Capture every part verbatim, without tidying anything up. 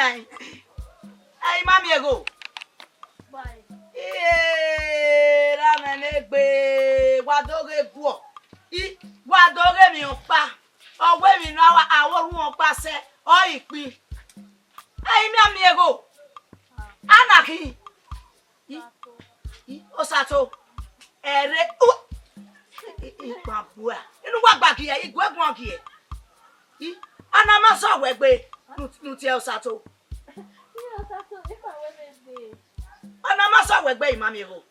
Ẹ, ẹ i ma miẹn egho. Iye, ra mwẹ ne egbe, wa do ghe guọ. I, wa do ghe emwi ọkpa. Ọ wẹ emwi ne a wa, a wa orhu ọkpa sẹ, ọ i kpin. Ẹ i ma miẹn egho. A na khin. I, i, Osato. Ẹre, u, i, i, i, gba bua. Inu wa gba giẹ, i gu ẹguọn giẹ. I, ọna ma sọ wẹ gbe, nu, nu tie Osato. Iye Osato, i ma wẹ mwẹ gbe. Ọna ma sọ wẹ gbe, i ma miẹn egho.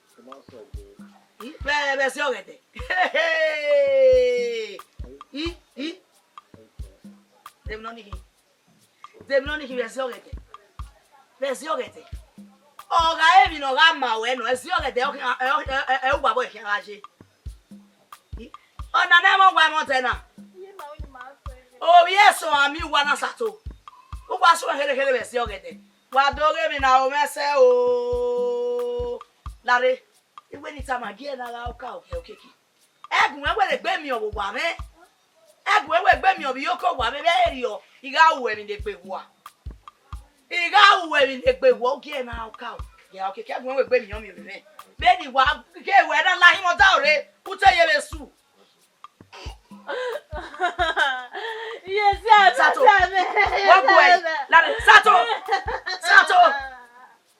I, vbe, vbe ẹse ọghẹdẹ. I, i. Demwi nọ ni khin. Demwi nọ ni khin vbe ẹse ọghẹdẹ. Vbe ẹse ọghẹdẹ. Ọ gha re emwi ne ọ gha ma ruẹ nọ, ẹse ọghẹdẹ, ọ khian, ẹ, ẹ, ẹ, ẹ, uwa vbọ khian gha ye. Ọna ne ẹmwẹ uwa ẹmwẹ ọdẹ na. Ovbi eso a miẹn uwa na Osato. Uwa suẹn kherhe kherhe vbe ẹse ọghẹdẹ. Wa do ghe emwi na ro mwẹ sẹ o. Lare, iwẹ ne I tama gie na gha oka ogie okiekie. Ẹgun ẹvbo wẹ gbe miẹn ọvbokhan mwẹ. Ẹgun ẹvbo wẹ gbe miẹn ovbi iyoko owa mwẹ vbe erriọ, I gha ru emwi ne egbe wua. I gha ru emwi ne egbe wua, ogie na oka o. Ya okiekie, ẹgun ẹvbo wẹ gbe miẹn ọmiọn mwẹ. Vbene I wa gie wẹ na la hin mẹ ọdaro rre, u te ye vbe su. Iye si a Sato, wa gu ẹre. Lare, Sato. Sato.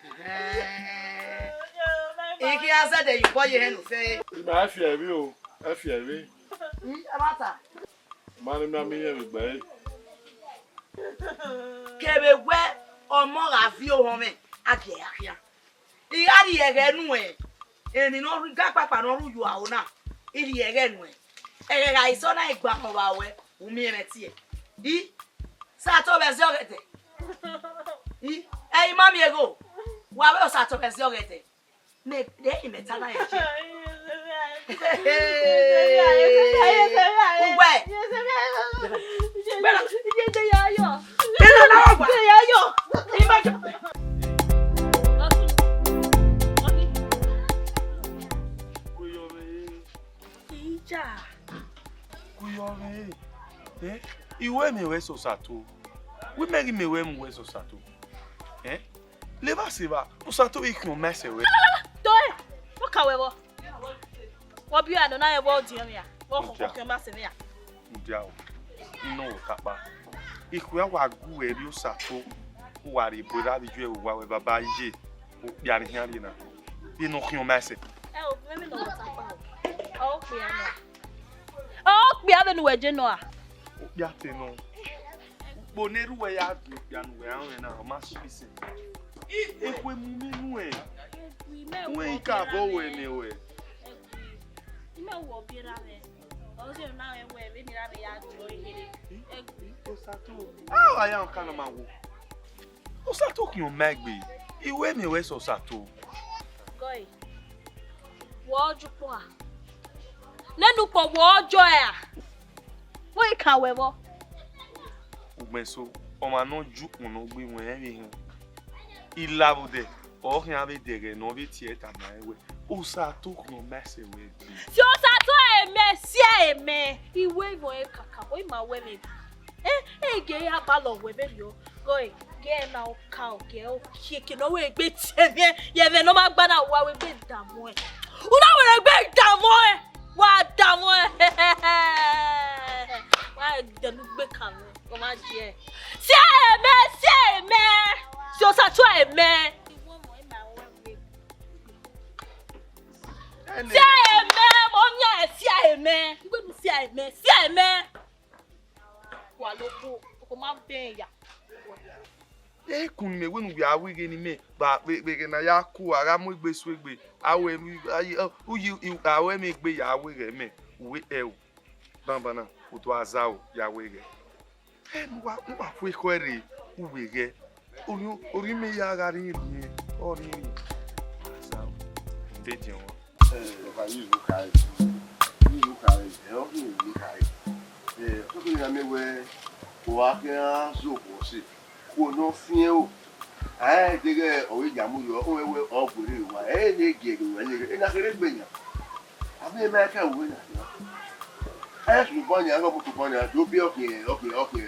Ẹhẹn. I khian zẹdẹ ye obọ ye hẹn ufẹ. I ma fi ẹre o, ẹ fi ẹre. Hmm, ẹ ma ta. Ma ne ma miẹn vbe egbe ẹre. Kevbe wẹ ọmọ gha viọ ohọn mwẹ, a gie ẹre khian. I gha rhie ẹghẹ nuẹn, emwi ne ọ rhie ga kpakpa ne ọ rre uyu aro na, I rhie ẹghẹ nuẹn. Ẹghẹ gha isẹ na, I gba họn vbe ruẹ, u miẹn mwẹ tie. I, Sato vbe ẹse ọghẹdẹ. I, ẹ i ma miẹn egho, wa vbe Osato vbe ẹse ọghẹdẹ. Mẹ, de emwi mẹ ta na ye. Uwẹ. Bẹ́ẹ̀ ni. Bẹ́ẹ̀ ni, ọlọ́wọ́ gbà. Bẹ́ẹ̀ ni, ọlọ́wọ́ gbà. Ìbájọ́. Ìjà. Kuyọ vbe, eh? I wẹ mẹ wẹ sẹ Osato. Wẹ mẹ ghi mẹ wẹ mu wẹ sẹ Osato. Eh? Levba sẹ evba, Osato i khian ma sẹ wẹ. Toe, ọ ka wẹ vbọ. Wọ biẹ nọ na, ẹ vbọ diọn mẹ ya. Wọ khọkhọ khian ma sẹ mẹ ya. Mudia o. Inu wọ kakpa. Ikhuo a wa gu ẹre Osato. U wa rhie ebo ra vbe ju ẹre, u wa wẹ baba ye. Okpia ni khian rhie na. Vbene ọ khian ma sẹ. Ẹ o, vbene ọ ta kpa o. Ọ okpia nọ. Ọ okpia vbene uwẹ je nọ a? Okpia te nọ. Ukpo ne erha uwẹ ya gie okpia ne uwẹ ra mwẹ na, ọ ma sẹ isẹ. Ekhue mu mwẹ nuẹn. Uwẹ i ka bọ wẹ nẹ wẹ. Imẹ wọ biẹ ra mwẹ. Ọ sẹ na mwẹ wẹ vbene ra mwẹ ya jọ ehe. Osato. Ah, aya ọkan nọ ma wo. Osato khian ma egbe, I wẹ mẹ wẹ sẹ Osato. Gọe, wọ ju ukpọn a? Nene ukpọn wọ jọ ẹ a? Wẹ I kan wẹ vbọ? Ugbẹn eso, ọmwa ne ọ ju ukpọn ne ọ gbe wẹ rẹn vbe họn. I la vbe odẹ, ọ khian vbe dẹghẹ ne ọ vbe tie ẹre tama ẹn wẹ, Osato khian ma sẹ wẹ egbe. Si Osato ẹmẹ, si ẹmẹ, I wẹ vbọ ẹn kakabọ, I ma wẹ mwẹ egbe. Eh, eh, gie ya ba lọ wẹ vberriọ. Gọe, gie na ọka, ọ gie ọ khieke ne ọ wẹ egbe tie mwẹ, ye ẹmwẹ ne ọ ma gba na wa wẹ egbe damwẹ. U na wẹ egbe damwẹ, wa damwẹ. Wa dẹnugbe kan mwẹ, ọ ma die. Si ẹmẹ, si ẹmẹ, si Osato ẹmẹ. Si ẹmẹ, mo yan ẹ si ẹmẹ. Igbenu si ẹmẹ, si ẹmẹ. Wa loko, ko ma bẹn ya. Ekun ni mẹ wẹ ne u ya ru ighe ne imẹ, vbe, vbe, vbe ẹghẹ ne a ya ku, a gha mu egbe su egbe, a wẹ, a yi, u yi, a wẹ mwẹ egbe ya wẹ ghẹ mẹ, u wẹ ẹ o, banbanna, u do a zaro ya wẹ ghẹ. Ẹ ne uwa, uwa fu ekhọe rre, u wẹ ghẹ. Orhiọn, orhiọn imẹ ya gha rhie rhie, ọ rhie rhie. A zaro, u de diọn. Ẹ, ọkpa, ẹ i ru khare, ẹ i ru khare, ẹ, ọ rhie rhie khare. Ẹ, ọ kọkọ ne a miẹn wẹ, uwa khian zẹ okhuo ọse, okhuo ne ọ fiẹn o. A rẹn deghẹ ọ vbe ya mu yọ, ọ wẹ wẹ ọ gberre wa, ẹ i vbe gie ẹre wa, ena kherhe gbe yan. A miẹn ma ka ru wẹ na. Ẹ sunu bọ yan, ọ mu tobọ yan, do biẹ ọkhiẹ, ọkhiẹ, ọkhiẹ.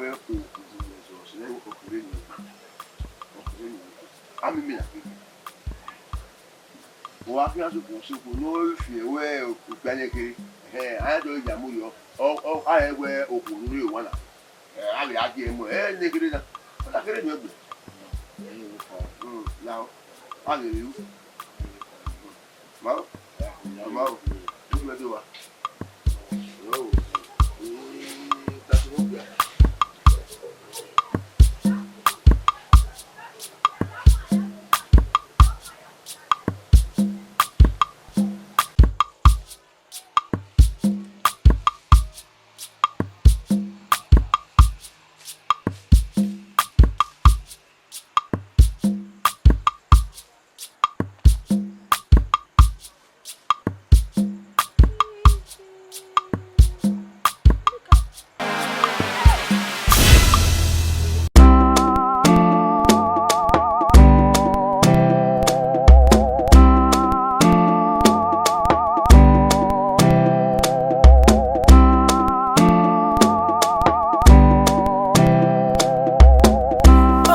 wẹ okhuo ne ọ sẹ okhuo vbe eni, okhuo vbe eni, a miẹn imẹ na kegbe. Ọ wa khian sokpan, sokpan ne ọ fian wẹ okpia ne kherhe, ẹhẹn, a ya do ya mu yọ, ọ, ọ, a rẹn wẹ okhuo ne u rre owa na, ẹ, a vbe a gie mu, ẹ, ne kherhe na, ọ na kherhe nuẹn gbe. Hmm, lahọ, a ghe vbe ru. Ma, ma, u mẹ do wa.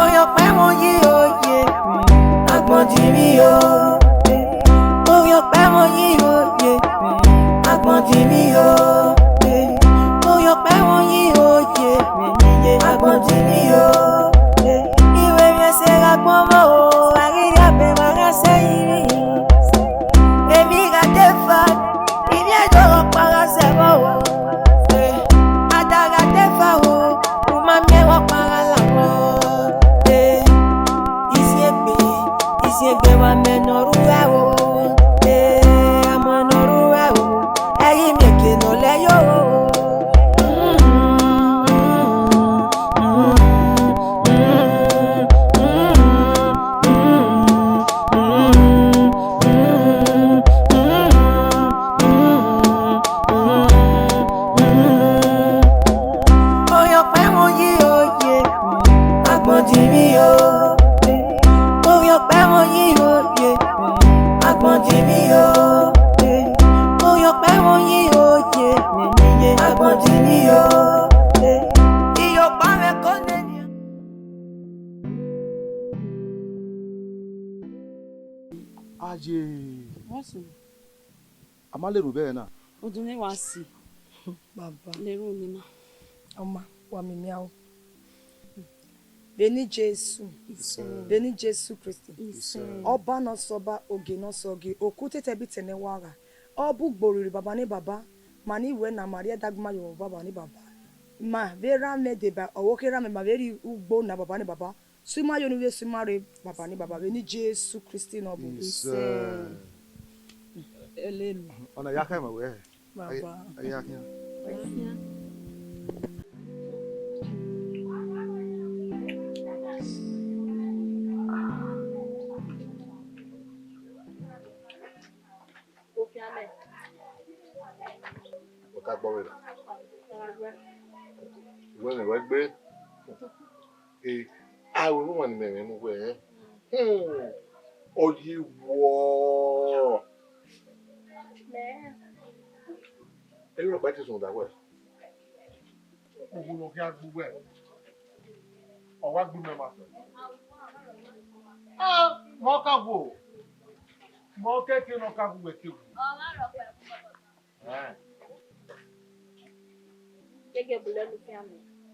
Oyọkpa ẹmwẹ oyi oye, agbọn di ivbi o. Oyọkpa ẹmwẹ oyi oye, agbọn di ivbi o. Oyọkpa ẹmwẹ oyi oye, agbọn di ivbi o. Iwẹ emwi ẹse gha gbọn vbo, a ghi ya bẹn wa gha sẹ ivbi. Emwi gha defa, ivbi ẹdẹ ọkpa gha sẹ vbo. A da gha defa o, u ma miẹn vbe ọkpa gha la vbo. Isiẹn egbe, isiẹn egbe wa mẹ ne ọ rre uwa o. Amọ ne ọ rre uwa o, ẹ i miẹn eke ne ọ lẹ yo. Oyọkpa ẹmwẹ oyi oye, agbọn di ivbi o. Oyọkpa ẹmwẹ oyi oye, agbọn di ivbi o. Oyọkpa ẹmwẹ oyi oye, agbọn di ivbi o. Iyọkpa mwẹ ko nene. Aye. What's A ma lele ebe ẹre na. Odun ne wa si. Baba. Lele unu na. Ọ ma, wa miẹn aro. Vbene Jesu. Isẹ. Vbene Jesu Kristi. Isẹ. Ọba ne ọ sẹ ọba, ogie ne ọ sẹ ogie, oku tete ẹbitẹ ne wa gha. Ọ bu ugbo rhirhi baba ni baba, ma ni wẹ na, ma rhie ẹdẹ agbọn ma ye vbe baba ni baba. Ma vbe erha mwẹ deba, ọ vbe okhiẹ erha mwẹ, ma vbe rhie ugbo na baba ni baba. Sẹ ima ye ne u vbe sẹ ima rre, baba ni baba, vbene Jesu Kristi ne ọ bu. Isẹ. Elenu. Ọna ya khama wẹ. Baba. A ya khian. Wẹ ka gbọ vberriọ. Wẹ mwẹ wẹ gbe. E, a ru emwa ne imẹ mwẹ ne uwẹ rẹn. Hmm, ọ ye wọ. Erha ọkpa te sunu da wẹ. Uwu ne ọ khian gbe uwẹ, ọ wa gbe imẹ ma fẹ. Ah, mẹ ọ ka wo. Mẹ ọ kẹkẹ ne ọ ka wo uwẹ ke wo. Ẹn. Gẹgẹ bu lẹnu khian mẹ.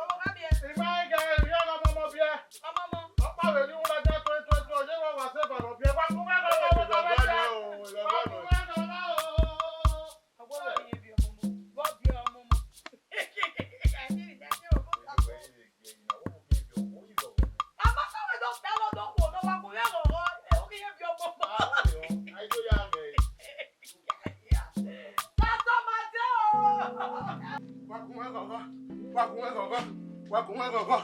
Ọmọ gha biẹ. I ma i gha, I gha ọmọ ọmọ biẹ. Ọmọ ọmọ. Ọkpa vbe ni wula dia to, to, to, ye wa wa se ba nọ biẹ. Wa kun mwẹ gọgọ, wa kun mwẹ gọgọ. Wa kun mwẹ gọgọ o. Ọgbọ vbe ye biẹ ọmọ ọmọ. Vbe ọ biẹ ọmọ ọmọ. Wa kun mwẹ ghọghọ, wa kun mwẹ ghọghọ.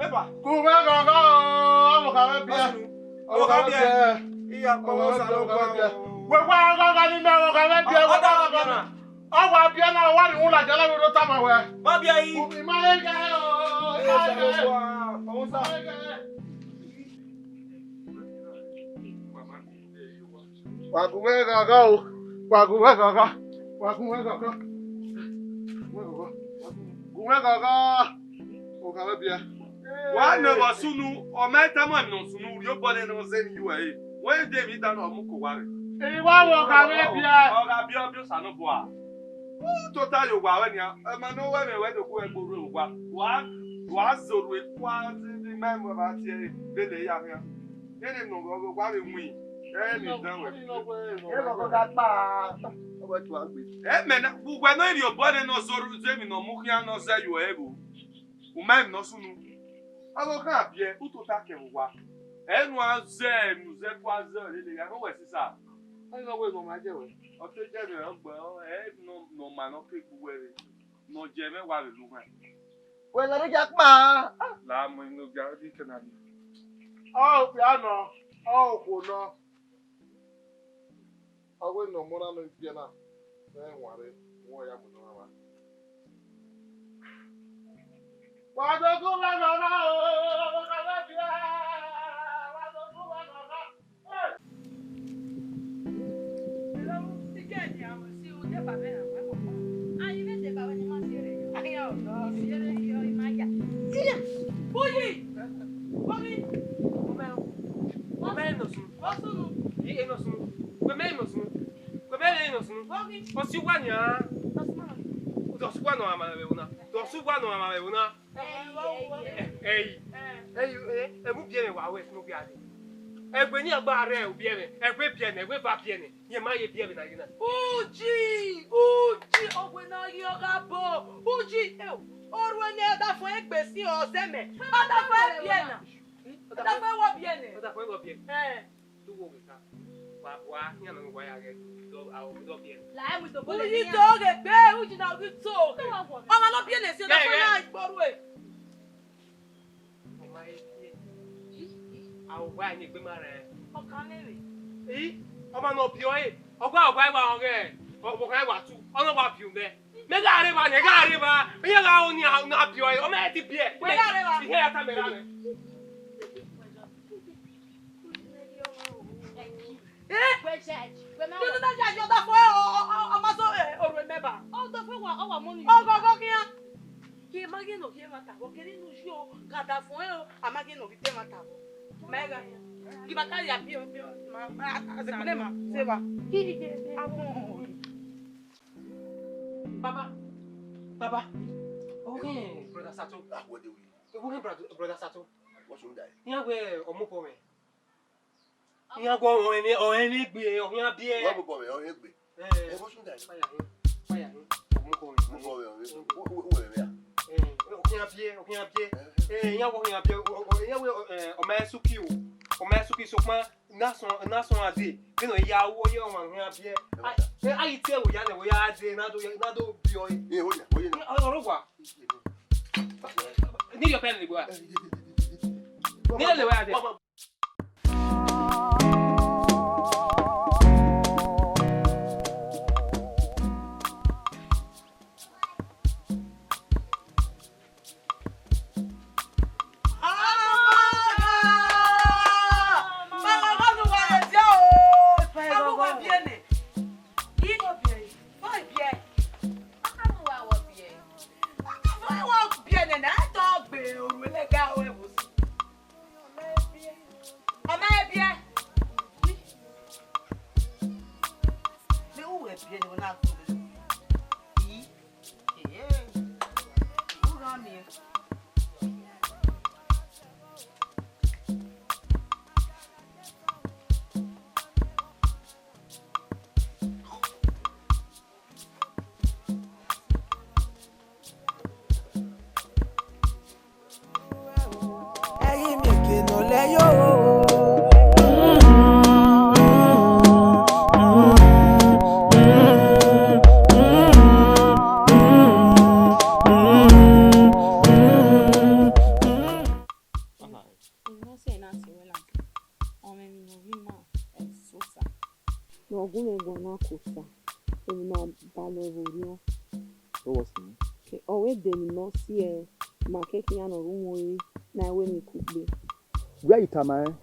Eba. Kun mwẹ ghọghọ, ọmọ kha mwẹ biẹ. Ọmọ kha mwẹ biẹ. Iya kpọmọ sa lọ gua o. Wẹ wa ghọghọ ni mẹ, ọmọ kha mwẹ biẹ, wẹ wa ghọghọ ni. Ọ wa biẹ na, wa ni wun ladian na, vbe do tama wẹ. Wa biẹ yi. I ma he ghe o, I ma he ghe. Ọmọ sa. Wa gu mwẹ ghọghọ o, wa gu mwẹ ghọghọ, wa gu mwẹ ghọghọ, gu mwẹ ghọghọ, gu mwẹ ghọghọ, ọmọ kha mwẹ biẹ. Wa nọ vbe sunu, ọ ma tama emwi ne ọ sunu, rhie obọ nene ọ zẹ emwi ye uẹ re. Wẹ de emwi dan ne ọ mu ke owa rre. I wa vbe ọmọ kha mwẹ biẹ. Ọ gha biẹ, ọ biẹ Osanobua. U tota ye owa ruẹ nian, ẹmwẹ ne ọ wẹ mwẹ wẹ do ku ẹgbe orhu owa. Wa, wa zẹ orhu ekua, ma emọ vbe a tie vbe lele ya khian. Nene nọ ghe ọghe wa vbe win, ẹ ne dan wẹ. Ẹ ghọghọ gha kpa, ọ wẹ tua gbe. Ẹ mẹ na, uwẹ ne ọ rhie obọ nene ọ zẹ orhu zẹ emwi ne ọ mu khian ne ọ zẹ ye uẹ vbo. U ma emwi ne ọ sunu. Ọghe ọ khan biẹ, u tota kevbe owa. Ẹ nu a zẹ, nu zẹ ku a zẹ lele gha, ọ wẹ sisa. Ọ ghi wẹ ne ọ ma jẹ wẹ. Ọ te jẹ mwẹ, ọ gbẹ, ọ, ẹ nọ, nọ ma ne ọ ke gbe uwẹ rre. Ne ọ jẹ mwẹ wa vbe lu mwẹ. Wẹ la ne gia kpa. La mu inu gia di kẹ na ni. Ọ okpia nọ, ọ okhuo nọ. Ọ wẹ ne ọmọ na nọ ibiẹ na, ne ẹ wanre, wẹ ya mu nọ mwa. Wa do gu mwẹ nọ na o, wa do gu mwẹ nọ na. Uyi! Uyi! Wẹ mẹ nọ sunu. Ọ sunu. Ẹ nọ sunu. Wẹ mẹ nọ sunu. Wẹ mẹ nọ sunu. Ọ si uwa nian. Ọ si uwa nọ ma vbe ẹvbo na. Ọ si uwa nọ ma vbe ẹvbo na. Ẹi, ẹi, ẹi, ẹi, ẹi, ẹi, ẹvbo ubiẹmwẹ wa wẹ sunu gha dee. Ẹgbe ni a gba rre ubiẹmwẹ, ẹgbe biẹ nẹ, ẹgbe eva biẹ nẹ. Rẹn ma ye biẹ vbe na ye na. Uji, uji, ọghe na ghi ọ gha bọ. Uji, eh, orhu ne ọdafẹn egbe si ọzọ mẹ. Ọdafẹn biẹ na. Ọdafẹn wọ biẹ nẹ. Ọdafẹn wọ biẹ. Eh. Du wo ghe ka. Wa, wa, iran nọ wa ya ghe. Do, a, o, do biẹ nẹ. La emu do bọlẹ. Uyi do ghe gbe, uji na ghi to. Ọmwa nọ biẹ nẹ si ọdafẹn na igboru e. Ọ ma he tie. A, ọgua ne egbe ma rẹn. Ọ kan mẹ vbe. I, ọmwa ne ọ biẹ ọre, ọgua, ọgua i wa ọghe, ọ, ọgua i wa tu, ọ na wa biẹ umẹ. Mẹ gha rre evba nẹ, gha rre evba, iran gha ho ne a, ne a biẹ ọre, ọ ma he ti biẹ. Wẹ gha rre evba. Ihe ya tama ẹre mwẹ. Eh? Wẹ judge, wẹ ma. Nene na judge ọdafẹn ọ, ọ, ọ, ọ ma zọ, eh, orhu mẹ ba. Ọdafẹn wa, ọ wa mọ ni. Ọghọghọ khian. Ke ma ghe ne ọ ghi ẹmwata vbọ, ke ne unu yi o, ke ọdafẹn o, a ma ghe ne ọ ghi te ẹmwata vbọ. Ma gha. Ghi ma ka ya biẹ, biẹ, ma, ma, a, a, a, ma, se va. Baba, baba, ọghe brother Sato. Ah, what do we? Ọghe brother, brother Sato. What's wrong, guy? Iran wẹ ọmọ obọ mwẹ. Iran wẹ ọrẹn, ọrẹn ne egbe, ọhian biẹ. What's wrong, boy? Ọrẹn egbe. Eh. Eh, what's wrong, guy? Fire him, fire him. Ọmọ obọ mwẹ. Ọmọ obọ mwẹ, ọmọ obọ mwẹ. Who, who, who, who, who? Eh, ọhian biẹ, ọhian biẹ. Eh. Eh, iran wẹ ọhian biẹ, ọ, ọ, iran wẹ, eh, ọmọ Esuki o. Ọmọ Esuki sokpan. Na sọn, na sọn a dee, vbene ọ ya ru ọye ọmwa khian biẹ. A, a ghi tie ẹvbo ya nẹ, ẹvbo ya dee, na do, na do biẹ ọre. Ẹ, ho ya, ho ya. Ọ, ọ rọ owa. Ni rhie ọpẹn ne gbe. Ni lele wẹ a dee. Ọmọ ẹbiẹ. Vbe uwẹ biẹ ne wẹ na gbe? Ii. Ee. U gha miẹn. Ẹ̀yin mi ke nọ lẹ yo. Ọmọ mi nọ ghi ma ẹsosa. Ne ọ gu mwẹ guan na kota, emwi ne ọ balọ vbe orhiọn. Ọ wẹ ọse mwẹ. Ke ọ wẹ de emwi ne ọ si ẹe, ma kẹkan iran ne ọ rre uhunmwu ẹre na wẹ emwi kugbe. Wẹ a ghi tama rẹn?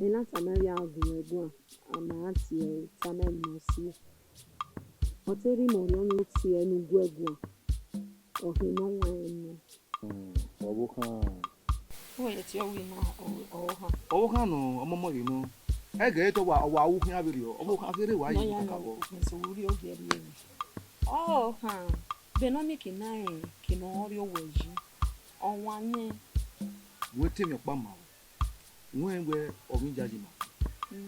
Ena tama ẹre vbe a gu ẹre guan, a ma ra tie ẹre, tama ẹre emwi ne ọ si ẹe. Ọ te rhie imẹ orhiọn ne u tie ẹre ne u gu ẹre guan, ọ khin ne ọ wan ẹre nọ. Hmm, ọvbokhan. Uwẹ ye tie ọvbokhan, ọvbokhan. Ọvbokhan nọ, ọmọmọ ye nọ. Ẹghẹ te ọ wa, ọ wa ru khian vberriọ, ọvbokhan kherhe wa ye kakabọ. Nọ ya nọ, so u rhie ogie rhie emwi. Ọvbokhan, vbe ne ọ miẹn eke na rẹn, eke ne ọ rrie owẹ yi, ọ wan nẹ. Wẹ te emwi ọkpa ma o. Wẹ wẹ ọ ghi yayi ma. Mm.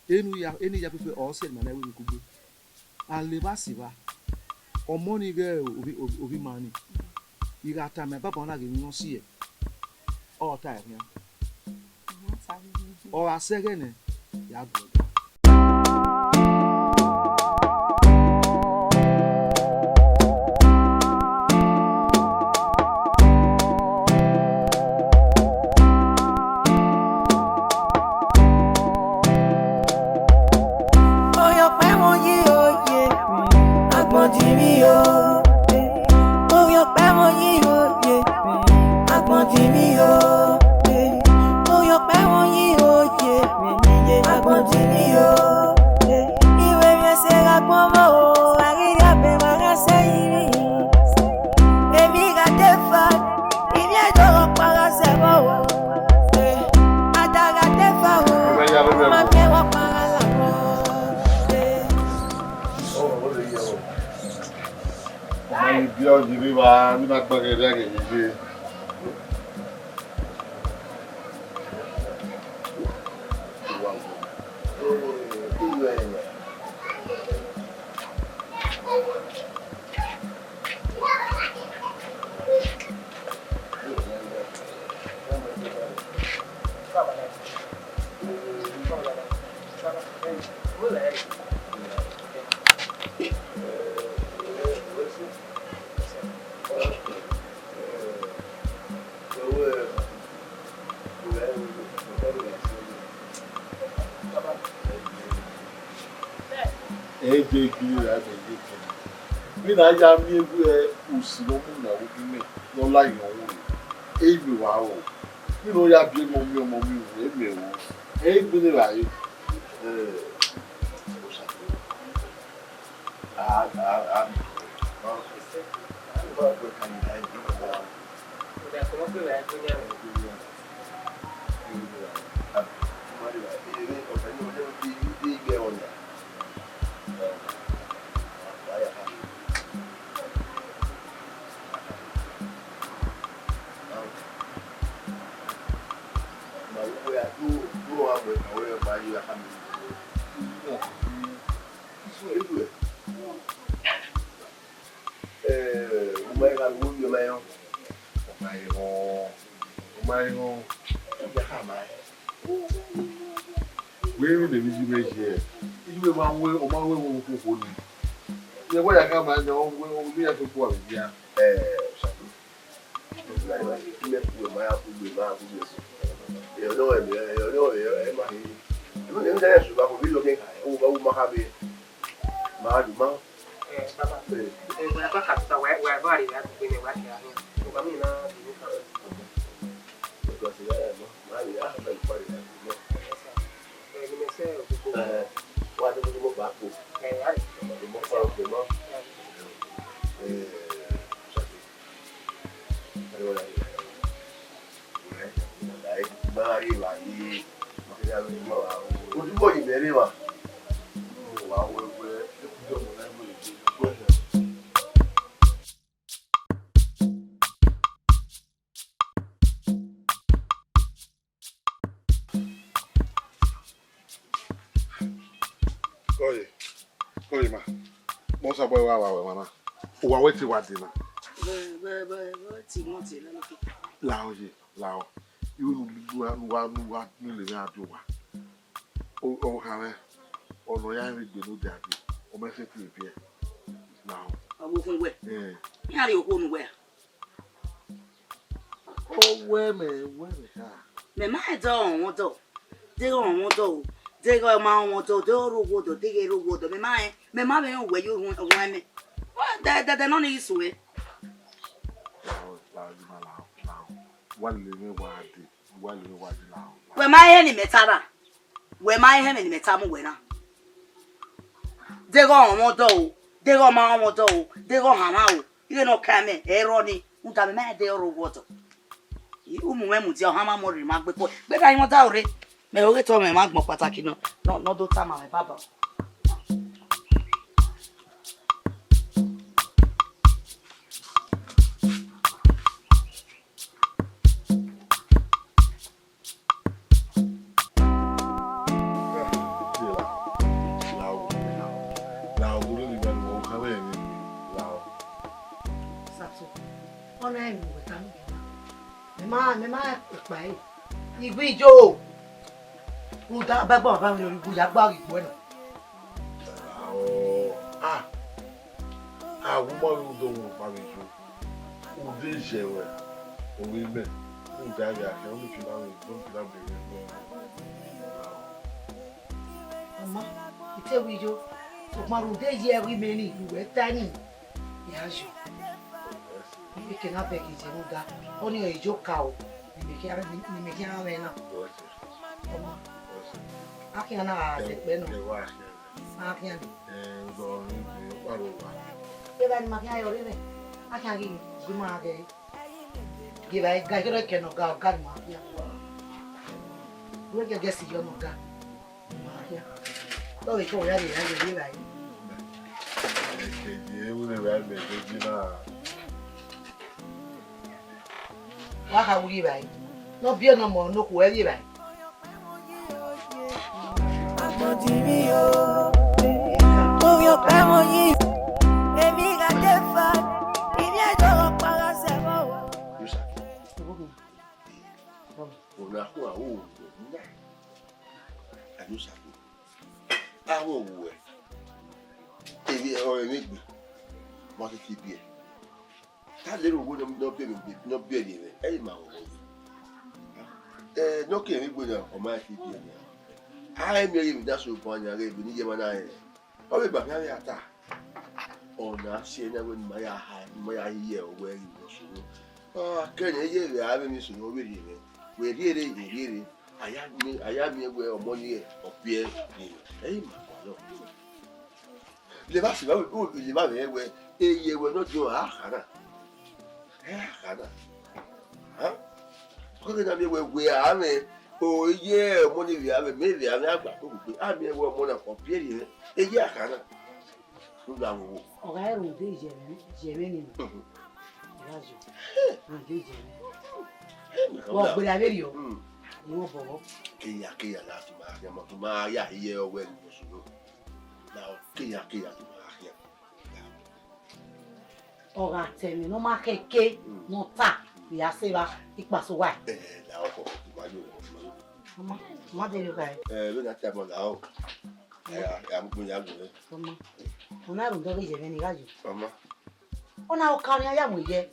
Enu ya, eni ya pẹpẹ, ọ sẹ ma na wẹ emwi kugbe. A levba sẹ evba, ọmọ ni ghẹ ovbi, ovbi, ovbi ima ni. I gha tama baba na ghe emwi ne ọ si ẹe, ọ ta ẹre khian. Ọ gha sẹ ẹghẹ nẹ, ya guẹ ga. Oyan pẹ wọn yi oye, agbọn di mi o. Oyan pẹ wọn yi oye, agbọn di mi o. Oyan pẹ wọn yi oye, agbọn di mi. Ọ yi vbe evba, vbe na gba ghe rria ghe ye. Ẹ i de gbe ra mẹ ye kẹ. Vbene a ya miẹn wẹẹ usi ne ọ mu na vbe ubi mẹ ne ọ la yọn ru, e i vbe wa ro. Vbene ọ ya biẹ ọmọ miẹn ọmọ miẹn uru, e mẹ ru. Ẹ i gbele evbare. Ẹ, Osato. A, a, a, Eh, u ma gha ru ovbi ọmwa erhọn. Ọ ma erhọn, ọ ma erhọn, ọ ya khama ẹn. Wẹ vbene emwi yi mwẹ yi, iye ma wẹ, ọ ma wẹ vbe okhuo ni. Iye wẹ ya khama ẹn, ọ wẹ, ọ wẹ ya to kua vbe dia. Eh, Osato. Imẹ ku ma ya ku gbe ma ku gbe so. Ẹ, ọ nọ ẹmẹ, ẹ, ọ nọ ẹ, ẹ ma he. Ẹ ma he, ẹ ma he, ẹ ma he, ẹ ma he. Ẹ, baba. Ẹ, wẹ a gba katuta, wẹ, wẹ a gba rhie ya kugbe nẹ, wẹ a tia hin. Oba mi na bi ni kan. Ẹ, ni mẹ sẹ ogbogbo. Ẹ, wa de gbogbo ba ko. Ẹ, a rẹ. Mo fa oke mọ. Ẹ, Kọye, kọye ma. Mọ sabọ wa wa wẹ mama. Uwa wẹ te wa de na. Bẹ, bẹ, bẹ, bẹ, ti mọ te lọ. Lahọ ye, lahọ. Iwe nu wa, nu wa, nu wa, nu le na do wa. O, o ha mẹ. Ọnọ ya vbe gbe no dia bi. O mẹ se ti biẹ. Lahọ. Ọmọ okun wẹ. Eh. Iran rhie okhuo nu wẹ. Ọ wẹ mẹ, wẹ mẹ kha. Mẹ ma rẹn dọ rọnmwẹ ọdọ, deghẹ ọ rọnmwẹ ọdọ o, deghẹ ọ ma rọnmwẹ ọdọ, deghẹ ọ rre owa ọdọ, deghẹ ẹ i rre owa ọdọ, mẹ ma rẹn, mẹ ma vbe rẹn uwẹ ye orhuẹn, orhuẹn mẹ. Wẹ dẹdẹ nọ ni ghi suẹn. Lahọ, lahọ, lahọ, lahọ. Wa lele mwẹ wa dee, wa lele mwẹ wa dee lahọ. Wẹ ma rẹn ne imẹ ta ra? Wẹ ma rẹn ẹmwẹ ne imẹ tama uwẹ na? Deghẹ ọ rọnmwẹ ọdọ o, deghẹ ọ ma rọnmwẹ ọdọ o, deghẹ ọ hanmwa o, ighẹ ne ọ ka mẹ, ẹ i rrọọ nii, rhunmwuda mẹ ma rẹn deghẹ ọ rre owa ọdọ. U mu mwẹ mudia, ọ hanmwa mẹ, ọ rhirhi ma gbe kue. Gbe da rinmwian odaro rre, mẹ ho ghe te ọ mwẹ emwa agbọn kpataki nọ, nọ, nọ do tama mwẹ baba. Sato, ọna ẹmwẹ wẹ tama mẹ na. Mẹ ma, mẹ ma kpa ẹre. Igbe ijo. Rhunmwuda, ba ẹgbẹe ọmwa ba mwẹ ne ọ rhie ibu ya gba ghe igbuẹ nọ. Ah, a wu ma vbe udo wọn kpa vbe ijo. Ude zẹ ruẹ, ovbi mẹ, rhunmwuda vbe akhian, ọ miẹn fi na vbe, ọ miẹn fi na vbe rre. Mama, I te ru ijo, sokpan rhunmwuda eyi ẹvbo imẹ ni ne uwẹ ta ni, I gha yo. Eke na bẹghe ye rhunmwuda, ọnii ọre ijo ka o, ne imẹ khian, ne imẹ khian mwẹ na. Ọma, a khian na gha zẹ kpẹ nọ. A khian ni. Evba ni ma khian ye ọre mwẹ, a khian ghi gu ima ghe. Ghe evbare ga, ikherhe kẹ ne ọ ga, ọ ga ni ma khian. Wẹ gẹgẹ si yọ ne ọ ga. Ma khian. Ọ vbe kẹ wẹ ya rhie, ya rhie evbare. Ẹke ye, vbene evbare mẹ ke ji na. Wa kha wu ye evbare. Ne ọ biẹ ne ọ mọ ne okhuo ẹ ye evbare. Yusa. Ọna khu a wo na. Anusa. A wo wu ẹ. Eri ọre mwẹ egbe. Ma keke biẹ. Ta lele owo ne ọ biẹ, ne ọ biẹ rhie mwẹ, ẹ i ma wọ wọ. Ẹ, ne ọ ke mwẹ egbe na, ọ ma keke biẹ nia. A i miẹn ghe emwi ne a so ban nia, ghe emwi ne iye mwa na rẹn. Ọ vbe ba khian vbe a ta. Ọna si ẹre na wẹ ne ima ya ha, ne ima ya hiẹ owẹ ghi vbe sunu. Ọ kẹ ne iye vbe a vbe emwi sunu, ọ vbe rhie mwẹ. Wẹ rhie rre, wẹ rhie rre. A ya miẹn, a ya miẹn wẹ ọmọ ni ọ biẹ rhie mwẹ. Ẹ i ma gualọ. Levba sẹ evba, u levba mwẹ wẹ, eye wẹ ne ọ diọn a kha na. Ẹ a kha na. Ha? Ọ khẹke na miẹn wẹ, wẹ a mwẹ, o, eye ọmọ ni vbe a mwẹ, mẹ vbe a mwẹ, a gba koko gbe, a miẹn wẹ ọmọ na ọ biẹ rhie mwẹ, eye a kha na. Rhunmwuda vbe owo. Ọ gha rhunmwuda iyẹmwẹ, iyẹmwẹ ni nọ. Mhm. Ọ gha yo. Rhunmwuda iyẹmwẹ. Ẹ, mẹ ka Wẹ ọ wẹ. Gberra vberriọ. Mm. Ni wẹ obọ. Keya, keya, la tuma khian, ma tuma ya hiẹ ọwẹ ni wẹ sunu. Na keya, keya, tuma khian. Ọ gha ta ẹmwẹ ne ọ ma khẹke, mm, ne ọ ta, mm, ya sẹ evba ikpaso uwa. Ẹ, la ọkọ, tuma yo, tuma yo. Ọma, ọma de yo gha. Ẹ, vbene a ta ma la o. Ẹ, a, a mu gbẹn ya gbẹn. Ọma. Ọ na rhunmwuda ọghe iyẹmwẹ ni gha yo. Ọma. Ọ na oka ọnii a ya mu yẹ.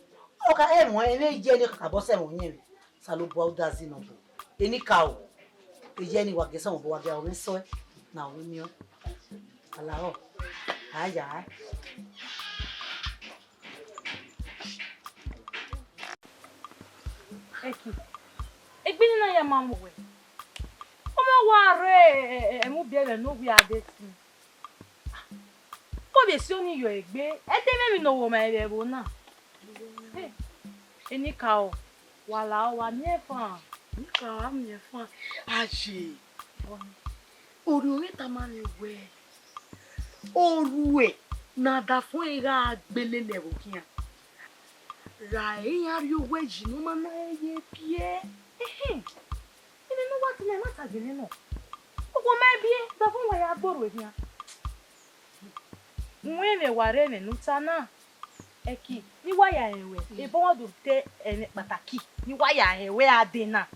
Oka ẹmwẹ, ẹmwẹ iye ne kakabọ sẹ ẹmwẹ ọyẹnmwẹ. Osanobua udazi nọ bu. Enikaro. Iye ni wa gẹ sẹ ẹmwẹ obọ wa gẹ, ọ mwẹ sẹ na ru miẹn. Alahọ. A ya. Ẹki, egbe ne na ya ma mu wẹ. Ọ ma wa rre, ẹ, ẹ, ẹmwẹ ubiẹmwẹ ne ovbi a de tin. Kọ vbe si ọnii yọ egbe, ẹdẹ mwẹ emwi ne ọ wo ma vbe ẹvbo na. Enikaro, wa la, wa miẹn fan. Enikaro, wa miẹn fan. Aye. Orhiọn mwẹ tama mwẹ wẹẹ, orhu ne a da fẹn gha gbele lẹ vbe okhian, ra iran rhie owẹ yi ne ọ ma na rẹn ye biẹ. Ehe, emwi ne uwa tama ẹmwata gele nọ. Uwa ma biẹ, da fẹn wa ya gbe orhu ehia. Uwẹ mwẹ wa rre ẹmwẹ ne u ta na. Ẹki, ne wa ya rẹn wẹ, mm, ebọ wa do te ẹmwẹ kpataki, ne wa ya rẹn wẹ a de na.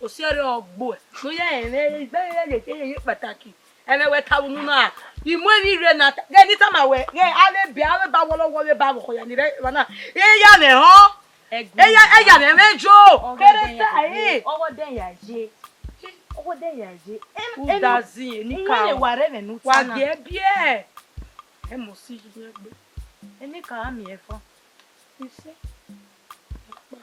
Osiẹre ọgbo ẹ, ne u ya rẹn wẹ, igbe ye ye ye kpataki. Ẹmwẹ wẹ ta unu na, I mu emwi rre na, ghẹ ne I tama wẹ, ghẹ a vbe bia, a vbe ba wọlọwọ, vbe ba vbe ọkhọ ya ni rre evba na. Eya mwẹ họn. Eya, eya mwẹ mwẹ jo. Kere ta e. Ọghe ọdẹ ya ye. Ọghe ọdẹ ya ye. Em, em, Udazi, Enikaro. Wa rre ẹmwẹ ne u ta na. Wa gie biẹ. Ẹ mọ si yi egbe. Enikaro, a miẹn fan. Ise. Ẹkpa.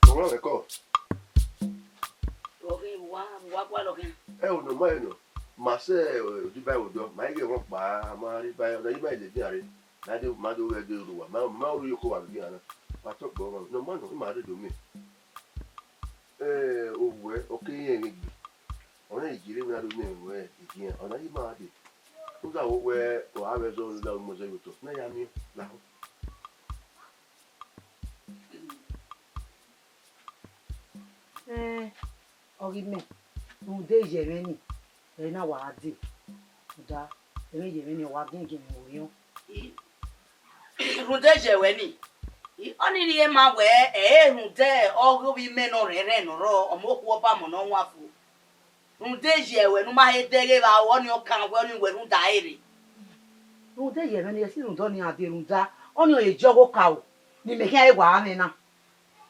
Ọmwa mwẹ kọ. Ọ ghi wa, wa gualọ khian. Ẹ, ọ nọ ma nọ. Ma sẹ, ẹ, odibo ẹvbo dọ, ma i ghe ẹmwẹ ọkpa, ma rre iba, ọ na yi ma lele iran rre. Ma do, ma do ghẹ de ru uwa, ma, ma ru yoko wa vbe iran na. Ma tọ kpọ ọmwa, nọ ma nọ, ma rre do miẹn. Ẹ, ovbuẹ, ọ kere irẹn ghe egbe. Ọ na i gele wẹ na do miẹn ruẹ igiẹn, ọ na yi ma dee. Uza wo wẹ ọ gha vbe zọ ne uza mu ẹzọ ye otọ, ne a ya miẹn lahọ. Ẹn, ọ ghi mẹ, rhunmwuda iyẹmwẹ ni, ẹre na wa dee. Rhunmwuda, ẹmwẹ iyẹmwẹ ni, ọ wa giẹgiẹmwẹ vbe orhiọn. Rhunmwuda iyẹmwẹ ni, ọnii rhie ma wẹ, ẹ i rhunmwuda ọghe ovbi mẹ ne ọ rẹnrẹn ne ọ rrọọ, ọ ma okhuo ọba mọ ne ọ wan fo. Rhunmwuda iyẹmwẹ ne u ma he dẹghe vbe aro, ọnii ọ kan wẹ, ọnii wẹ rhunmwuda ẹre. Rhunmwuda iyẹmwẹ ni, ẹ si rhunmwuda ọnii a dee rhunmwuda, ọnii ọ ye jẹ ọghe okaro ne imẹ khian re wa mwẹ na.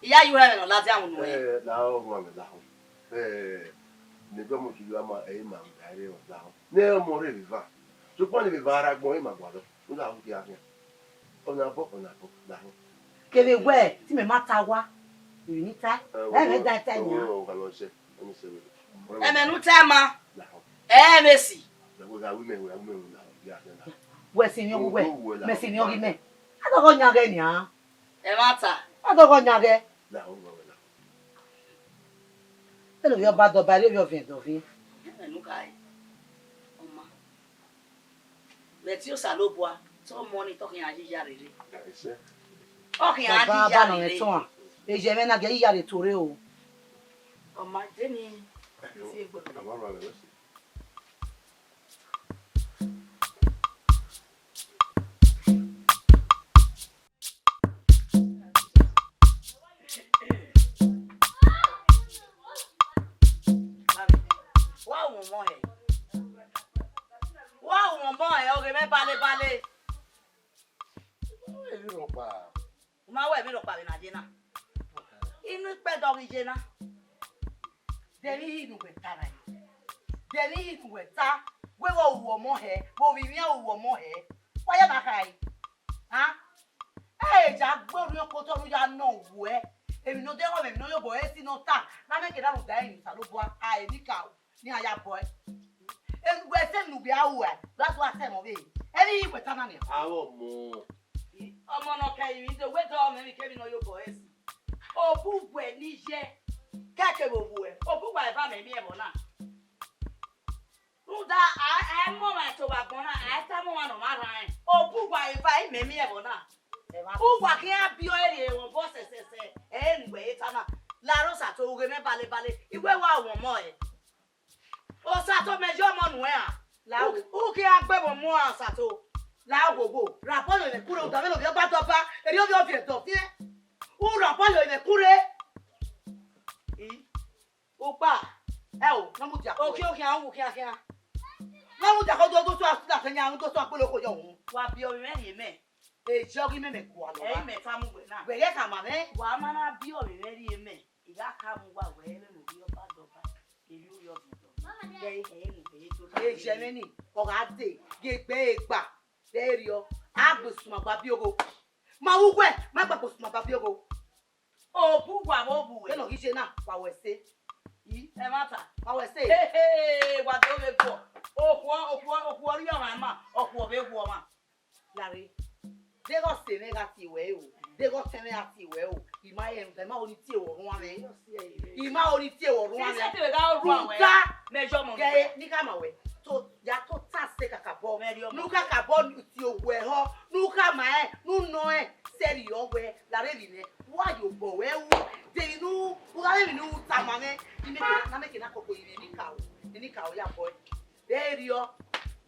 I ya ye uwẹ ẹmwẹ ne ọ ladian unu ẹn. Ẹ, lahọ, orhuan mwẹ lahọ. Ẹ, ne dọmọ kiri ama, ẹ, ima da ẹre lahọ. Ne ọmọ rre vbe eva. Sokpan ne vbe eva ra agbọn ima gualọ. U lahọ gie a khian. Ọna bọ, ọna bọ, lahọ. Kevbe wẹ, te imẹ ma ta owa, emwi ne I ta, ẹ, ẹ, mẹ da ta nian. Ọ gha lọ sẹ, ọ ni sẹ vbe. Ẹmwẹ ne u ta ma. Lahọ. Ẹ, mẹ si. Lahọ, gha ru imẹ, gha ru imẹ, lahọ, gie a khian lahọ. Wẹ si emwi ọghe uwẹ, mẹ si emwi ọghe imẹ. A dọghọ yan ghẹ nian. Ẹmwata. A dọghọ yan ghẹ. Lahọ, lahọ, lahọ. Vbene ovbi Ọbadọba, erriọ ovbi ọviẹn dọviẹn. Ẹmwẹ ne u kha re, ọ ma. Vbe ẹtin Osanobua, te ọmọ ni te ọ khian ye iyare rre. Ọ khian ye iyare rre. Eya mwẹ na gie iyare to rre o. Ọ ma de ni. Wa ru ọmọ hẹ. Wa ru ọmọ hẹ, ọghe mwẹ bale bale. Emwi rhọkpa. U ma wẹ emwi rhọkpa vbe na ye na. Inu ikpẹdẹ ọ ghi ye na. De emwi hia ne uwẹ ta na? De emwi hia ne uwẹ ta? Wẹ vbe ọ ru ọmọ hẹ, vbe ovbi mwẹ ọ ru ọmọ hẹ. Wa ya na khae. A? Ẹ ya gbe orhiọn ke otọ ne u ya nọ wẹ. Emwi ne ọ deghẹ ọmwa, emwi ne ọ ye obọ ẹre si ne ọ ta, ne a miẹn ke na rhunmwuda ẹre ne Osanobua, a emwi ka o, ne iran ya bọ ẹre. Wẹ sẹ ne uwẹ a ru ẹe, wẹ a do a sẹ ẹmwẹ ọvbehe. Emwi hia wẹ ta na nian. Avbe ọmọ. Ọmọ ne ọ kẹ emwi do, wẹ dọ mẹ emwi kemwi ne ọ ye obọ ẹre si. Obuwẹ ne I ye, kẹkẹ vbe obuwẹ, obuwẹ eva mẹ miẹn vbọ na. Rhunmwuda, a, a i mu ọmwa ẹto vbe agbọn na, a i tama ọmwa ne ọ ma rhan rẹn. Obuwa eva imẹ miẹn vbọ na. Uwa khian biẹ ọre rhie ẹmwẹ obọ sẹsẹsẹ, ẹ i re ne uwẹ i ta na. Lare Osato, u ghe mwẹ balebale, I wẹ wa ru ọmọ ẹre. Osato, mẹ ye ọmọ nuẹn ra? La u, u khian gbe mwẹ ọmọ ra Osato. La oghogho, ra bọlọ mwẹ kure, uda vbene ovbi Ọbadọba, erriọ ovbi ọviẹn dọviẹn. U ra bọlọ mwẹ kure. I. Ukpa, ẹ o, ne ọ mudia okhian okhian, u khian khian. Ne ọ mudia okhuo do, do sua, sua, sua, yan, do sua kpolo okhuo yọ wu. Wa biẹ ovbi mwẹ rhie mẹ. Eje ọghe imẹ mẹ gualọ. Ẹ i mẹ tama uwẹ na. Wẹ ghẹ khama mwẹ. Wa ma na biẹ ovbi mwẹ rhie mẹ, I gha khama uwa wẹ vbene ovbi Ọbadọba, erriọ ovbi ọviẹn dọviẹn. Ghẹ hẹ ne uwẹ ye do. Eje mwẹ ni, ọ gha dee, gie egbe ẹre gba, vbe erriọ, a gbe suma gba biẹ ogho. Ma vbe uwẹ, ma gba gbe suma gba biẹ ogho. Obuwa vbe obuwẹ. Vbene ọ ghi ye na, wa wẹ ẹse. I, ẹmwata. Wa wẹ ẹse. Hehe, wa do vbe guọ. Okhuo, okhuo, okhuo ọre ọmwa ma, okhuo vbe wu ọmwa. Lare. Deghẹ ọse mwẹ gha tie wẹ o, deghẹ ọtẹn mwẹ gha tie wẹ o, I ma rẹn rhunmwuda, I ma ho ne I tie wẹ orhuan mwẹ. I ma ho ne I tie wẹ orhuan mwẹ. Sẹtin vbe gha orhuan wẹ. Rhunmwuda. Mẹ ye ọmọ nuẹn. Ghẹ ne I khama wẹ, to, ya tota sẹ kakabọ. Mẹ ye ọmọ nuẹn. Ne u kakabọ tie owẹ họ, ne u khama rẹn, ne u nọ rẹn, sẹrriọ wẹ, lare vbe imẹ. Wa ye obọ wẹ ru, de emwi ne u, u gha vbe emwi ne u tama mwẹ, I miẹn ke na, na miẹn ke na koko yi mwẹ, emwi ka o, emwi ka o ya bọe. Vbe erriọ,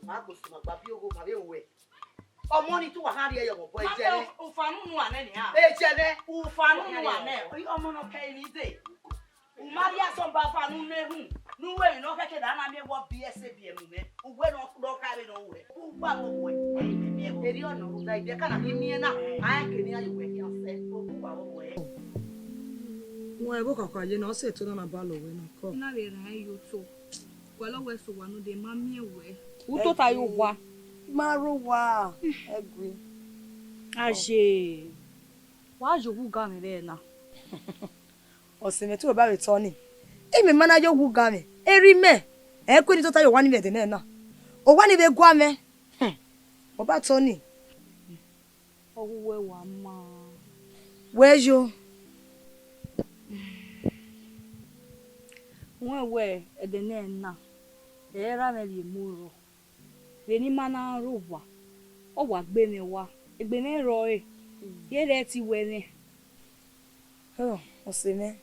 ma gbe osuma gba biẹ ogho, ma vbe ruẹ. Ọmọ ni te uwa kha rhie ye ọmọ bọ, eje mwẹ. Ufan unu a nẹ nian. Eje mwẹ. Ufan unu a nẹ, ọmọ ne ọ kẹ emwi dee. U ma rhie asọn ba ufan unu erhunmwu, ne u ru emwi ne ọ khẹke da na miẹn wẹ ọ biẹ ẹse biẹ mu mwẹ. Uwẹ ne ọ kha vbene ọ ruẹ. U gba vbe ruẹ, ẹ i miẹn vbe. Erriọ nọ, rhunmwuda ibiẹka na ne I miẹn na, a rẹn ke ne iran ye uwẹ khian sẹ. U gba vbe ruẹ. Wẹ vbe okaka ye na, ọ sẹ eto na na ba lọ wẹ na kọ. Na vbe rhan yo to. Wẹ lọ wẹ sẹ owa node, ma miẹn wẹ. U tota ye owa. Ma rre owa, ẹgui. Aye. Wa ye owa ugamwẹ vbe na. Ọse mwẹ te u ba vbe tọ ni. Imẹ ma na ye owa ugamwẹ. Erha imẹ, ẹ i ku eni tota ye owa ni vbe ẹdẹ nẹ na. Owa ni vbe gua mwẹ. Hmm. Ọ ba tọ ni. Ọ wu uwẹ wa ma. Wẹ yo. Wẹ wẹ ẹdẹ nẹ na, ẹ i ra mwẹ rhie mu rrọọ. Vbene I ma na rre owa, ọ wa gbe mwẹ owa, egbe mwẹ rrọọ re, ye rre ẹtin wẹ mwẹ. Ọ, ọse mwẹ,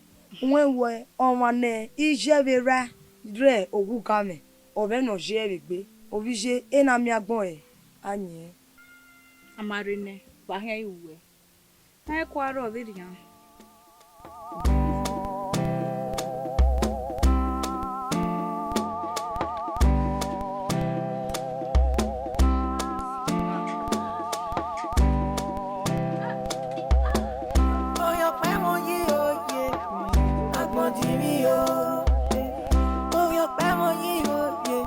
wẹ wẹ ọmwa ne I ye vbe erha rre owa ugamwẹ, ọ mwẹ ne ọ ye vbe egbe, ovbi iye, e na miẹn agbọn ẹre, a yin ẹn. A ma rre nẹ, wa khian ru wẹ. Ẹ kua rrọọ vberrian. Oyọkpa ẹmwẹ yi oye, agbọn di mi o. Oyọkpa ẹmwẹ yi oye,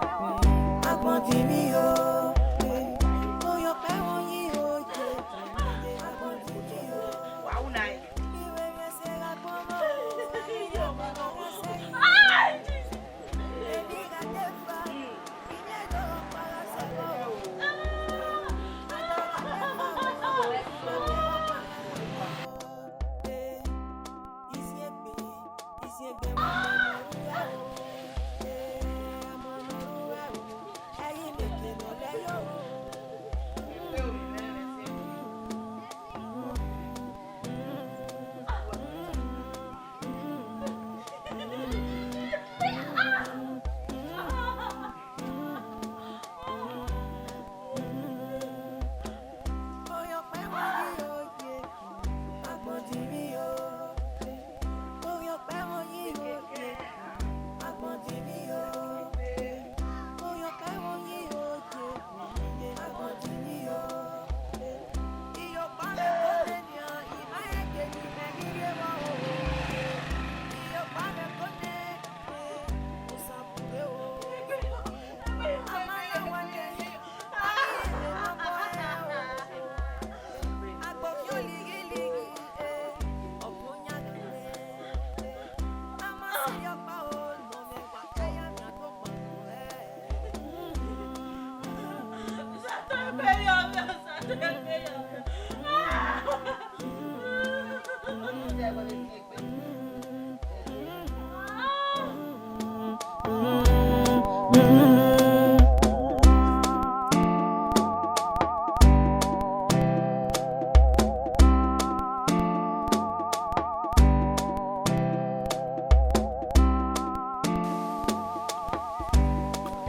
agbọn di mi o. Oyọkpa ẹmwẹ yi oye, agbọn di mi o. Wa una ẹn.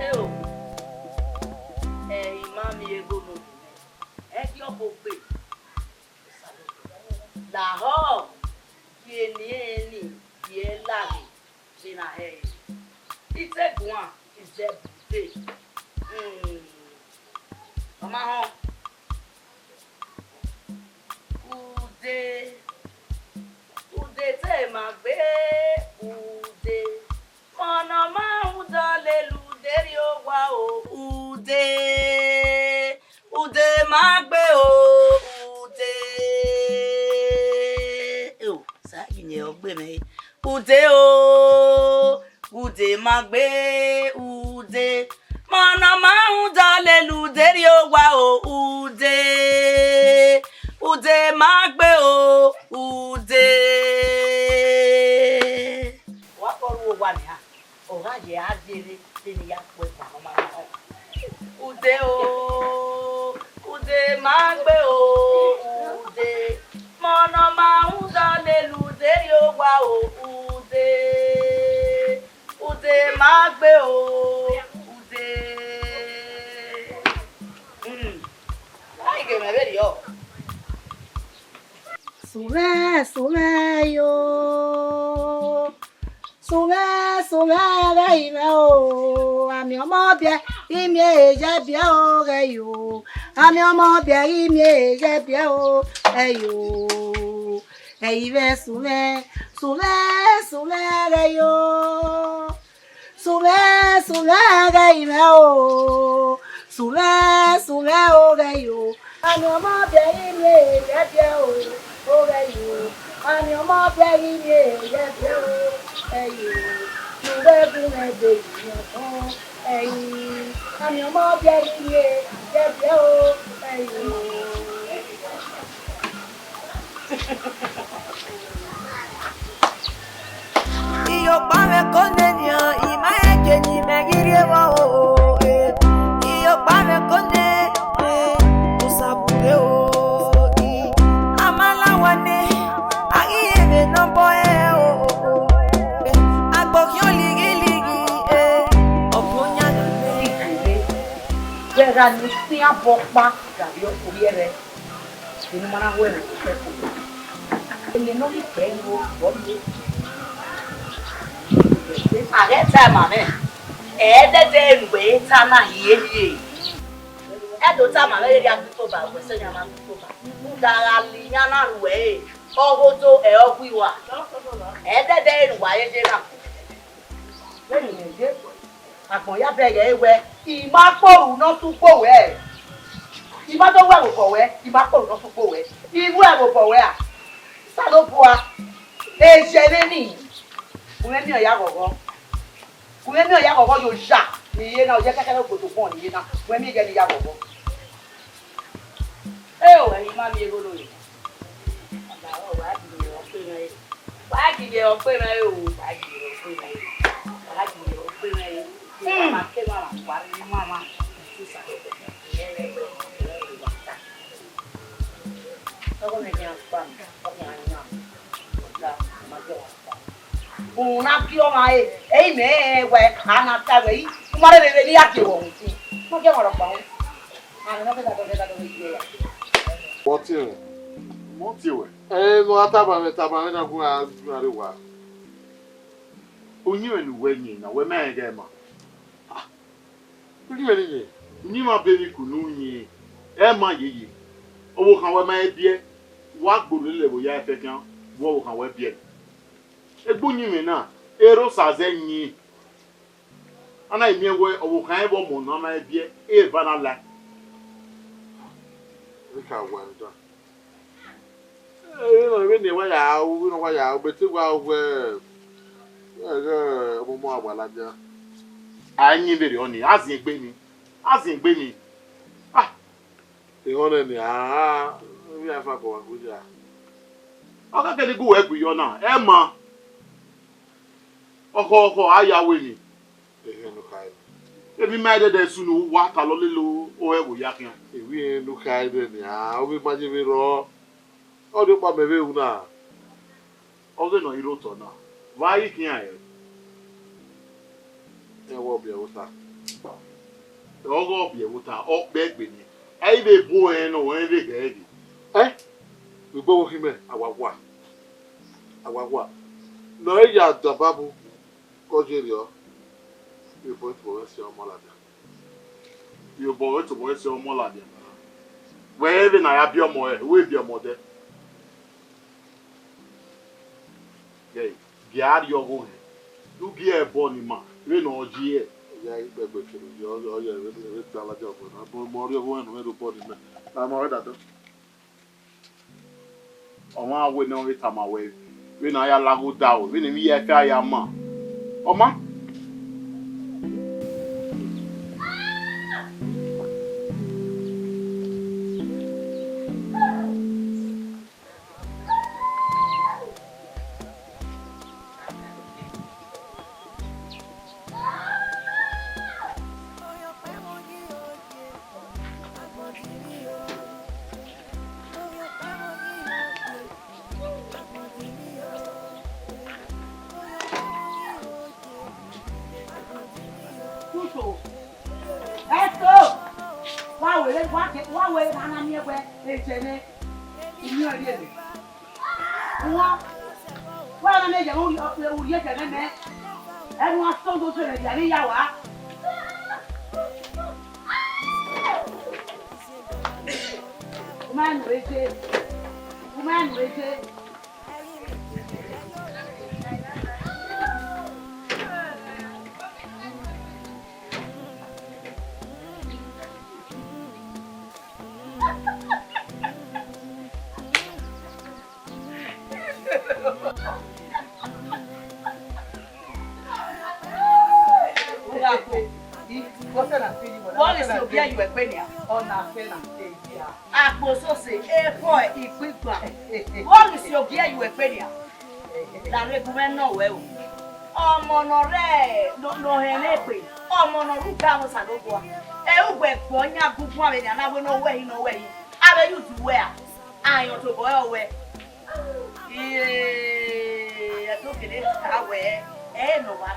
Eo, ẹ i ma miẹn egho ne ovbi mwẹ, ẹ i gie ọkpogbe. Lahọ, gie eni ẹnrẹn ni, gie ẹe la ghe vbe na hẹ ẹre. I te guan, I zẹ bu ude. Hmm, ọ ma họn. Ude, ude te ma gbe, ude. Mọnọ ma rhunmwuda lele ude rrie owa o, ude, ude ma gbe o, ude. Eo, sa ghi miẹn ọgbe mwẹ re. Ude o, ude ma gbe, ude. Mọnọ ma rhunmwuda lele ude rrie owa o, ude, ude ma gbe o, ude. Wa kọ ru owa nian, ọ gha ye a ye rre, vbene I ya kpọe gba ne ọ ma na họn. Ude o, ude ma gbe o, ude. Mọnọ ma rhunmwuda lele ude rrie owa o, ude. Ude ma gbe o, ude. Hmm. Ai, ghe mwẹ vberriọ. Sumwẹ, sumwẹ yo. Sumwẹ, sumwẹ ghẹ i mwẹ o. Amẹ ọmọ biẹ, I miẹn ehe ye biẹ o ghẹ yo. Amẹ ọmọ biẹ, I miẹn ehe ye biẹ o ghẹ yo. Ẹ i mwẹ sumwẹ, sumwẹ, sumwẹ ghẹ yo. Sumwẹ, sumwẹ ghẹ i mwẹ o. Sumwẹ, sumwẹ o ghẹ yo. Amẹ ọmọ biẹ I miẹn ehe ye biẹ o, o ghẹ yo. Amẹ ọmọ biẹ I miẹn ehe ye biẹ o, ẹ yo. Ne uwẹ gu mwẹ gbe yi ọgbọn, ẹ i. Amẹ ọmọ biẹ I miẹn ehe ye biẹ o, ẹ yo. Iyokpa mwẹ ko nene, I ma rẹn gie ne imẹ ghi rrie vbọ o, eh. Iyokpa mwẹ ko nene, eh, Osaburẹ o, eh. A ma la owa nẹ, a ghi re vbe ne ọ bọ ẹre o, eh. Agbọn khian lighilighi, eh, ọ khian yan nẹ. Wẹ gha ne usian bọ ọkpa gha rrie ovbi ẹre. Eni ma na ru ẹmwẹ ne ọ kpẹe ko. Eni ne ọ ghi kpẹe ro, ọ rrie. A ghẹ ta ma mwẹ, ẹdẹdẹ ne uwẹ ta na hiehie. Ẹ do ta ma mwẹ, ghe a gbe itoba, wẹ sẹ yan ma gbe itoba. Rhunmwuda gha la iran na ru ẹre, ọ ghodo ẹ ọ gui wa. Ẹdẹdẹ ne uwa ye ye na. Vbene imẹ ye, agbọn ya bẹghe ẹre wẹẹ, I ma kpe oru ne ọ sẹ ugbo ruẹ. I ma do ru ẹvbo obọ ruẹ, I ma kpe oru ne ọ sẹ ugbo ruẹ. I ru ẹvbo obọ ruẹ a? Osanobua, e ye mwẹ nii, u mwẹ miẹn ọ ya ghọghọ. U mwẹ miẹn ọ ya ghọghọ ye oya ne I ye na, oya kẹkẹrẹ obodo ugbọn ne I ye na, u mwẹ miẹn ighẹ ne I ya ghọghọ. Eo, ẹ i ma miẹn egho nọ re. Wa gie mwẹ ọkpe mwẹ re. Wa gie mwẹ ọkpe mwẹ re o. Wa gie mwẹ ọkpe mwẹ re. Wa gie mwẹ ọkpe mwẹ re. Wa ma ke mama, wa rre mama. Ọgọ mwẹ khian kpa, ọ khian yan. Ọga, ma gie wa kpa. Uhunmwu na gie ọmwa re, ẹ i mẹ rẹn wẹẹ, a na ta wẹẹ, u ma rẹn vbene I ya gie wẹ uhunmwu. Ma gie ọmwa rhọkpa uhunmwu. Amẹ ne ọ ghe dadọ, ghe dadọ vbe iye ya. Wọ tie mwẹ, mọ tie wẹ. Ẹ, ne a tama mwẹ, tama mwẹ na gu a, gu a rre owa. Uyinmwẹ ne uwẹ yin na, wẹ ma rẹn ghẹ ma. Ah, uyinmwẹ ne I yin, uyinmwẹ a be emwi kunu yin, ẹ ma yeye. Ọvbokhan wẹ ma he biẹ, wa gbe orhu lele ẹvbo ya ẹfe khian, wẹ ọvbokhan wẹ biẹ. Egbe uyinmwẹ na, erha Osa zẹ yin. A na miẹn wẹẹ ọvbokhan ẹvbo ọmọ ne ọ ma he biẹ, eva na la. Eka wa da. Ẹ, vbene, vbene wa ya ru, vbene wa ya ru, bete wa ru wẹẹ, wẹẹ, ọmọmọ a wa ladian. A yin vberriọ nii, a ziẹn egbe nii, a ziẹn egbe nii. Ah! Igho nẹ nia, a, emwi a fa kọ wa gbe ya. Ọ kẹkẹ ne I gu wẹ gbe yọ na, ẹ ma. Ọkhọ, ọkhọ, a ya wẹ emwi. Ehe ne u kha ẹre. Emwi ma ẹdẹdẹ sunu wa talọ lele ore vbe ya khian. Emwi ne u kha ẹre nia, ọ ghi ma ye vbe rrọọ. Ọ rhiọkpa mẹ vbe ru na. Ọ ghe ne ọ i rre otọ na, vbe a ghi khian ẹre? Ẹghẹ ọ biẹ vbe ota. Ọghe ọ biẹ vbe ota, ọ kpẹ egbe nẹ. Ẹ i vbe bu ẹre nọ, ọ rẹn vbe ghẹ ghe. Ẹ, vbe igbo vbe okhin mẹ, a wa gua. A wa gua. Ne ọ ya da babu, ọ ye rriọ. Vbe obọ tobọ mwẹ sẹ ọmọ ladian. Vbe obọ tobọ mwẹ sẹ ọmọ ladian. Wẹ rẹn vbene a ya biẹ ọmọ rẹ, wẹ biẹ ọmọ dẹ. Gie a rrie ọghe ohẹn, ne u gie ẹbọ ne ima vbene ọ ye. Ya i gbẹgbe kere ye, ọ ye vbe ta ladian ọghe na, but mẹ ọ rrie ọghe ohẹn ne ọ mwẹ rre obọ ne imẹ. Na ma wẹ dadọ. Ọmwa wẹ ne ọ vbe tama wẹ, vbene a ya la ghe odaro, vbene emwi hia ẹfe a ya ma. Ọ ma. Tutu. Ẹto. Wa wẹ, wa ke, wa wẹ, a na miẹn wẹ, e jẹ nẹ. Imiọn rhie nẹ. Uwa, wa na miẹn yẹ vbe u rhie, u rhie jẹ nẹ mẹ. Ẹvbo uwa sẹ ozo sẹ mẹ dia ne I ya wa. U ma nu eje. U ma nu eje. Vbọ ghi si ogie yu ẹkpe nia? Ọ na fẹ na te dia. Akpo sose, ekhọe, igbigba. Vbọ ghi si ogie yu ẹkpe nia? Lahọ ebu mwẹ nọ wẹ o. Ọmọ ne ọ rre, ne ọ, ne ọ họn ẹmwẹ egbe, ọmọ ne ọ rre uga mwẹ Osanobua. Ẹ, ugbẹn ẹgbẹe ọyan gunguan vbe nia na wẹ ne ọ wẹ ẹre, ne ọ wẹ ẹre. Avbe youth wẹ a, ayọn tobọ ẹre ọ wẹ. Iye, ẹdẹ okele kha wẹ, ẹ ne ọ wa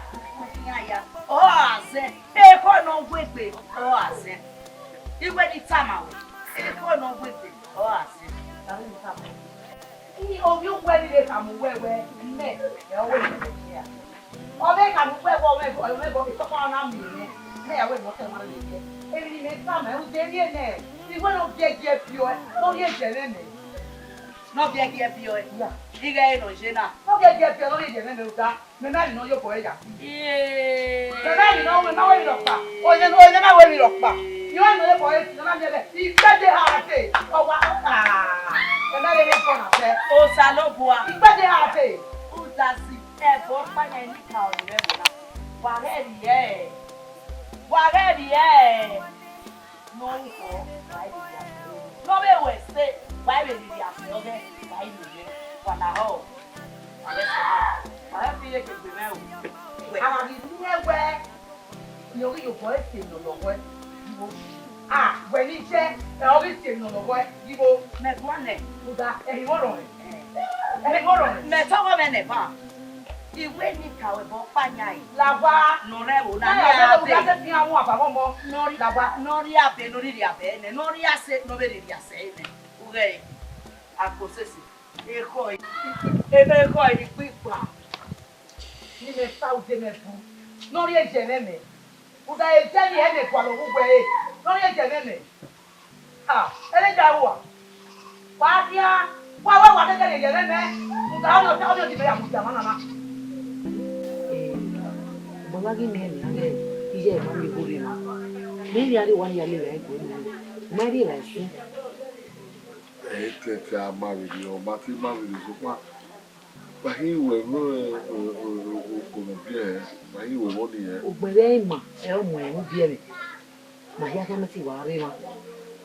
khian ya, ọ gha zẹ, ekhọe ne ọ wegbe, ọ gha zẹ. I wẹ ne I tama wẹ, ekhọe ne ọ wegbe, ọ gha zẹ. Ovbi uwẹ ni vbe khama uwẹ wẹ, mẹ, ẹ, ọ wẹ ne I zẹ khian. Ọ vbe khama uwẹ wẹ, ọ mwẹ, ọ mwẹ ekọkpa na miẹn mwẹ, mẹ ya wẹ ne ọ tẹ mwa rre ye. Emwi ne imẹ tama, rhunmwuda emwi nẹ, I wẹ ne ọ giẹgiẹ biẹ ọe, ne ọ rhie jẹ mwẹ mẹ. Ne ọ giẹgiẹ biẹ ọe? Ya. Ighẹ ẹre ne ọ ye na. Ne ọ giẹgiẹ biẹ ọe, ne ọ rhie jẹ mwẹ mẹ rhunmwuda, mẹ ma rhie ne ọ ye obọ ẹre ya. Iye. Mẹ ma rhie ne ọ wẹ, ma wẹ emwi rhọkpa. Oye ne, oye na wẹ emwi rhọkpa. I wẹ ne ọ ye obọ ẹre, ne ọ na miẹn mwẹ, igbẹdẹ ha dee, ọ wa, ah, mẹ ma rhie ne ọ na fẹ. Osanobua. Igbẹdẹ ha dee. Udasi, ẹbọ ọkpa yan ne I ka ọre mwẹ ẹvbo na. Wa ghẹ rhie ẹe. Wa ghẹ rhie ẹe. Ne ọ ru khọ, wa i vbe rhie afe. Ne ọ vbe ru ẹse, wa i vbe rhie afe ọghẹ, wa i vbe rhie. Wa lahọ. Wa ghẹ sẹ, wa ghẹ fi ye egbe mwẹ o. A gha ghi miẹn wẹ, ne ọ ghi ye obọ ẹre tie emwi ne ọ lọghọe, ghi vbo? A, wẹ ne I jẹ, ẹ, ọ ghi tie emwi ne ọ lọghọe, ghi vbo? Mẹ guan nẹ. Rhunmwuda, ẹre I mwẹ orhọnmwẹ. Ẹre I mwẹ orhọnmwẹ. Mẹ tọghọ mwẹ nẹ ba. I wẹ ne I ka ruẹ ẹbọ ọkpa yan ẹre. Lagua. Ne ọ rre ẹvbo na, ne ọ rre abe. Ne ọ rre abe, ne ọ rhie rhie abe nẹ, ne ọ rhie ase, ne ọ vbe rhie rhie ase nẹ. U ghẹ re, akpo sese, ekhọe, ekhọe ni gbigba. Ne imẹ sa ude mẹ bu, ne ọ rhie jẹ mwẹ mẹ. Uda e jẹ ni ẹne gualọ vbe uwẹ re, ne ọ rhie jẹ mwẹ mẹ. Ah, ẹre da rua. Wa khian, wa wa wa kẹkẹ ne yẹrẹ mẹ. Uda ọnii, ọnii, ọnii, ọnii, mẹ ya mudia mwa nana. Eh, baba ghi miẹn nian ghẹ, iye ẹmwẹ miẹn igho rre na. Mẹ rhie arre wa ne I ya lele ẹre gue nẹ. Ma rhie ra ẹsin. Ẹ i tẹtẹ a ma vberriọ, ọ ma te ma vberriọ, sokpan ma hin wẹ vbe okpomọ biẹ hẹ, ma hin wẹ vbọ ni hẹ. Ugbẹn vbe ima, ẹ ọ mu ẹmwẹ ubiẹmwẹ. Ma hia khian mẹ te wa rre emwa.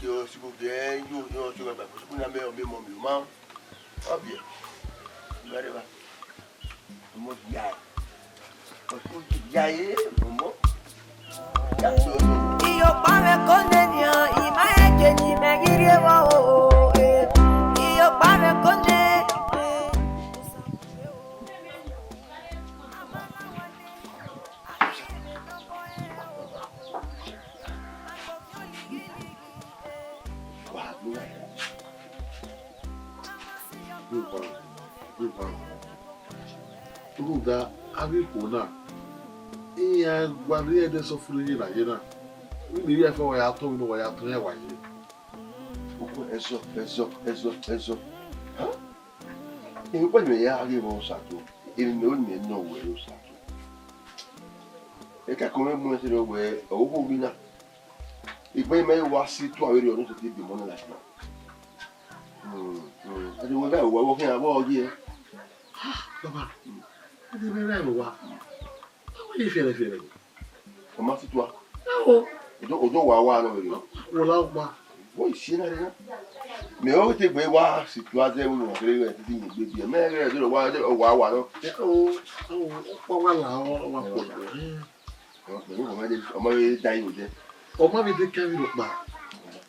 Ke ọ siko ke ẹ yo, ọ siko gba, siko na mẹ, ọ mẹ mọ mi, ma. Ọ biẹ. Very well. Mo ya. Ọ siko Ya ye, ọmọ. Ya ye, ọmọ. Iyokpa mwẹ kone nian, I ma he keni mẹ ghi rrie vbọ o, eh. Iyokpa mwẹ kone. Rhunmwuda avbe ikhuo na, iran wa rhie ẹdẹ sọfure ye na ye na. Vbene I rhie ẹfe, wa ya tọn, vbene wa ya tọn, iran wa ye. Uku ẹzọ, ẹzọ, ẹzọ, ẹzọ. Ha? Emwi ọkpa ne imẹ ya ghe vbe Osato, emwi ne ọ nọ wẹ Osato. Ẹkẹkọ mwẹ mu ẹse rẹ wẹ, ọvbokhan ghi na. Egbe mẹ wa si tua vberriọ ne u sẹtin biẹ ọmọ na ladian. Hmm, hmm. Ẹdẹ wẹ vbe uwa vbe ọ khian vbe ọ ye? Baba, ẹdẹ mwẹ vbe uwa. Ọ ye fiẹrẹ fiẹrẹ. Ọ ma si tua. Awo. Odo, odo wa wa nọ vberriọ. Wo la wa. Wo isi na rre na. Mẹ ọ te gbe wa si tua zẹ vbe uwa kere vbe titi yin gbe biẹ. Mẹ rẹ do wa, wa wa nọ. Awo, awo, ọkpa wa la, ọ wa kpọ la. Ọ ma vbe da iro dẹ. Ọ ma vbe de ka vbe rhọkpa.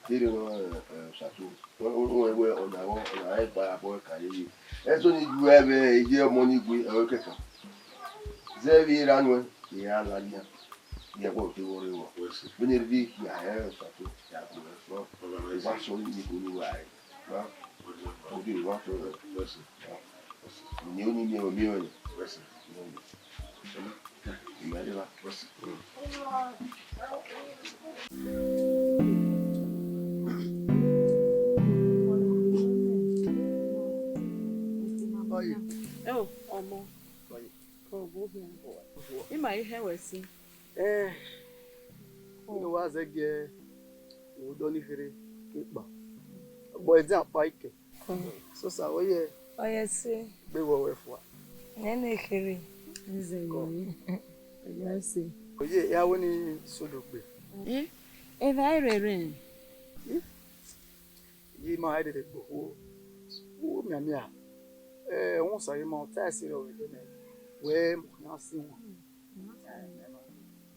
Tere nọ, eh, eh, Osato. Wẹ, wẹ, wẹ, ọna, ọna, ẹ gba abọ ka ye ye. Ẹzọ ni ju ẹvbe ye ọmọ ni gbe, ẹ, kẹkan. Zẹ vbe ra nuẹn, I ra la nian. I ya gba ote vbọ rre vbọ. Wẹ sẹ. Vbene erriọ hia, ẹ, Osato, ya gbe ẹre. Ọna, wẹ sẹ. Wa sọ ni ko ni wa ẹ. Wa. Wẹ sẹ. Oge wa sọ rẹ. Wẹ sẹ. Ni o ni miẹn, miẹn. Wẹ sẹ. Ẹ o, ọmọ. Ọ bu hian. I ma i hẹn wẹ sin. Ẹ, ne uwa zẹgiẹ, odọ ni kherhe, ke kpa. Ọgbọ ẹdẹ akpa ikẹ. Sosa, ọ ye? Ọ ye sẹ. Gbe wẹ ọre fua. Nene kherhe. Nze yọ. Ọ ye sẹ. Ọ ye, ya wẹ ni sodogbe. Eh? Evba i rherhe. Eh? Ye ma i rherhe gbe okhuo. U mianmian. Eh, wọn sa ye ma, ọ ta ẹse rẹ ọvbehe nẹ. Wẹ mu khian si wọn.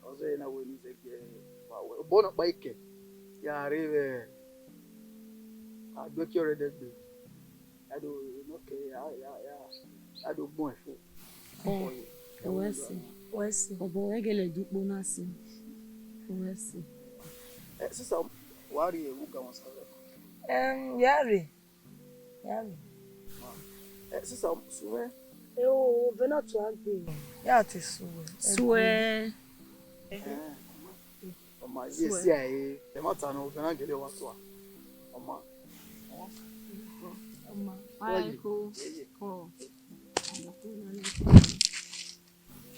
Ọ zẹ na wẹ ne zẹgiẹ wa wẹ. Obọ nọkpa ikẹ, ya rre vbe aduẹki ọre ẹdẹgbe. A do nọ kẹ, ya, ya, ya, a do gbọn ẹfo. Ẹ, wẹ sẹ, wẹ sẹ. Obọ wẹ gele du ukpo na sẹ. Wẹ sẹ. Ẹ, sisa, wa rrie ẹvbo ga wọn sa rẹ? Ẹm, ya rre. Ya rre. Ẹ, sisa, suẹ. Ẹ o, ovẹn na tua gbe. Ya te suẹ. Suẹ. Ẹ, ọ ma ye si a e, ẹmwata nọ, ovẹn na gele wa tua. Ọ ma. Ọ ma. Why? Aye ko. Ye, ye. Ko.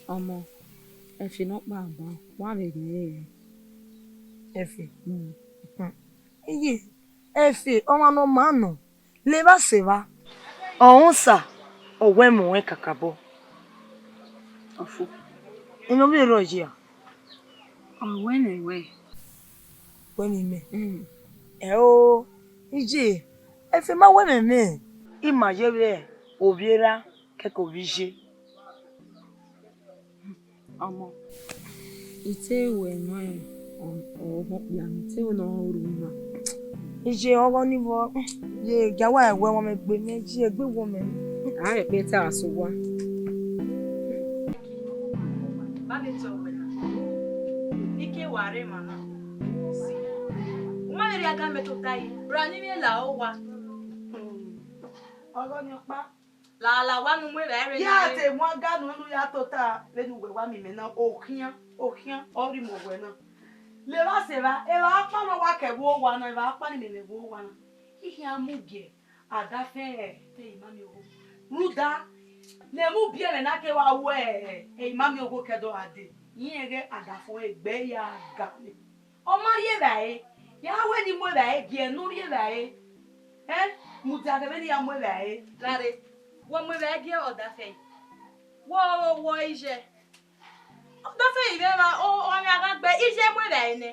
Ọmọ, ẹfe nọkpa ban, wa vbe ghe ẹre. Ẹfe? Mm. Hmm. Iye, ẹfe, ọmwa ne ọ maa nọ, levba sẹ evba, ọ rẹn osa, ọ wẹ mu ẹn kakabọ. Ọfo. Emwi ne ọ vbe rrọọ yi a? Ọ wẹ ne wẹ. Wẹ ne imẹ? Mm. Ẹo, iye, ẹfe ma wẹ mwẹ mẹ, I ma ye vbe ovbi erha kẹkẹ ovbi iye. Ọmọ, I te wẹ nọ, ọ, ọ họn okpia nọ, I te wẹ ne ọ rhu na. Iye ọghọ ni vbọ, ye gia wa ẹwẹ wọn mẹ gbe mẹ, iye egbe wọ mẹ. A rẹ kpe ta aso wa. Ba vbe tọ wẹ na. Ike wa rre emwa na. Si. U ma vbe rhie aga mẹ tota yi, ra ni vbe la owa. Ọghọ ni ọkpa. Lala wa ne u mu evbare rre. Ya te mu aga nuẹn ne u ya tota vbene uwẹ wa miẹn imẹ na, okhian, okhian, ọ rhie imẹ owẹ na. Levba sẹ evba, evba ọkpa ne ọ wa ke ẹvbo owa na, evba ọkpa ne imẹ ne ẹvbo owa na. I khian mu gie, a da fẹn ẹre, te I ma miẹn ogho. Rhunmwuda, ne mu biẹ ẹmwẹ na ke wa ru ẹre, I ma miẹn ogho ke ẹdẹ ọ gha dee, irẹn ghẹ a da fẹn ẹre egbe ya ga nẹ. Ọ ma rhie evbare, ya wẹ ne I mu evbare gie ne u rhie evbare. Ẹ, mudia ghe vbene I ya mu evbare. Rare, wẹ mu evbare gie ọdafẹn. Wẹ, wẹ, wẹ iye. Ọdafẹn ivbe emwa, ọ, ọ, ọmwa gha gbe iye mu evbare nẹ.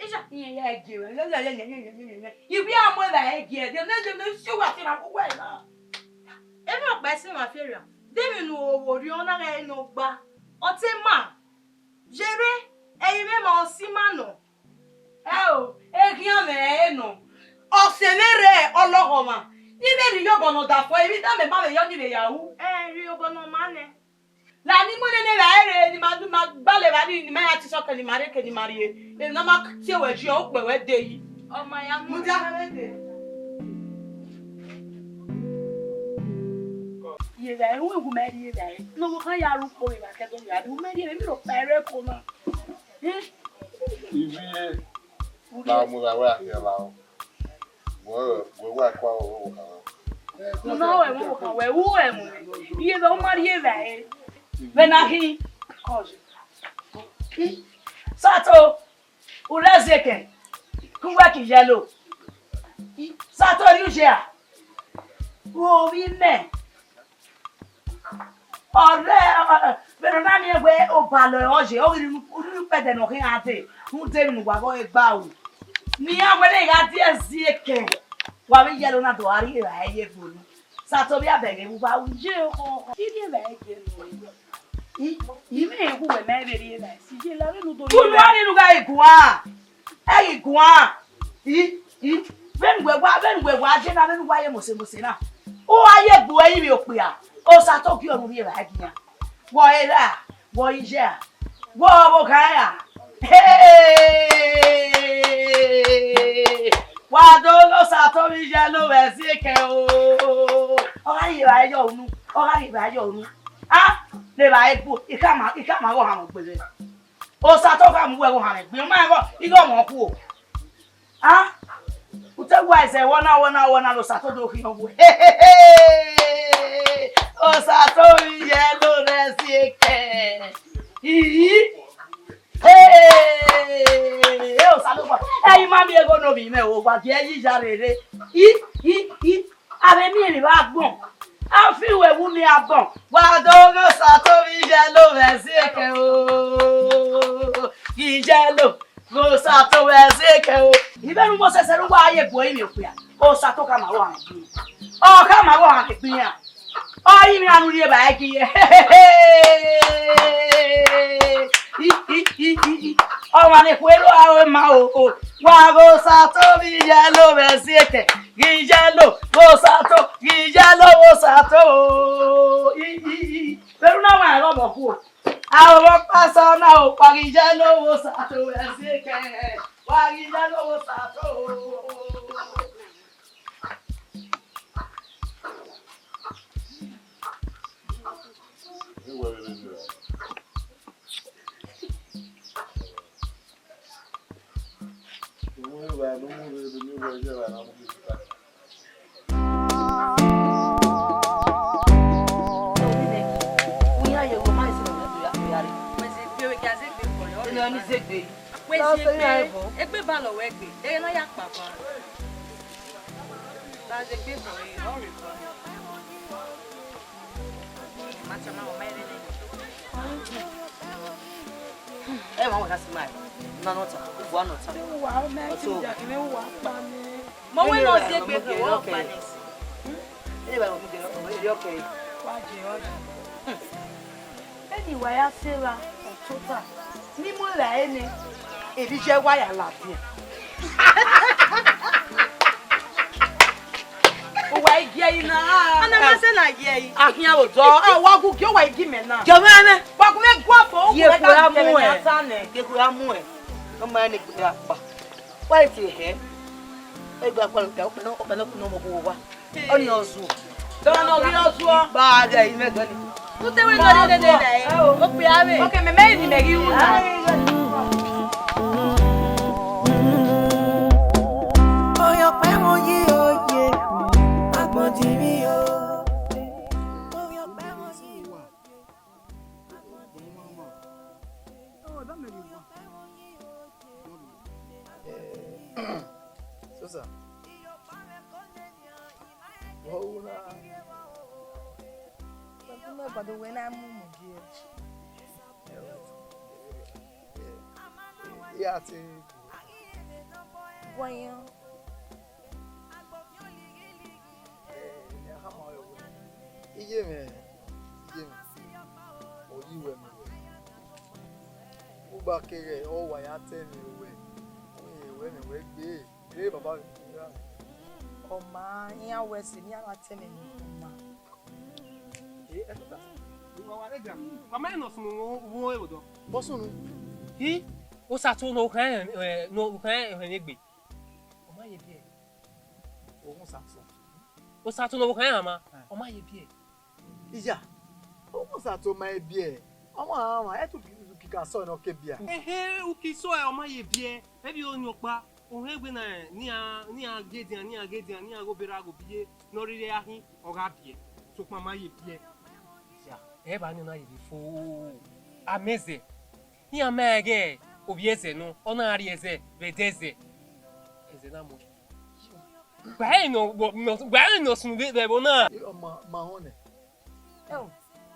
Iye, iye, iye, iye. Iwe a mu evbare gie, de ne, de ne, si uwa fi ma ku wẹ na. Emwi ọkpa ẹse mwa fi erriọ. De emwi ne uwẹ orhiọn na ghẹ nọ gba? Ọ te ma. Yerre, ẹ i mwẹ ma ọ si ima nọ. Ẹo, eghian mwẹ ẹre nọ. Ọ sẹ mwẹ rre ọlọghọmwa. I vbe rhie obọ ne ọ da fo, emwi da mẹ ma vbe yọ ni vbe ya ru. Ẹ, rhie obọ ne ọ ma nẹ. La ni mu nene evbare rre, ne ima, ne ima gbalọ evbare, ne ima ya titọ ke ne ima rre, ke ne ima rrie. Emwi ne ọ ma tie wẹ jẹ, ọ kpẹ wẹ de yi. Ọ ma ya mu. Mudia. Ye evbare, uwẹ gu mẹ rhie evbare. Ne ọvbokhan ya ru ukpo vbe evba ke do ya, u mẹ rhie, emwi rhọkpa ẹre ko na. Eh? Ivie, la mu gha wẹ a khian la o. Wẹ, wẹ wa kua o, o kha. Una wẹ mu kha, wẹ u wẹ mu. Iye vbe u ma rhie evbare. Vbe na khin. Sato, u rre ziekẹn. Ku wẹ ke Iyẹlo. Sato, rhie uye a. Ovbi mẹ. Ọrre, ọ, ọ, vbene ọ na miẹn wẹẹ obalọ ọre ọ ye, ọ ghi rhie unu, unu ukpẹdẹ ne ọ khian dee, rhunmwuda emwi ne uwa ghe ọre gba ru. Ne iran wẹẹ ne I gha die ziekẹn, wa vbe Iyẹlo na do gha rhie evbare ye egbe unu. Sato vbe a bẹghe vbe uwa ru. Ye okhọ, I rhie evbare ye unu. I, I mwẹ khu wẹ ma vbe rhie evbare, si ye la vbene u do rhie evbare. Unu a rhie ne u gha ghi guan. Ẹ ghi guan, i, i, vbene uwẹ wa, vbene uwẹ wa je na, vbene uwa ye mose mose na, u wa ye gbe ẹrinmwi okpia, Osato gie ọre u rhie evbare gie iran. Wẹ ọre ra, wẹ ọre iye ra, wẹ ọvbokhan ra. Hey! Wa do ghe Osato vbe Iyẹlo vbe ẹziekẹn o. Ọ gha rhie evbare yọ unu, ọ gha rhie evbare yọ unu. A, ne evbare gbo, I khama, I khama ghe ọhanmwẹ gbe mwẹ. Osato khama uwẹ ghe ọhanmwẹ gbe, ọ ma rẹn igho, igho ọmọ khuo. A, u te wa ẹzẹ wọ na, wọ na, wọ na, ne Osato do khian uwẹ. Osato vbe Iyẹlo vbe ẹziekẹn. Ii. Hey, Osanobua, ẹ i ma miẹn igho ne ovbi mwẹ o, wa gie ẹre yi ya rere. I, i, i, a vbe miẹn emwi vbe agbọn. A fi uwẹ wu miẹn agbọn. Wa do ghe Osato vbe Iyẹlo vbe ẹziekẹn o. Iyẹlo, ghe Osato vbe ẹziekẹn o. Ivbene u mose sẹ ne uwa ye gbe ẹrinmwi okpia, Osato khama ghe ọhanmwẹ gbe iran. Ọ khama ghe ọhanmwẹ gbe iran. Ọ i mwẹ iran ne u rhie evbare gie iran. I, i, i, i, i. Ọmwa ne khuẹrhẹ aro ma o, o. Wa ghe Osato vbe Iyẹlo vbe ẹziekẹn, ghe Iyẹlo, ghe Osato, ghe Iyẹlo, ghe Osato o. I, i, i. Vbene u na wa ẹghẹ ọmọ khuo. Aro vbe ọkpa sa na o, wa ghe Iyẹlo, ghe Osato vbe ẹziekẹn, wa ghe Iyẹlo, ghe Osato o. Wẹ zegbe, egbe balọ wẹ gbe, ẹghẹ ne ọ ya kpakpa. Ba zegbe bọ ẹre, ọ rhe bọ. Ma tama wẹ ma rere. Ẹ ma wẹ ka si ma. Na nọ ta, wa nọ ta. Uwa mẹ ti ja kene uwa pa mi. Mo wẹ nọ zegbe bọ, wa pa ni. Ẹ ba mo gẹ, ẹ yọ kẹ. Wa je ọ. Eni wa ya sẹ evba ọtota, ne I mu evbare nẹ, erha iye wa ya ladian. Uwa i gie ẹre na. Ana ma sẹ na gie ẹre. A khian vbe odọ, a wa gu gie uwa i gie imẹ na. Jọ mwẹ mwẹ. Wa gu mwẹ guan fo, ye uwa kue ka a gie mu ẹre ẹ. Na ta nẹ. Ye kue a mu ẹre. Ọ ma rẹn ne egbe ra kpa. Wa i tie hẹ. Egbe akpa lọ ta, ọkpẹnọ, ọkpẹnọ kunu ọmọ owa. Ọni ọ zuọ. Dọmọ ne ọ ghi ọ zuọ. Ba a ghe imẹ gẹ ni. Ute wẹ nọ dede dede. Okpia vbe. Oke, mẹ, mẹ ni mẹ ghi ru na. Oyọkpẹ wọn ye oye, agbọn di mi o. Oyọkpẹ wọn ye oye, agbọn di mi o. Sosa. Wọ wu na. Ọdún mẹ́gbàá ló wẹ náà mú mú díẹ̀. Iya ti. Wọ̀nyẹn. Iye mẹ. Iwẹ mẹ wẹ. Ugba keghe ọ wa ya tẹ mwẹ wẹ. Wẹ wẹ mẹ wẹ gbe. Ee, baba, ọ ma iran wẹ sẹ ne iran na tẹ mwẹ ne ọ ma. Ee, Esther. Wa ma nọ sunu vbe odọ. Vbọ sunu? Hi, Osato ne okhan, eh, ne okhan ehẹn egbe. Ọ ma ye biẹ. Oghun Osato. Osato ne okhan ehẹn ma, ọ ma ye biẹ. Iya, Oghun Osato ma ye biẹ. Ọ ma rhan, ẹ tu kika sọ ne ọ ke bia. Ehe, uki sọ ẹ, ọ ma ye biẹ. Ẹ vbe ọyọkpa, ohẹn egbe na, ne iran, ne iran ghe edian, ne iran ghe edian, ne iran ghe obọ erha ghe obọ iye, ne ọ rhirhi ya khin, ọ gha biẹ. Sokpan ma ye biẹ. Iya, ẹ ba ni na ye vbe fo. Amẹzẹ. Iran ma ẹghẹ ovbi ẹzẹ nọ, ọ na rhie ẹzẹ vbe ẹdẹ ẹzẹ. Ẹzẹ na mu. Gba ẹre nọ, nọ, gba ẹre nọ sunu vbe, vbe ẹvbo na. Ọ ma, ma họn nẹ. Ẹo,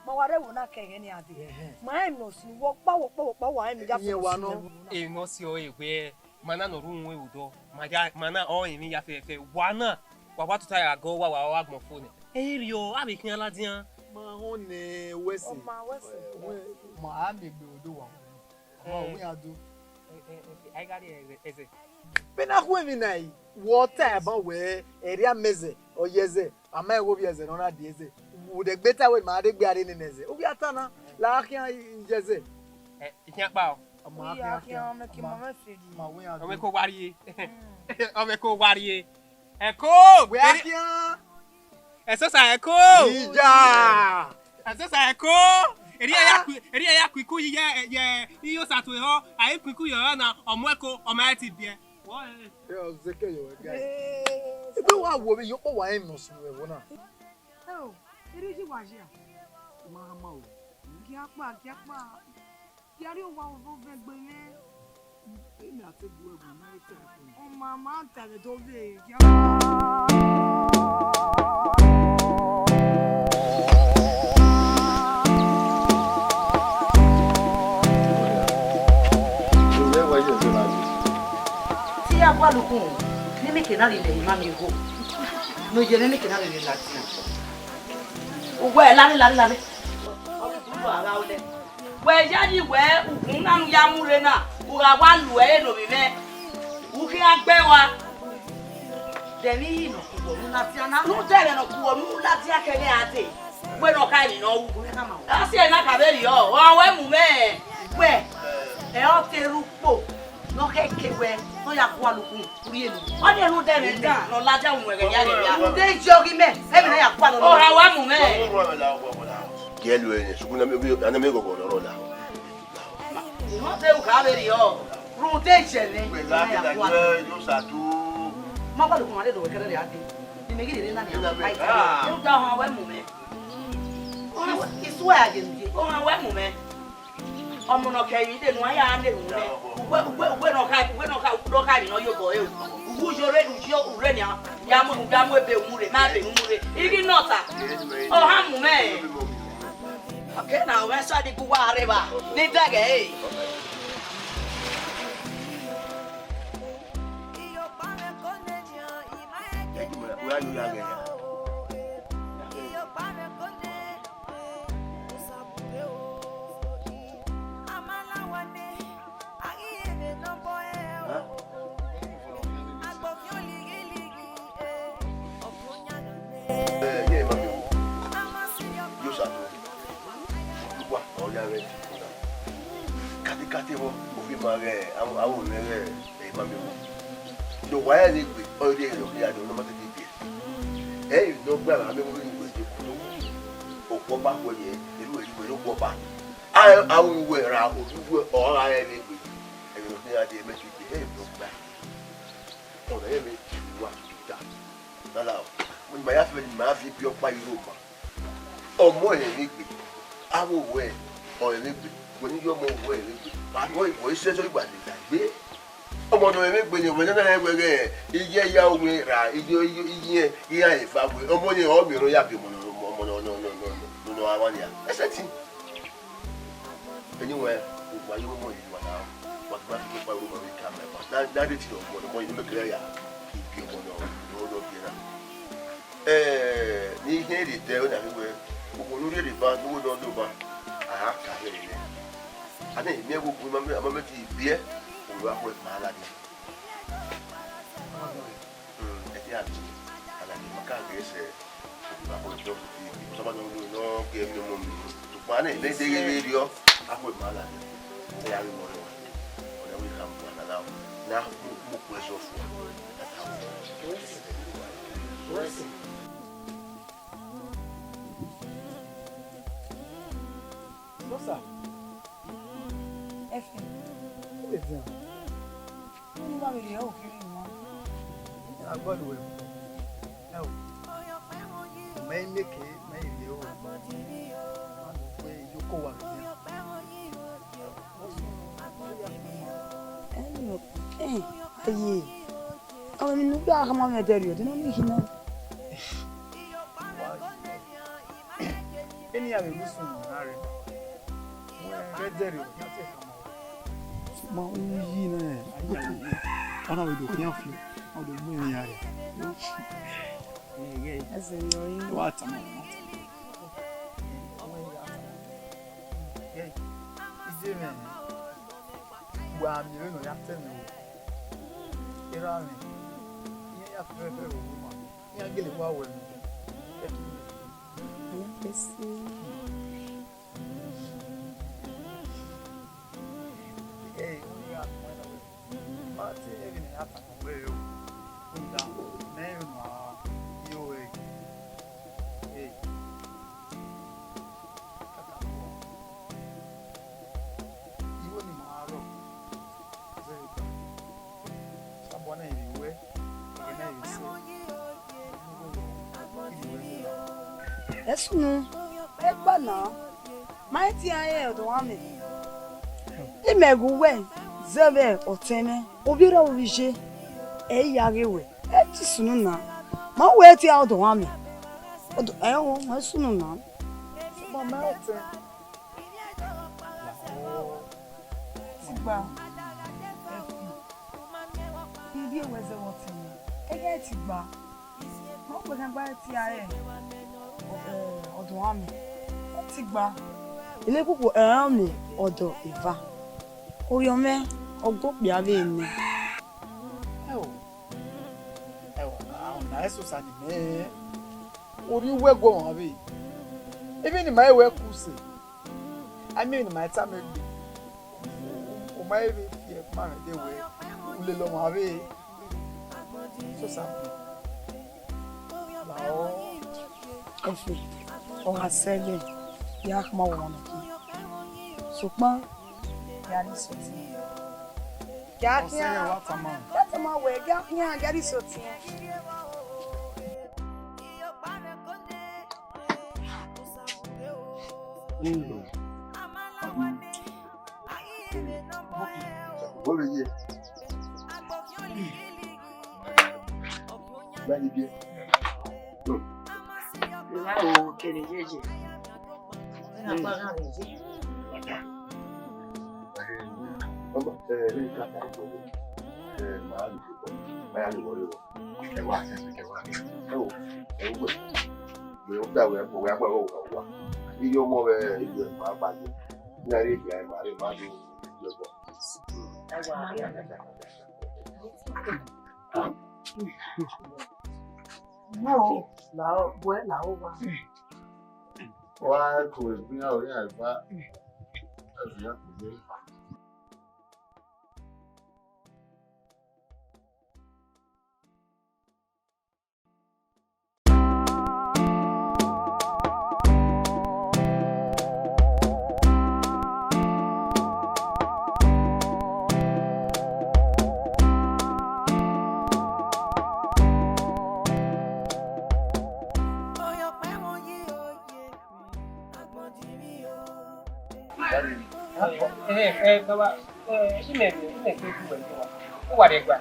ma wa rre ẹvbo na kẹ ẹghẹ ne a dee. Ẹhẹn. Ma rẹn nọ sunu, wẹ ọkpa, wẹ ọkpa, wẹ ọkpa, wa rẹn ne ya fẹ sunu vbe ẹvbo na. Emwi ne ọ si ọre wẹ, ma na ne ọ rre uhunmwu vbe odọ, ma ya, ma na ọ rẹn emwi ya fẹfẹ, wa na, wa wa tota ya gọ, wa wa, wa gbọn fo nẹ. Erriọ, avbe khian ladian. Ma họn nẹ, wẹ sẹ. Ọ ma wẹ sẹ. Wẹ, ma a miẹn egbe odọ wa. Ọmọ, eh, wẹ iran do. Eh, eh, eh, a i gha rrie ẹzẹ. Vbene a khu emwi na yi, wẹ ọ ta ẹban wẹ, ẹrria mẹ ẹzẹ, ọ ye ẹzẹ, a ma ẹghẹ ovbi ẹzẹ ne ọ na die ẹzẹ. Vbe odẹ egbe ta wẹ, ma rre egbe a rre nene ẹzẹ. Ovbi a ta na, la a khian ye ẹzẹ. Eh, I khian kpa o. Ọmọ, a khian, khian, khian, ọmọ, ọmọ, ma wẹ iran do. Ọmọ ko wa rrie. Mm. Ọmọ ko wa rrie. Ẹko! Wẹ a khian. Ẹsosa ẹko! Ija! Ẹsosa ẹko! Erriọ ya ku, erriọ ya ku iku yi ye, ye, iye Osato ehọ, a i ku iku yi ọre na, ọ mu ẹko, ọ ma rẹn ti biẹ. Wọ, eh. Ẹ, ọ zẹ kẹ yọ, guys. Egbe wa wo vbe iyokpo wa rẹn nọ sunu vbe ẹvbo na. Ẹ o, erriọ yi wa yi a? Ma ma o. Giakpa, giakpa. Yari owa ovọ vẹ egbe mwẹ. Emi a te gu ẹre, ma i ta ẹkun. Ọ ma ma ta ẹdẹ do vbe ya. Te I ya gualọ ukhunmwu, ne emeke na rhie lele ima miẹn igho. Ne ọ ye ne emeke na rhie lele ladian. Uwẹ, lare, lare, lare. Ọ ghi bun uwa gha ole. Wẹ yayi wẹ ukhunmwu na ne u ya mu rre na, u gha wa lu ẹre ne ovbi mwẹ, u khian gbe ẹre ua. De emwi ne ọ ku wẹ unu ladian na? Rhunmwuda ẹmwẹ ne ọ ku wẹ unu ladian kẹghẹ a dee, wẹ ne ọ kha emwi ne ọ ru. Ọ si ẹre na ka vberriọ, ọ wẹ mu mwẹ. Wẹ, ẹ ọ te rre ukpo. Ne ọ khẹ ke wẹ, ne ọ ya gualọ ukhunmwu, u rhie nọ. Ọ ni rhunmwuda ẹmwẹ dan ne ọ ladian unu ẹghẹ hia rhie hia. Rhunmwuda iyọghe mẹ, ẹmwẹ ne ọ ya gualọ nọ. Ọ gha wa mu mwẹ. Gie ẹe lu ẹre, sukun na mẹ, a na mẹ ghọghọ ne ọ rrọọ na. Irẹn te u kha vberriọ, rhunmwuda iyẹ mwẹ, ẹmwẹ ne ọ ya gualọ. Ma gualọ ukhunmwu, a lele wẹ kẹrẹrẹ a dee. Ne imẹ ghi rre na nian, a i ta. Rhunmwuda ọ gha wa mu mwẹ. Ọ gha wa, I swear against you. Ọ gha wa mu mwẹ. Ọmọ ne ọ kẹ emwi dee ne uwa ya na erhunmwu mwẹ. Uwẹ, uwẹ, uwẹ ne ọ kha, uwẹ ne ọ kha, ne ọ kha emwi ne ọ ye obọ ẹre o. Uwu yo rre, u yo, u rre nian, ya mu, ya mu ebe mu rre, ma ebe mu rre. I ghi nọ ọta. Ọ gha mu mwẹ. Okay, na ọ mwẹ sa di gu uwa rre evba. Ni dẹghe ẹre. Ẹ, ye ma mi wo. Yo sa to. Wa, ọ ya rẹ. Katikati vbọ, ovbi ima ghẹ, aro, aro mwẹ ghẹ, ẹ, ma mi wo. Do wa ya ne egbe, ọ rhie ẹre, ọ rhie ẹre, ọ ma tete biẹ. Ẹ i nọ gba ra, mẹ wo ni wẹ je ku. Okpọ ba khuẹ ye, elu eri wẹ okpọ ba. A, a ru wẹ ra, odu wẹ, ọ gha rẹ vbe egbe. Ẹghẹ ne ọ khian dee, mẹ te gbe, ẹ i nọ gba. Ọna ẹmwẹ wa tuta. Lala o, ma ya fẹ ne ima fi bi ọkpa ye iro ma. Ọmọ ẹre vbe egbe, avbe owẹ ọre vbe egbe, wẹ ne I ya ọmọ owẹ vbe egbe, avbe owẹ isẹsẹ igba ne da gbe. Ọmọ ne ọre vbe egbe ne wẹ nana rẹn wẹ ghẹ, iye ya owen ra, iye, iye, iye iran eva wẹ, ọmọ ne ọ miẹn ọre ya biẹ ọmọ ne, ọmọ ne, ne, ne, ne, ne, ne ọ ra mwa nia. Ẹsẹtin. Anyway, wa ye ọmọ ye wa na, wa gba fi kpa ro ma vbe ka mẹ, wa na, na de ti ọmọ ne, ọmọ ye ne mẹ kẹrẹ ya, ibi ọmọ ne, ne ọ biẹ na. Eh, ne I khian rhie dẹ, ọ na ghi wẹ, okhuo ne u rhie rhie ba, ne uwẹ ne ọ do ba, a gha ka rre, A na miẹn ẹvbo gu ima, ma mẹ te biẹ, ovbi akhuẹ ma ladian. Hmm, ẹdẹ a biẹ, a ladian, ma ka ghe sẹ, ovbi akhuẹ biẹ, ovbi akhuẹ biẹ, sọmọ nọ, nọ, nọ, gie emwi ne ọmọ miẹn. Sokpan a na, ne ẹdẹ ghe vberriọ, akhuẹ ma ladian. Ẹdẹ a ghi wọrọ wa, ọna wẹ I khama uwa na, na, na mu, mu ukpẹ sẹ fua. Bosa. Ẹfe. Who is there? Who is there? Agbọlu wẹ. Ẹ o. Mẹ i mieke, mẹ i rhie o. Wẹ iyoko wa vbe. Ẹ, ẹ, aye. Ọ, emwi ne u gha khama mwẹ ẹdẹrriọ, de nọ ni khin na? Eni a vbe ru sunu na rre. Wẹ ẹdẹrriọ, na te khama. Ma u yi nẹ. Ọ na vbe do khian fi, ọ do mu emwi ya rre. Ẹzẹ ne ọ yi. Wa tama, wa tama. Iye mwẹ, wa miẹn vbene ọ ya tẹ mwẹ. Erha mwẹ, iran ya fẹfẹfẹ vbe owa ma, iran gele wa wẹ mwẹ. Ẹ kẹ si. Ẹ, ọ ya tama wẹ. Ma te ẹghẹ ne a tama wẹ o. Rhunmwuda, mẹ i rẹn ne a yo ẹre. Ẹ, kakabọ, igho ne ima rrọọ, zẹvbe ekan. Sabọ na i vbe wẹ, ẹghẹ na i vbe sẹ. Ẹ sunu, ẹgba na, ma i tie ẹre ọdọ ọmwa mẹ. Imẹ ghe uwẹ zẹvbe ọtẹn mwẹ, ovbi erha ovbi iye, ẹ i ya ghe wẹ, ẹ te sunu na, ma wẹ tie ẹre ọdọ ọmwa mẹ. Ọdọ, ẹ o, ẹ sunu na. Sokpan mẹ ọtẹn. Tigba, ẹfi, I rhie wẹ zẹ vbe ọtẹn mwẹ, ẹghẹ tigba, ma wẹ khian gba tie ẹre, ọ, ọ, ọdọ ọmwa mẹ, tigba. Ene khukhun ẹre ọmọ ọdọ eva. Orhiọn mwẹ, ọ gu okpia vbe nẹ. Ẹ o, ẹ o, na, na Ẹsosa ne imẹ rẹn. Orhiọn uwẹ gu ọmwa vbe. Emwi ne ima re wẹ ku sẹ. A miẹn emwi ne ima tama egbe. U ma he vbe fi ẹkpa mwẹ de wẹ, u lele ọmwa vbe. Ẹfe, ọ gha sẹ ẹghẹ, ya khama wẹ ọmwa nọ khin. Sokpan, ya rhie isotiẹn. Ya khian, wa tama. Ya tama wẹ, ya khian, ya rhie isotiẹn. Ẹ wá, ẹ wá. Ẹ wá, ẹ wá. Ẹ wò, ẹ wò, ẹ wò, ẹ wò, ẹ wò, ẹ wò. Iye ọmọ rẹ, iye ẹ máa bàjẹ́. Ní ayé ìgbà ẹ máa rí, máa lo iye ọmọ. Ẹ wá, ẹ wá. Báwo làwọn bọ́ ẹ làwọn wá? Wá kò ìpínyà orí àìfá. Ẹ fi hàn kò dé. Eh, eh, baba, eh, ime, ime ke ku wẹ, baba. Ó wà dẹgba.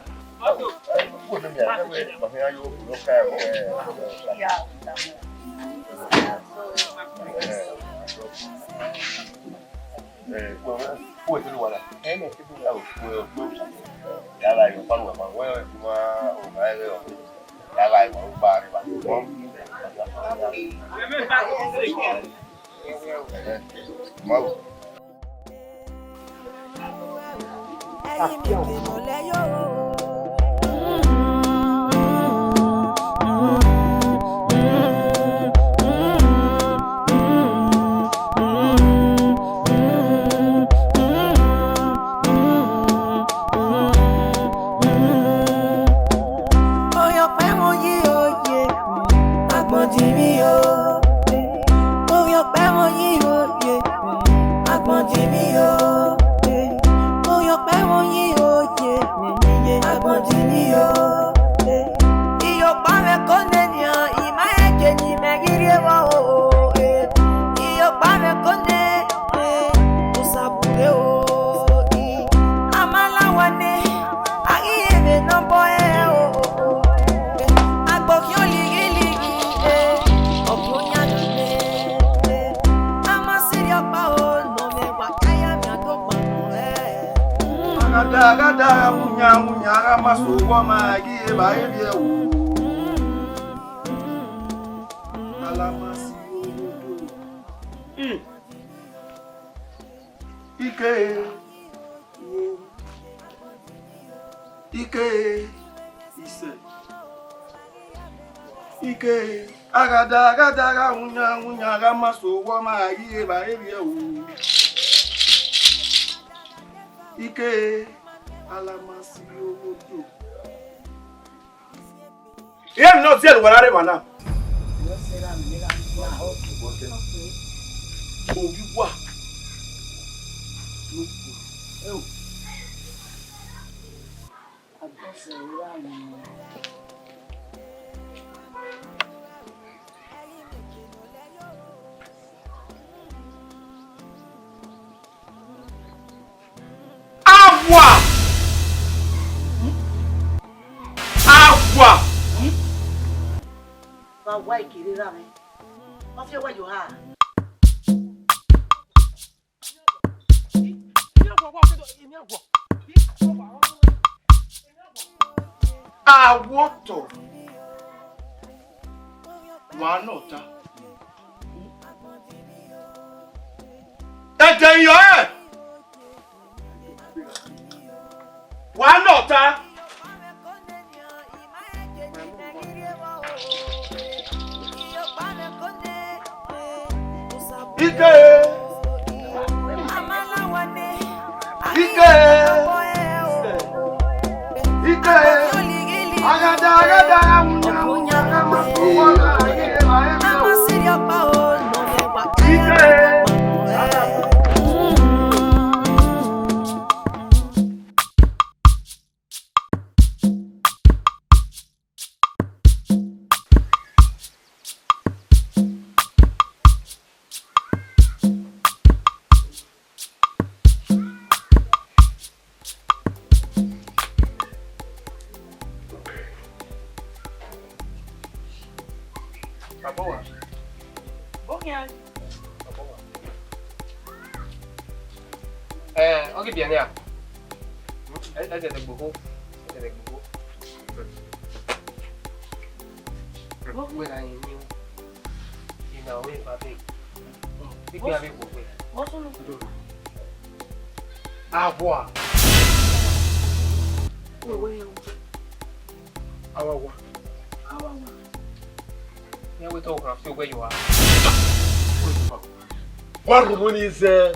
Action. Aghada, aghada, awunya, awunya, agha ma so owa ma ghi re evba evbiẹ o. Alamasi owodo. Mm. Ike. Ike. Ise. Ike. Aghada, aghada, agha awunya, awunya, agha ma so owa ma ghi re evba evbiẹ o. Ike. Alamasi owodo. Iran ne ọ ziẹrẹ uwa na rre emwa na. Ovbi uwa. Awa! Awa! Vbe a wa ikere ra mwẹ? Ọ fi ẹwẹ yo ha? Awotọ, wa nọ ta. Ẹdẹ yọ ẹ. Wa nọ ta. Ike. Ike. Ike. Aghada, aghada, awunya, awunya, agha ma so owa ma ghi re evba evbiẹ o. Ike. Baba uwa. Boghian. Baba uwa. Eh, ọ ghi biẹ nian. Ẹ, ẹ dẹdẹ gbogbo. Ẹ dẹdẹ gbogbo. Wẹ gha rinmwian. Ina ọre eva be. Igbe avbe gbogbo. Avua. Awa wa. Awa wa. Iran wẹ te ọ gha fi owẹ ye uwa. Wa rhurhu ni zẹ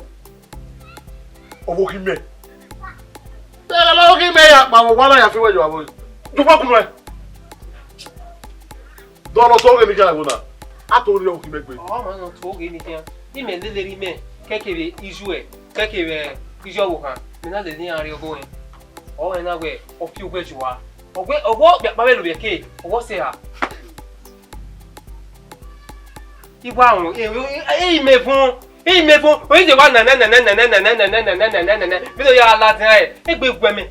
ọvbokhan mẹ. Te ọvbokhan mẹ ya kpa vbe owa na ya fi owẹ ye uwa vbe. Jokpa kun mwẹ. Dọlọ tọ ghe ni khian ẹvbo na. A to rhie ọvbokhan mẹ gbe. Ọ ma nọ to ghe ni khian. Imẹ lele rhie imẹ kẹkẹ vbe iye uẹ, kẹkẹ vbe iye ọvbokhan. Mẹ na lele iran rrie ọghe ọnrẹn. Ọ rẹn na wẹ ọ fi owẹ ye uwa. Ọghe, ọghe ọkpia kpa vbe lovbiẹ ke, ọghe ọ sẹ ra. I wa rẹn, e, e, e, imẹ vọn, e, imẹ vọn, o i de wa nana, nana, nana, vbe do ya ladian rẹ, egbe guẹ mẹ.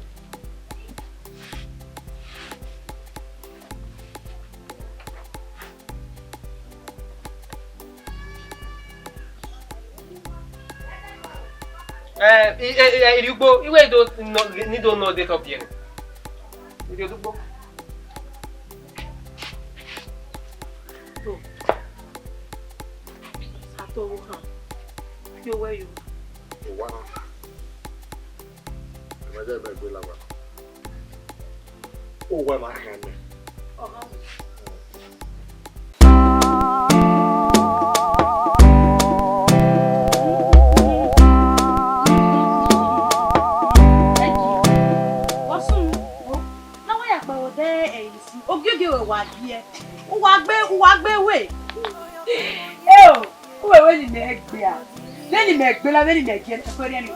Eh, i, i, i, i rhie ugbo, i wẹ i do nọ, ni do nọ de tọ biẹ nẹ. I rhie ugbo. Sato wo khan. Fi owẹ yo. Owa na. Ẹdẹ mẹ gbe lama. Uwa ma khan mẹ. Ọsun, na wa ya kpao dẹ ẹre. Ogiogie wa gie. Uwa gbe, uwa gbe we. Eo, uwe we ni mẹ gbe a. Vbene mẹ gbe la, vbene mẹ gie, ẹkpẹrẹ ni.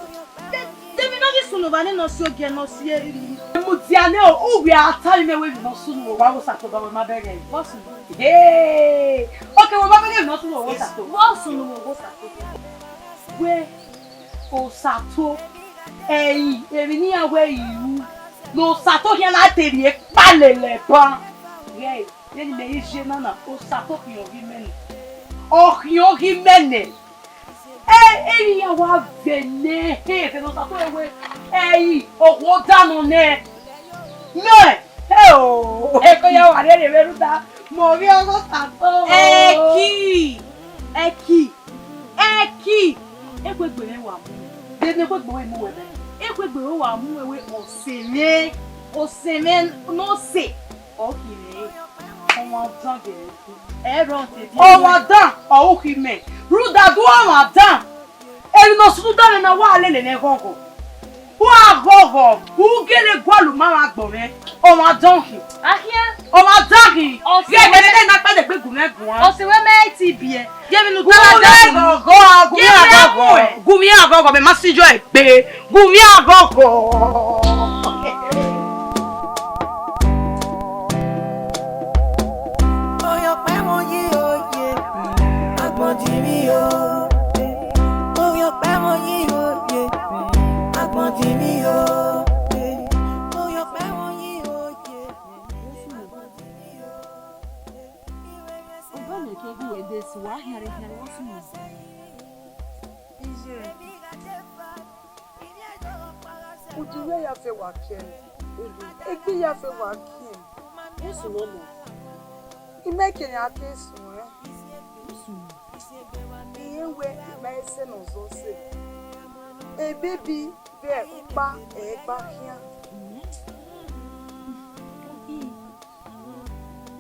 De, de mi nọ ghi sunu vba ne nọ si ogie nọ si eri. Mudia ne o, uwe a ta mi mẹ we nọ sunu, wa wo sato ba we ma bẹghe. Vbọ sunu? Hey! Okay, we ma bẹghe nọ sunu, wo sato. Vbọ sunu, wo sato. We, Osato, ẹi, emwi ne iran wẹ iru, ne Osato khian na te rhie kpalele ban. Ghẹ, vbene imẹ i je na na, Osato khian ọghe imẹ nẹ. Ọ khian ọghe imẹ nẹ. Ẹ, emwi iran wa vẹ nẹ, he, vbene Osato rẹ wẹ, ẹi, okhuo da nọ nẹ. Nẹ, he o, ẹko ya wa rherhe vbe rhuda, mẹ ovbi ọghe Osato. Ẹki, ẹki. Ẹki, ekhue egbe mwẹ wa mu. De ne ekhue egbe mwẹ mu wẹ mẹ? Ekhue egbe mwẹ wa mu wẹ wẹ ọse mwẹ, ọse mwẹ ne ọse, ọ khin mwẹ. Ọmwa dan gele ku. Ẹ rọ te bi. Ọmwa dan, ọ u khin mẹ. Rhunmwuda do ọmwa dan. Emwi ne ọ sunu danmwẹ na wa lele ne ghọghọ. Wa ghọghọ, u gele gualọ ma vbe agbọn mwẹ. Ọmwa dan khin. Akhian. Ọmwa dan khin. Ọse ghẹ wẹ gele na kpẹdẹ gbe gu mwẹ guan. Ọse wẹ mẹ ti biẹ. Ye vbe nu ta la da gu mwẹ. Gu mwẹ aghọghọ, gu mwẹ aghọghọ, mẹ ma si yọ egbe. Gu mwẹ aghọghọ. Oyokpẹ wọn yi oye, agbọn di mi o. Oyokpẹ wọn yi oye, agbọn di mi o. Oyokpẹ wọn yi oye, agbọn di mi o. Ọba mẹ ke gu ẹdẹ si wa hiarẹ hiarẹ wa sunu. Iye. Udu ye ya fe wa kiẹ. Udu. Egbe ya fe wa kiẹ. Usun ọmọ. Imẹ kere a ke sun ẹ. Usun. Iye wẹ ima ẹse ne ọ zọ sẹ. Ebebi vbe ukpa ẹgba khian.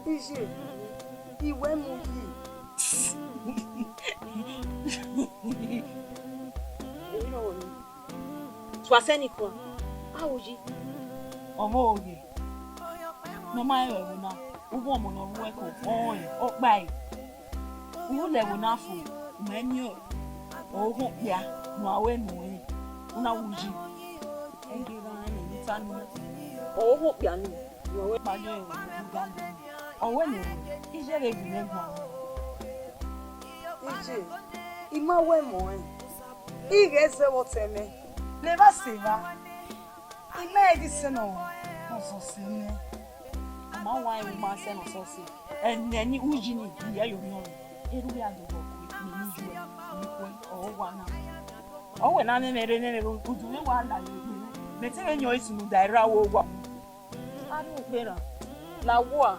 Iye, I wẹ mu yi. Tuasẹ ni kua, a ru yi. Ọmọ oye, ne ọ ma rẹn vbe ẹvbo na, uwu ọmọ ne ọ ru ẹko, ọrẹn, ọkpa ẹre. U lẹ ẹvbo na fo, u ma miẹn ọghọ okpia ne uwa ru unu ẹre, u na ru yi. Ẹi ghi rhan ẹmwẹ ne I ta nii. Ọghọ okpia nii, ne uwa ru kpale ọghe ọgua nii. Ọ wẹ ne iye vbe gu mwẹ guan. Iye, I ma wẹ mọ rẹn. I ghẹ zẹ vbe otọ mwẹ. Ne evba sẹ evba. I ma rẹn ghi sẹ ne ọ zọ sẹ nẹ. Ọ ma wa rẹn vbe u ma sẹ ne ọ zọ sẹ. Ẹnẹ ni uyi ni, I ye yo miẹn ọnrẹn. Erha uwẹ a do vbọ kue, ne I ju ẹre, ne I kue, ọ wa na. Ọ wẹ ne a mwẹ mwẹ rre nene, udu mwẹ wa la ye egbe mwẹ. Mẹ te vbe yan ọre sunu da erha uwa. A rhie ukpe ra, la wua.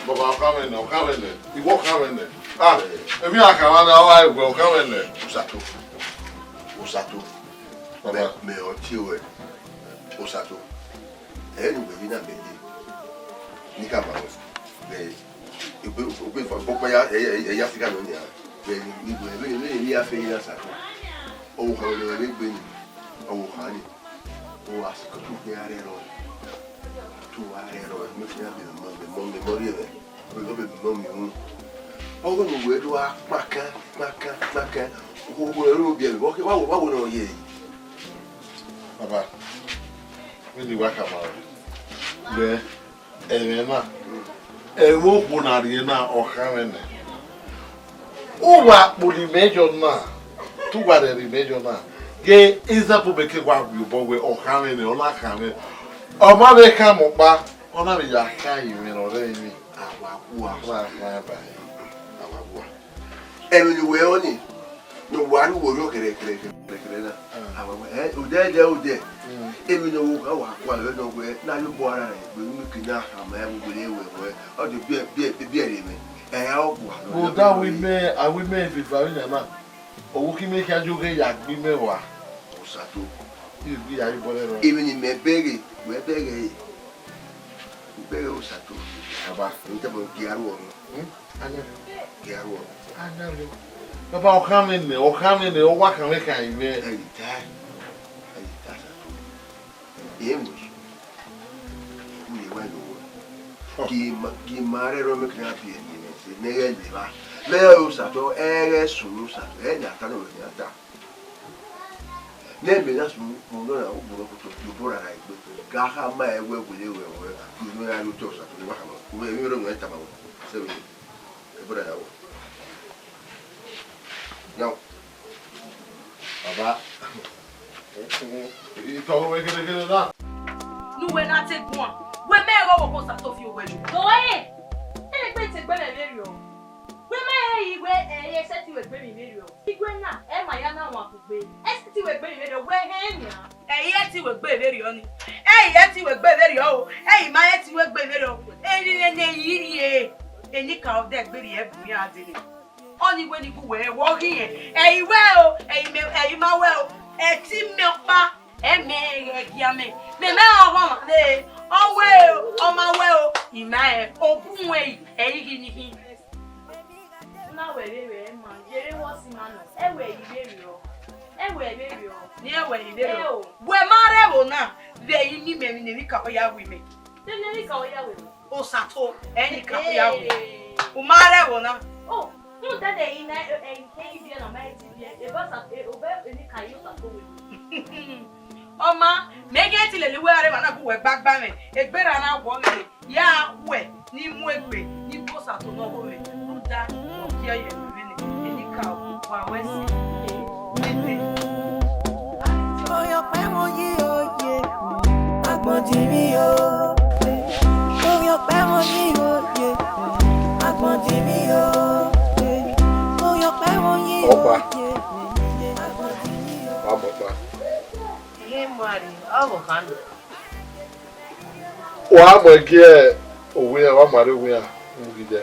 Baba, ọ kha mwẹ nẹ, ọ kha mwẹ nẹ, iwọ kha mwẹ nẹ. Ah, emwi a kha mwẹ nẹ, ọ gha wẹ ọ kha mwẹ nẹ. Osato, Osato, baba, mẹ, mẹ ọ tie ruẹ, Osato. Ẹ ne uwẹ vbe na mẹ ye, ne I khama ruẹ. Mẹ, egbe, egbe fa, ọkpa ya, ẹ, ẹ, ẹ ya sika nọ nia. Mẹ, ne uwẹ vbe, vbe, vbe ya fe ya Osato. Ọ wo kha mwẹ nẹ, vbe gbe ni, ọ wo kha ni. Ọ wa sikẹ tu ukpẹ a rre ẹrọ. Tu a rre ẹrọ, mẹ fi na mẹ mọ, mẹ mọ, mẹ mọ rhie mwẹ. Ọ mẹ mọ mẹ ru. Ọ wẹ ne uwẹ do a kpakan, kpakan, kpakan. Uwẹ ru biẹ mwẹ, wa wo, wa wo ne ọ ye. Baba, vbene I wa khama ruẹ, wẹ, ẹmwẹ na, ẹmwẹ okhuo na rrie na, ọ kha mwẹ nẹ. Uwa kpolo imẹ yọ na, te uwa rhẹrẹ imẹ yọ na, ghe example mẹ ke wa gbe obọ wẹ ọ kha mwẹ nẹ, ọ na kha mwẹ. Ọ ma vbe kha mẹ ọkpa, ọ na vbe ya kha ye mwẹ ne ọ rre emwi. A wa gua. Ọ na kha ba ẹre, a wa gua. Ẹmwẹ ne uwẹ ọnii, Ne uwa rre uwu orhiọn kẹrẹkẹrẹ kẹrẹkẹrẹ na. Ẹ, odẹ, odẹ, odẹ. Emwi ne ọ wa kua vbe nọ wẹẹ, ne a ye obọ ara rẹ egbe, unu ke na khama ẹvbo wele wẹ wẹ, ọ de biẹ, biẹ, biẹ rre mwẹ. Ẹ, ọ gua nọ. Vbe odaro imẹ, avbe imẹ vbe eva vbe nian na, ọ vbe khin imẹ khian yo ghe ya gbe imẹ rua. Osato. I ghi ya ye obọ nẹ rua. Emwi ne imẹ bẹghe, wẹ bẹghe. Bẹghe Osato. Baba. Emwi te ọ gie aro ọmọ. Hmm? Anya. Gie aro ọmọ. Anya lo. Baba, ọ khan mwẹ nẹ, ọ khan mwẹ nẹ, ọ wa khan mwẹ khan ivẹ. Ẹ i ta, ẹ i ta Osato. Ẹ mu. Uye wa lo. Gi ma, gi ma rẹ rọ mẹ kẹ na biẹ ni mẹ se, ne ghẹ leva. Mẹ Osato, ẹ ghẹ sunu Osato, ẹ ya ta ne wẹ ya ta. Ne mẹ na sunu, mo nọ na, mo nọ koto, yo bọra ra egbe. Ga khama ẹvbo wele wẹ wẹ, yo nọ ya yo te Osato, ne wa khama. Wẹ, emwi rẹ wẹ tama wẹ. Se wẹ. Ẹ bọra ya wẹ. Now, Baba, itọghọ mwẹ gẹdẹgẹdẹ na. Ne uwẹ na te guan, wẹ mẹ rọ vbe Osato fi owẹ yo. Do ẹre, ẹre gbe te gbe mwẹ vberriọ. Wẹ ma rẹn iwe ẹre sẹtin wẹ gbe mwẹ vberriọ. Igue na, ẹ ma ya na wan kugbe. Ẹ sẹtin wẹ gbe mwẹ vberriọ, wẹ hẹn nian. Ẹ i sẹtin wẹ gbe vberriọ ni. Ẹ i sẹtin wẹ gbe vberriọ o. Ẹ i ma sẹtin wẹ gbe vberriọ. Erriọ ne I rrie, enikaro dẹ gbe rrie bu iran dee. Ọni wẹ ni gu wẹ, wẹ ọ ghi rẹn. Ẹ i wẹ o, ẹ i mẹ, ẹ i ma wẹ o. Ẹtin mẹ ọkpa, ẹ mẹ ghẹ gia mẹ. Mẹ mẹ ọghọmwa vbe, ọ wẹ o, ọ ma wẹ o, I ma rẹn. Ogun wẹ i, ẹ i ghi ni khin. Na wẹ vberriọ ma, yere wẹ ọ si ma nọ. Ẹ wẹ I vberriọ. Ẹ wẹ I vberriọ. Ne ẹ wẹ I vberriọ. Ẹ o. Wẹ ma rre ẹvbo na, vbe I miẹn emwi ne enikaro ya ru mẹ. Te ne enikaro ya ru mẹ. Osato, enikaro ya ru mẹ. Hey. U ma rre ẹvbo na. Oh, rhunmwuda ne I na, eh, eh, I biẹ na, ma i ti biẹ. Ebe Osa, eh, obọ enikaro ye Osato wẹ. Ọ ma, mẹ ghẹ te lele uwẹ rre evba na gu wẹ gbagba mwẹ. Egbe ra na wọ mwẹ. Ya khuẹ ne I mu egbe ne I bu Osato ne ọ ho mwẹ, rhunmwuda ọ gie ye mwẹ vbene enikaro wa wẹ si. Oyọkpa ẹmwẹ oyi oye, agbọn di mwẹ o. Oyọkpa ẹmwẹ oyi oye, agbọn di mwẹ o. Oyọkpa ẹmwẹ oyi oye, agbọn di mwẹ o. Wa mọ ọkpa. Ihe muari, ọ vbe khan nọ. Wa mu ẹgie owian, wa mu arre owian mu ghi dẹ.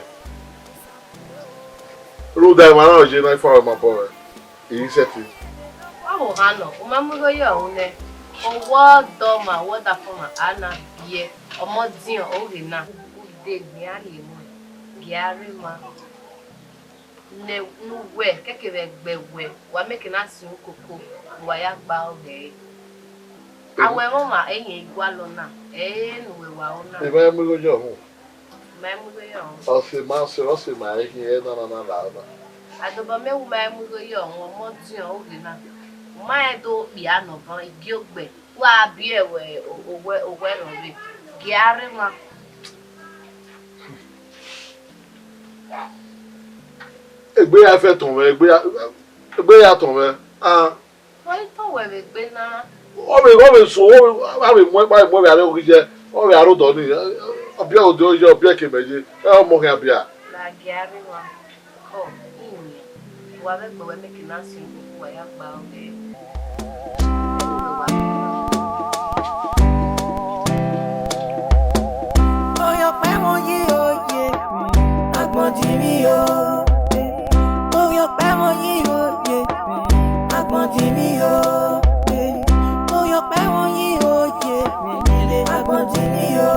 Rhunmwuda emwa na ọ ye na ifa ọre ma bọ rẹ, I i sẹtin. Wa vbe ohan nọ, u ma mu igho ye ọhun nẹ. Owọ dọmwa, owọ dafọnmwa, a na biẹ, ọmọ diọn, oghe na. U de gbe iran rhie mu, gie a rre emwa. Ne, ne uwẹ kẹkẹ vbe gbe wẹ, wa miẹn ke na sin ukoko, ne uwa ya gba ọghẹe. Awẹ mwẹ ọmwa, ẹyẹn I gualọ na, ẹ i re ne uwẹ wa ro na. Emwa i mu igho ye ọhun. Emwa i mu igho ye ọhun. Ọ sẹ ma, ọ sẹ, ọ sẹ ma, ẹkhin ẹ na na na la na. Adobọ mẹ wu ma i mu igho ye ọhun, ọmọ diọn oghe na. U ma rẹn do kpia nọ ban, igiogbe. Wa biẹ wẹ, o-, owẹ, owẹ rhọvwe. Gie a rre emwa. Egbe ya fẹ tọn mwẹ, egbe ya, egbe ya tọn mwẹ. Ah. Ọ i tọn wẹ vbe egbe na. Ọ vbe, ọ vbe so, ọ vbe, a vbe mu, a vbe mu ẹvbo aro ghi ye, ọ vbe aro dọ ni, ọ biẹ odẹ ye, ọ biẹ ke mẹ ye, ẹ ọmọ khian bia. Na gie a rre emwa. Ọ, iyẹn, wa vbe gbe wẹ mẹ ke na sin uwu, wa ya gba ọghẹe. Oyọkpa ẹmwẹ oyi oye, agbọn di mwẹ o. Oyọkpa ẹmwẹ oyi oye, agbọn di mwẹ o. Oyọkpa ẹmwẹ oyi oye, agbọn di mwẹ o.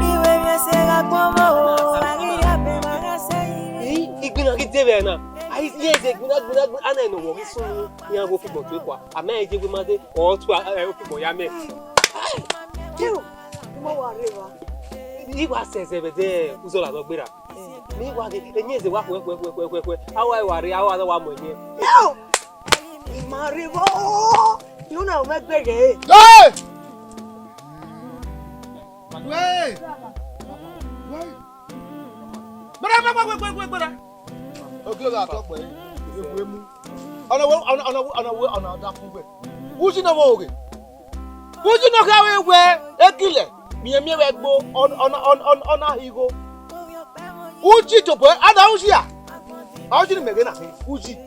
Iwe mwẹ sẹ gha gbọmọ o, a ghi ya bẹn wa gha sẹ ire. Igbinna ghi de vbe ẹna. A i ye ẹzẹ gbinna, gbinna, gbinna, a na nọ wọ ghi sunu, iran vbe ofigbọn tuẹ kua. A ma rẹn ye wẹ ma de, ọ tu, ẹ, ofigbọn ya mẹ. Ai, Jero, I ma wa rre evba. I wa sẹ ẹzẹ vbe ẹdẹ uzọla ne ọ gberra. Ne I wa ghe, ẹyin ẹzẹ wa khuẹ, khuẹ, khuẹ, khuẹ, khuẹ, khuẹ. A wa wa rre, a wa, a wa mu ẹyin. Yo! I ma rre evba. Yo na, u ma gbe ghe. Hey! Wẹ! Wẹ! Gbẹrẹ, gbẹrẹ, gbẹrẹ, gbẹrẹ, gbẹrẹ. Ogie gha tọ kpẹẹ, ewu emu. Ọna wẹ, ọna, ọna wẹ, ọna wẹ, ọna da kun wẹ. Uji nọ vbe oghe. Uji nọ kha vbe wẹ, ekilẹ, miẹn miẹn vbe ẹgbo, ọna, ọna, ọna, ọna, ọna igho. Uji tobọ, a da uji a? A uji ne mẹ ghe na khin, uji.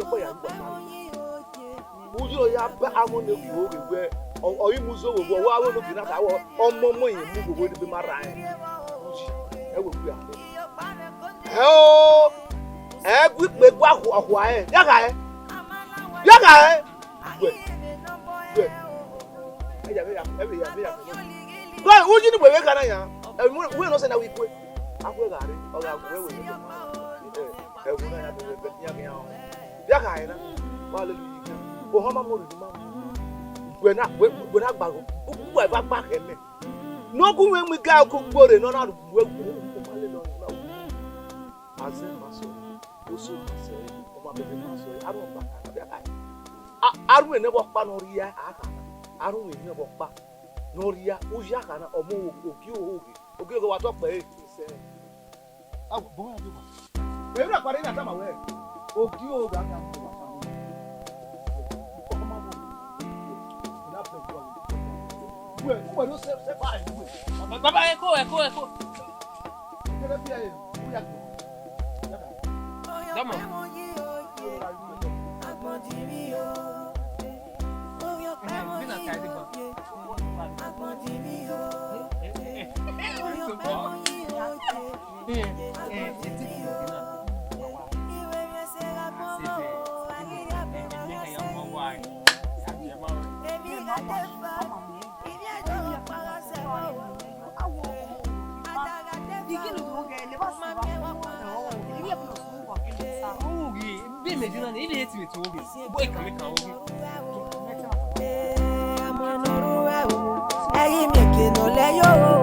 Ọkpa ya gba ma. Uyi ro ya ba amọ ne ogi vbe wẹ, ọ, ọ i mu zo vbe, ọ wa vbe ne ogi na kha, ọ, ọmọ ọmọ yẹn mu vbe ne ma rra rẹn. Uyi, ẹ wẹ gbe a. Ẹ o, ẹ gu ikpe gua khua, khua ẹre. Ya gha ẹre. Ya gha ẹre. Wẹ, wẹ. Ẹ ya, ẹ ya, ẹ ya, ẹ ya. Uyi ni wẹ vbe gha na ya. Ẹ mu, wẹ nọ sẹ na wẹ ikue. A wẹ gha re, ọ gha wẹ wẹ. Ẹ, ẹvbo na ya vbe, vbe, ya gha ya. Ya gha ẹre na, wa lele uyi gbe. Ohan ma mu rhie ma. Wẹ na, wẹ, wẹ na gba gho. Uwa eva gba khẹ mẹ. Ne ọ gu mwẹ mu iga ku gbore nọ na ru wẹ gu. Azẹ ma sẹ, oso ma sẹ, ọmọ abẹdẹ ma sẹ, arhunmwu ọkpa ka na bia ka. A, arhunmwu enẹ vbe ọkpa ne ọ rhia, a ka na. Arhunmwu enẹ vbe ọkpa ne ọ rhia, uyi a ka na, ọmọ ogie ohoghe, ogie ohoghe wa tọ kpẹre. Sẹ. Awo, bọ ya do wa. Emwi na kpare na tama wẹ, ogie ohoghe a ka mu wa tama. Ọmọ abẹdẹ. Wẹ, wẹ do sẹ, sẹ fa wẹ. Baba, ẹ ko, ẹ ko, ẹ ko. Dọmọ. Ẹ̀yin mi kìnnà lẹ́yọ̀ o.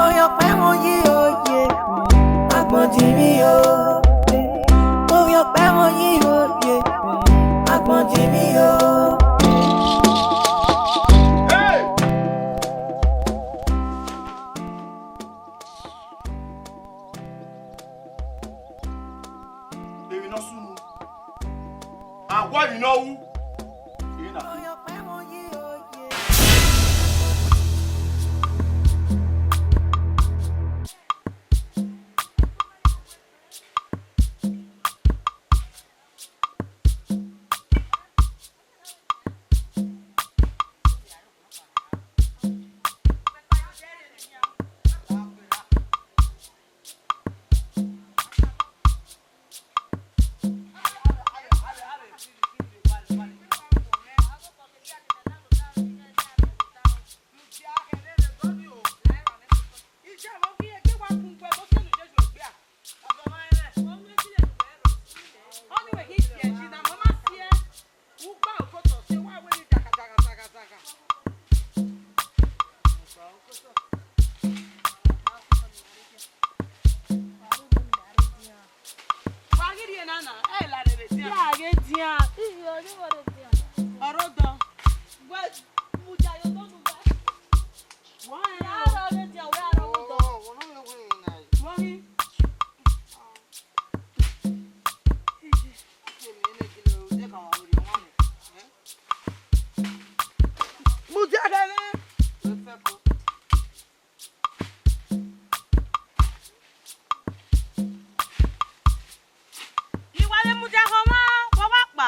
Oyan pẹ́ wọn yí oyè, agbọ̀njì mi o. Oyan pẹ́ wọn yí oyè, agbọ̀njì mi o. Hey! Emwi ne ọ sunu, a wa emwi ne ọ ru. Emwi na. Ọni wẹ ghi tie ẹre na, ma ma si ẹe. Ugba okoto si wa wẹ ni daga, daga, daga, daga. Wa ghi rhie na na, ẹ i la rre vbe dian. Ya ghe dian, iyọ, ọ ghi vbe rre dian. Ọre odọ. Wẹ mudia ye odọ nu wẹ. Wa rẹn o. Ya rọ vbe dian, wẹ a rọ vbe odọ. Wa ghi. Mudia khẹ mwẹ. I wa vbe mudia khẹ ọmwa, wa wa kpa.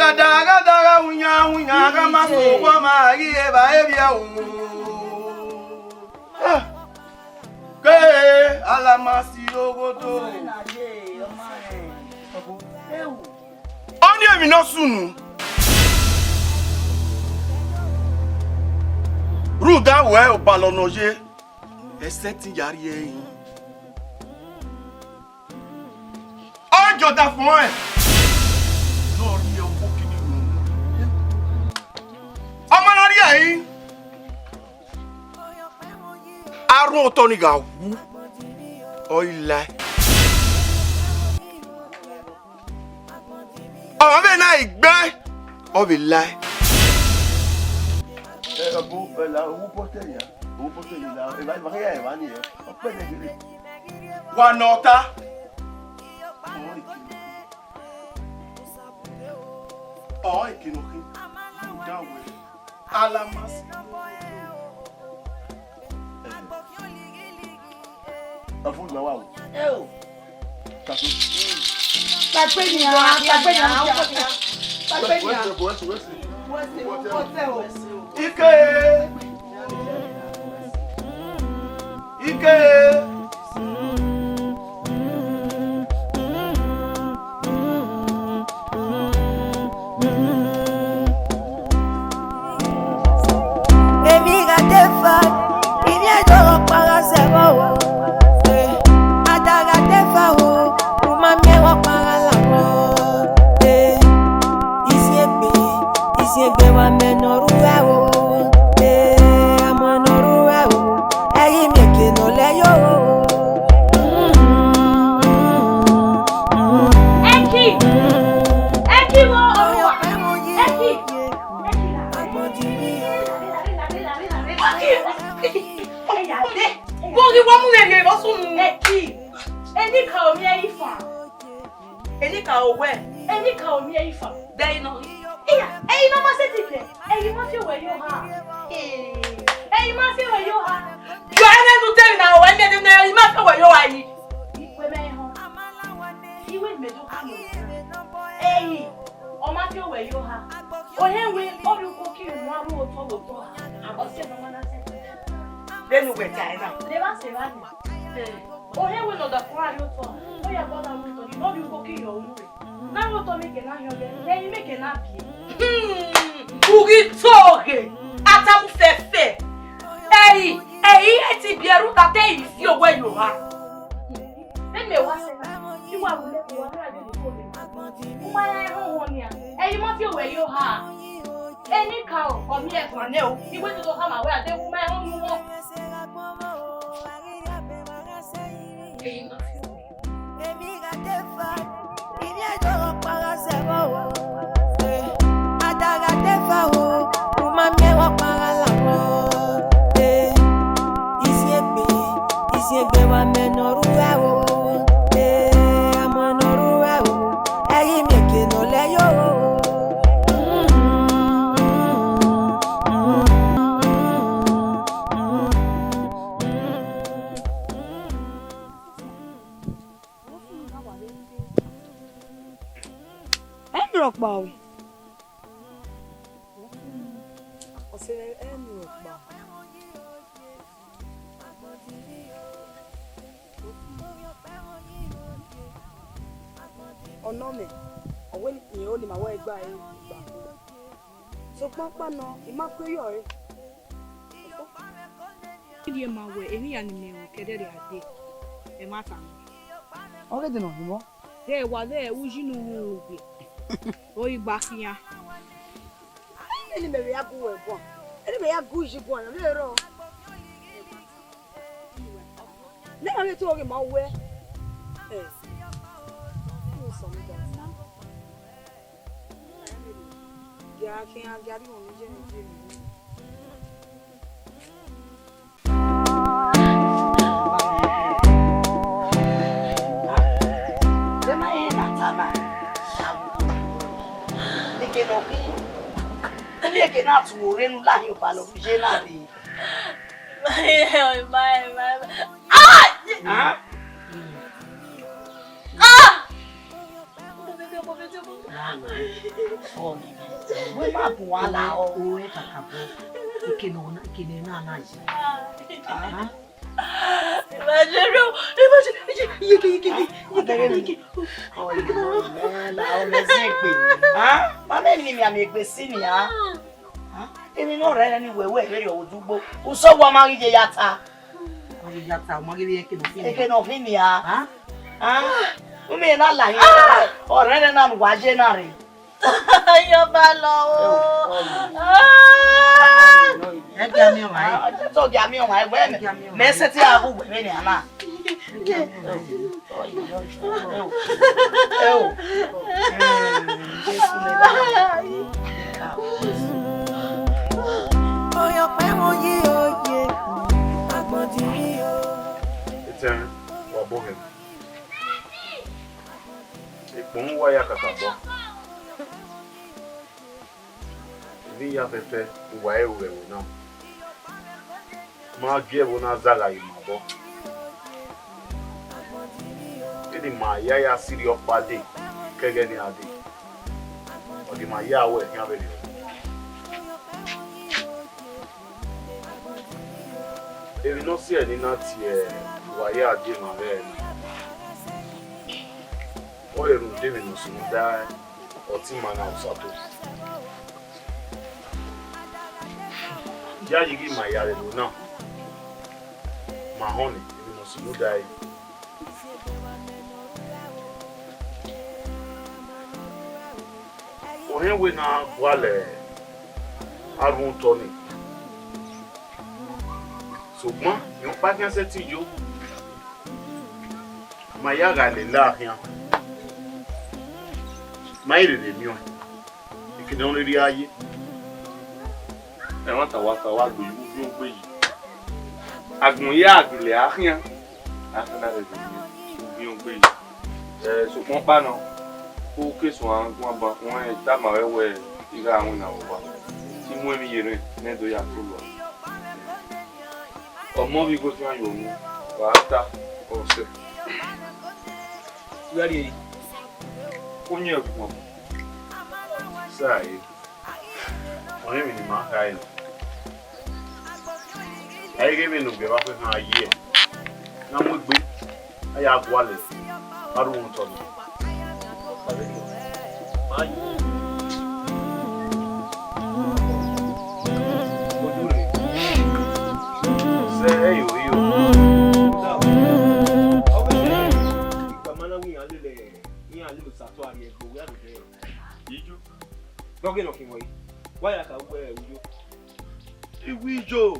Gada, gada, gha winyan, winyan, gha ma so owa ma ghi evba evbiẹ o. Ke ala ma si oghodo. Ọni emwi ne ọ sunu. Rhunmwuda wẹ obalọ ne ọ ye, ẹsẹtin ya rhie ẹre. Ọ jọ da fọn ẹn. Ne ọ rhie ọkpokini ru. Ọ ma na rhie ẹre. Arhuọtọ ni gha wu, ọ i lae. Ọ vbe na i gbe, ọ vbe lae. Ẹ, ọbu, ẹ la, owu bọtẹ ya, owu bọtẹ ya, la, eva, eva ya, eva ni ẹ, ọ kpẹ nẹ gele. Wa nọ ọta. Ọ, ekinọkhin, da wẹ. Alamasi. Ọfumwegbe wa o. Eo. Kaso. Tagbe nian, tagbe nian, tagbe nian. Wẹse, wẹse, wẹse. Wẹse, wẹse, wẹse. Ike. Ike. Emwi gha de fa, ivbi ẹdẹ ọkpa gha zẹ vbe ọvbọ. Eh, ada gha de fa o, u ma miẹn vbe ọkpa gha la vbọ. Eh, isiegbe, isiegbe wa mẹ ne ọ rre uwẹ o. Eh, amọ ne ọ rre uwẹ o. Ẹ i miẹn eke ne ọ lẹ yo. Ẹki! Ẹki vbe ọrua! Ẹki! Ẹki! Vbọ ghi wa mu mwẹ rhie vbe ọ sunu? Ẹki! Enikaro miẹn ifan. Enikaro wẹ, enikaro miẹn ifan. Bẹghe nọ. Iya, ẹre I ma ma sẹtin kẹ, ẹre I ma fi owẹ ye oha. Ee, ẹre I ma fi owẹ ye oha. Yọ ẹmwẹ ne u te emwi na, owẹ miẹn ne I ma fi owẹ ye oha yi. Wẹ mẹ họn. Iwe mẹ do kha mẹ. Ẹre, ọ ma fi owẹ ye oha. Ọ hẹ wẹ, ọ rhie uko ki wan ru otọ vbe otọ. Ọ sẹ ne ọ ma na sẹ. Vbene uwẹ ta ẹre na. Levba sẹ evba nẹ. Ọ hẹ wẹ ne ọ da fua rrie otọ, ọ ya gbe ọna mu otọ, ne ọ rhie uko ki yọ unu rre. Na rhie otọ mieke na hiọn ye, ne ẹre mieke na biẹ. Hmm, u ghi to ghe, a tama fẹfẹ. Ẹre, ẹre I te biẹ rhunmwuda te I fi owẹ ye oha. Vbene mẹ wa sẹ na, I wa ru nẹ, u wa gha rrie uko rre. U ma ya rẹn họn nian, ẹre I ma fi owẹ ye oha. Enikaro, ọ miẹn ẹguan nẹ o, I wẹ ne u do khama wẹ a deghẹ u ma rẹn họn unu wọn. Emwi gha de fa, ivbi ẹdẹ ọkpa gha zẹ vbe ọvbọ. Eh, ada gha de fa o, u ma miẹn vbe ọkpa gha la vbọ. Eh, isiegbe, isiegbe wa mẹ ne ọ rre uwẹ o. Eh, amọ ne ọ rre uwẹ o, ẹ i miẹn eke ne ọ lẹ yo. Ẹ i rhọkpa o. Ọ sẹ ẹ i rhọkpa. Ọ nọ mẹ, ọ wẹ ne irẹn ro ne ima wẹ gba ẹre gba. Sokpan ọkpa nọ, I ma kue yọ ẹre. Rhie ma wẹ emwi hia ne imẹ ru ke ẹdẹrriọ a dee, ẹmwata nọ. Ọ ghe dee nọ hin mọ. Rẹ wa vbe uyi ne u ru gbe, ọ i gba khian. Eni mẹ vbe ya gu wẹ guan, eni mẹ ya gu uyi guan, ọ vbe rrọọ. Ne ma vbe to ghe ma wẹ. Eh. Gia khian, gia rhie uhunmwu ye ne ọ ye emwi. Eke ne ọ khin, eke ne a tu ore ne u la hin obalọ vbe uye na rre. Ah! Ah! Wẹ ma bu wa la o. O, e kakabọ. Ike nọ na, ike nọ na na ye. Ah. Imagine, imagine, yeke, yeke, yeke, yeke, yeke. Oh, you know, man, I always say, ah, ma mẹ ni mi a mi egbe si ni, ah. Ah, emi no rẹ ni wẹ wẹ vbe rrie odugbo. Usọ wa ma ghi ye ya ta. Ma ghi ya ta, ma ghi ye eke nọ fi ni. Eke nọ fi ni, ah. Ah. Ah, u mi na la hin. Ọrẹrẹ na nu wa ye na re. Yọba lọ o. Ah! Ẹ gia miẹn ọmwa ẹre. Ah, ọ tọ gia miẹn ọmwa ẹre, wẹ mẹ, mẹ sẹtin a wu wẹ vbene a na. Ẹ o. Ẹ o. Mm, Jesu mẹ da. Etẹn, wa bọ hẹ. Ekpọnmwẹ uwa ya kakabọ. Emwi ya fẹfẹ, uwa i ru ẹvbo na. Ma gie ẹvbo na zagha ye ima obọ. Vbene ima ya ya sirri ọkpa dee, ke ẹghẹ ne iran dee. Ọ di ima ya wẹ khian vberriọ. Emwi ne ọ si ẹre ne I na tie uwa ya die ima vbe ẹre na, ọ rhie rhunmwuda emwi ne ọ sunu da ọtẹn ima na Osato. Iyayi ghi ma ya rre ẹvbo na, ma họn nẹ, emwi ne ọ sunu da ẹre. Ohẹn wẹ ne a gualọ arhuẹ otọ nii, sokpan rẹn ọkpa khian sẹtin yo, ma ya gha lele a khian, ma i rherhe miẹn ọẹn. Eke ne ọ rhirhi a ye. Ẹmwata wa ta wa gbe ye uvbi ogbe yi. Agbọn ya gele a khian. A khian na rherhe miẹn uvbi ogbe yi. Ẹ, sokpan ọkpa nọ, u ke suẹn guan ban, wẹ tama ruẹ wẹ I gha winna vbe owa. I mu emwi yerre nẹ do ya tolo a. Ọmọ vbe igho khian yo unu, wa ta, ọ sẹ. Wẹ rhie yi. Uyẹn ọguan. Sa ẹre, ọnii emwi ne ima kha ẹre. A i ghe vbene ugbẹn vbe akhọe khan ye, ne a mu egbe, a ya gualọ arhuẹ otọ na. Sẹ ẹre, iyo, iyo. Igbama na wẹ iran lele, iran lele Osato a rhie ẹgbe, wẹ a rhie ẹgbe. Ijo. Gọghe nọ khin wẹẹ, wa ya ka wẹ uyo. Iwẹ ijo,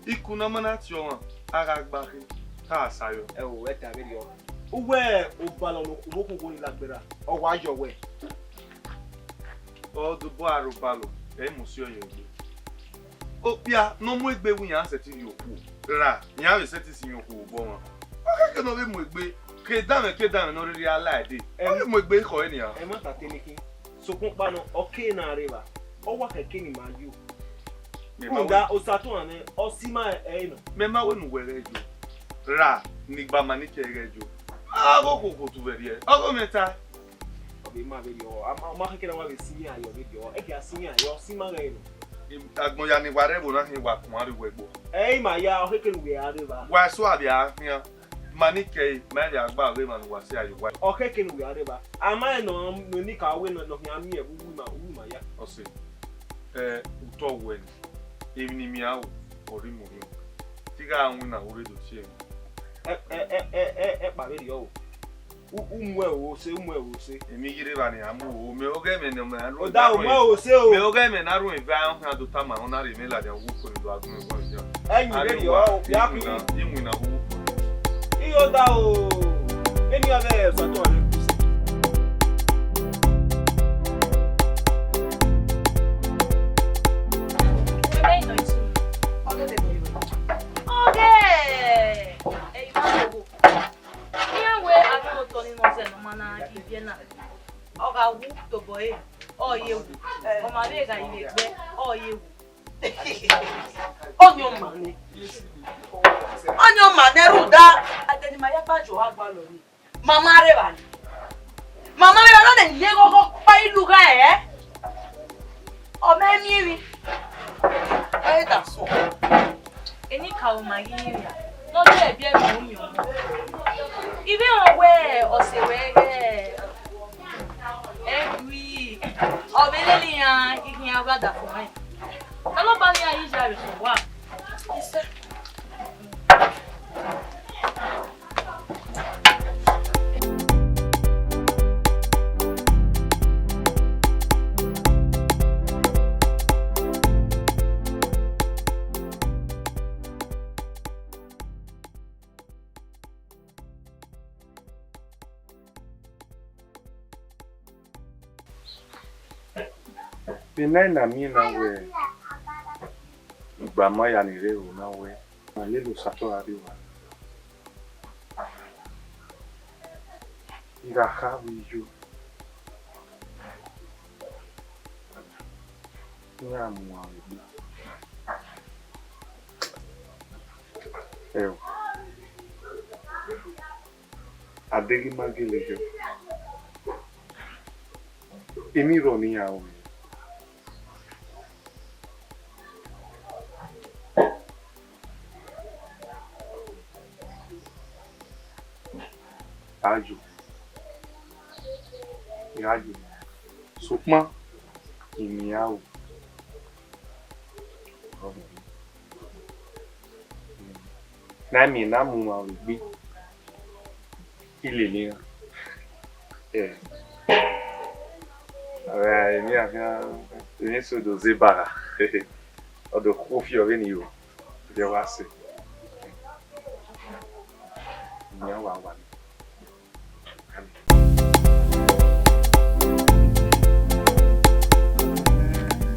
ikun ne a ma na tie ọmwa, a gha gba khin, ka a sa yọ. Ẹ o, ẹ ta vberriọ. Uwẹ obalọ ne okhuo okhuo ni lagberra, ọ wa yọ wẹ. Ọ do bu aro balọ, ẹ i mu si ọyọ egbe. Okpia ne ọ mu egbe wẹ iran sẹtin rhie okhuo, ra iran vbe sẹtin si iran okhuo vbe obọ ọmwa. Ọ khẹke ne ọ vbe mu egbe, ke danmwẹ ke danmwẹ ne ọ rhirhi a la ẹdẹ, ọ vbe mu egbe ekhọe nian. Ẹ ma ta te ne khin, sokpan ọkpa nọ, ọ ke na rre evba, ọ wa khẹke ne ima yo. Mẹ ma Rhunmwuda wẹ, Osato mwẹ, ọ si ima ẹre nọ. Mẹ ma wẹ ne uwẹ ghẹ yo, ra ne igbama ni kẹ ghẹ yo. A ghe okhuo okhuo tu vbe rriẹ, ọ ghe mwẹ ta. Ọ vbe ma vberriọ, a ma, ọ ma khẹke ne a wa vbe si iran yọ vberriọ, ẹ kia si iran yọ, ọ si ima ẹre nọ. Agbọn ya ne wa rre ẹvbo na khin, wa kuan rre uwẹ ẹgbo. Ẹ i ma ya, ọ khẹke ne uwẹ a rre evba. Wa so avbe a khian, ma ni kẹe, ma vbe a gba ọghe emwa ne uwa si a ye uwa. Ọ khẹke ne uwẹ a rre evba. A ma rẹn ne ọ, ne ọ ni ka wẹ ne ọ khian miẹn vbe uwu ima, uwu ima ya. Ọse, ẹ, utọ wẹ ni, emwi ne I miẹn aro, ọ rre mu orhiọn. Te I gha winna vbe u rre do tie ẹmwẹ. Ẹ, ẹ, ẹ, ẹ, ẹ, ẹ kpa vberriọ o. U, u mu ẹro se, u mu ẹro se. Emwi ghi rre evba ne a mu o, mẹ ọghe ẹmwẹ ne ọ mẹ na rhun. Oda, u mu ẹro se o. Mẹ ọghe ẹmwẹ na rhun eva, ọ khian do tama, ọ na rhie mwẹ ladian vbe uwu oko ni do a gun ẹguae dia. Ẹyin vberriọ, ya khin. Iwinna, iwinna vbe uwu oko. Iyo da o. Vbene ọ vbe Osato ọre. Ọghe! Ẹ i ma ghogho. Iran wẹ arhuẹ otọ ni nọ zẹ ne ọ ma na ghi viẹ na. Ọ gha wu tobọ ẹre, ọ ye wu. Ọ ma vbe gha ivbi ẹgbẹ, ọ ye wu. Ọni ọma nẹ. Ọni ọma nẹ rhunmwuda. Adẹ ne ima ya gba jọ gha gualọ ni. Ma ma rre evba ni. Ẹdasọ. Eni ka oma ghi rinmwian, ne ọ ye ẹbi ẹmwẹ umiọn. I vbe rẹn wẹẹ ọse ruẹ ghẹ ẹgui, ọ vbe lele iran ghi khian gha da fo mwẹ. Ọlọba ne iran yi ya vbe fo wa. Isẹ. Vbene a na miẹn na wẹẹ, igbama ya ni rre ẹvbo na wẹẹ, ma lele Osatọ gha rrie owa. I gha kha vbe iyo, iran mu uwa vbe ena. Ẹo, a deghẹ ima gele yọ, emwi rrọọ ne iran ru. Ayo, ayo, sokpan I miẹn aro. Ne a miẹn ne a mu mwẹ vbe egbe, I lele iran. Eh. Ọghe emwi afian, emwi eso do zẹ ba gha. Ọ do khuo fi ọ vbene I ru, ọ wa sẹ. Iran wa wa ni.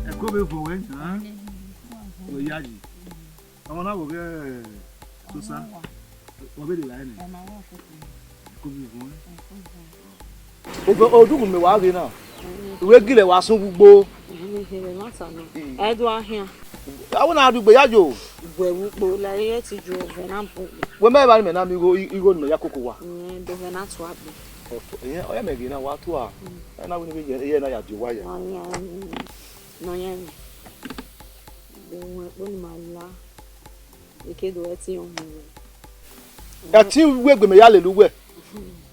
Ẹko vbe vuọn wẹ yan, wẹ yayi. Ọmọ na vbe ọghe Sosa, wẹ vbe de la nẹ? Ẹko vbe vuọn. Ovẹn, odukhunmwu mẹ wa ghe na, I wẹ gele wa sẹ ugbo. Ẹ do a khian. Avbe na do gbe ya yo. Wẹ vbe ukpo la, ẹ ti ju ovẹn na bu. Wẹ mẹ evba ni mẹ na miẹn igho, igho ne mẹ ya koko owa. Ẹ do ovẹn na tua gbe. Ọ ya mẹ ghe na wa tua. Ẹ na wẹ ne iye na ya die owa ya. Nọ yan, nọ yan. Ẹ ti wẹ egbe mẹ ya lele uwẹ,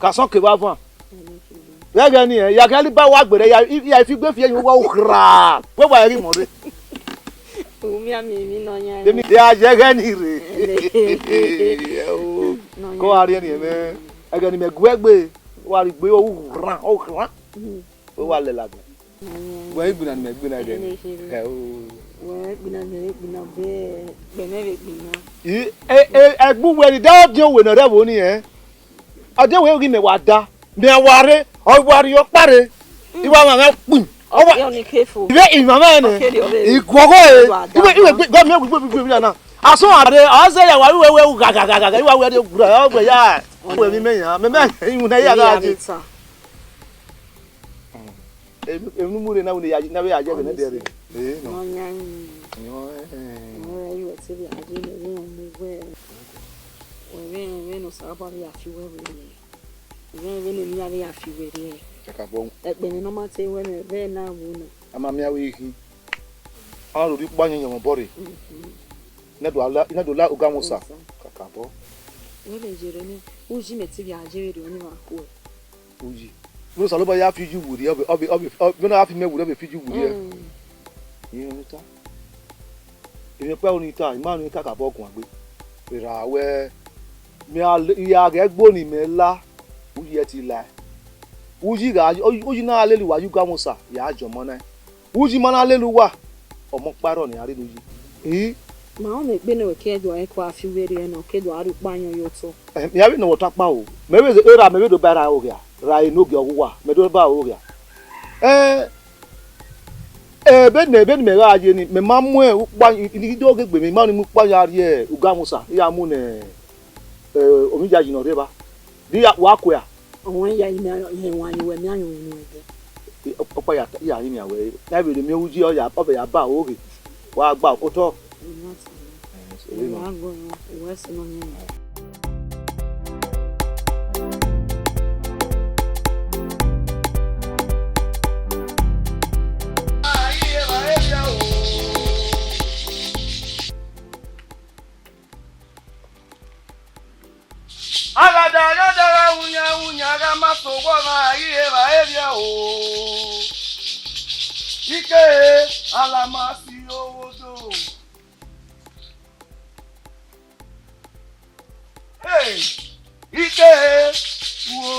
ka sọn kevbe avan. Vbe ẹghẹ ni, ya khian ba wa gberra, ya, ya fi igbe fi ẹyin uwa ukhra, wẹ wa ghi mọ rre. Umian miẹn emwi nọ yan. Emwi ya ye ẹghẹ ni rre. Kọ wa rhie ni ẹmwẹ, ẹghẹ ni mẹ gu ẹgbe, wa rhie igbe ukhra, ukhra. Wẹ wa lẹ ladian. Wẹ i gbinna ne imẹ gbinna ẹghẹ ni. Wẹ i gbinna ne imẹ gbinna vbe, gbẹmwẹ vbe gbinna. I, e, e, ẹgbẹ uwẹ ni da ọdiọn uwẹ ne ọ rre ẹvbo ni, ẹ? Ọdiọn uwẹ ghi mẹ wa da, mẹ wa rre, ọ wa rrie ọkpa rre. I wa mwamwa kpim. Ọ wa, ọdiọn ni ke fo. Ivẹ imama nẹ. Ọ kere ọvbe. I guọghọ e. Iwe, iwe, gbe, gbe, gbe, gbe, gbe, gbe, na. Asọn a rre, ọ zẹ ya wa, iwe, iwe, gha, gha, gha, gha, gha, iwe, iwe, gha, gha, gha, gha, ya. Uwẹ mi mẹ ya, mẹ, mẹ, iwu na ya gha je. Emwi, emwi ne u mu rre na, wẹ ne ya, na vbe ya ye ẹghẹ ne ẹdẹ rre. Eh, no. Nọ yan yi. Nọ, eh. Nọ, eh, wẹ te vbe a ye ne ẹghẹ mu wẹ. Wẹ vbe, vbe ne Osanobua vbe ya fi uwẹ rre. Vbe, vbe ne emwi ya vbe ya fi uwẹ rre. Kakabọ. Ẹkpẹ ne ọ ma te wẹ mẹ, vbe na vbo nọ. A ma miẹn avbe ikhin. A rhie ukpa yan yan obọ rre. Mhm. Ne do la, ne do la Ogamwẹ Osa. Osa. Kakabọ. Wẹ vbe ye rre nẹ, uyi mẹ te vbe a ye vbe rre ọni mwa khuẹ. Uyi. Vbene Osanobua ya fi uyi werriẹ, ọ vbe, ọ vbe, ọ vbe, ọ, vbene ọ ya fi imẹ werriẹ, ọ vbe fi uyi werriẹ. Mm. Iran ni ta. Emwi ọkpa ni ta, I ma ni kakabọ guan gbe. Erha wẹ, mẹ a le, I gha ghẹ ẹgbo ni mẹ la, uyi ẹre te I lae. Uyi gha, uyi na lele uwa ye Ogamwẹ Osa, ya jọ ọmọ na. Uyi ma na lele uwa, ọmọ ọkpa rrọọ ne iran rre ne uyi. I. Ma ọmọ egbe ne wẹ ke do a ẹko a fi uwẹ rriẹ nọ, ke do a rhie ukpa yan ye otọ. Eh, mẹ ya vbe nọ vbe ọta ọkpa o. Mẹ vbe erha mẹ vbe do ba erha aro gha, ra enogie ọghe uwa, mẹ do ba aro gha. Eh, ebe ne, ebe ne mẹ gha ye ni, mẹ ma mu ukpa, I, I do ghe egbe mẹ, I ma ni mu ukpa ya rrie Ogamwẹ Osa, I ya mu ne, eh, ovbi iyayi ne ọ rre evba. Di ya, wa kue a? Ọmwa ya ime, ime wan ye uwẹ, mẹ a yan unu ẹdẹ. Ọkpa ya, ya rinmwian wẹ, na vbe ne miẹn uyi, ọ ya, ọ vbe ya ba aro ghe, wa gba okotọ. Ẹ, so, ẹ, wa gọ, uwẹ sẹ nọ yan. Ma ghi evba evbiẹ o. Ike, Alamasi oghodo. Hey! Ike, wo.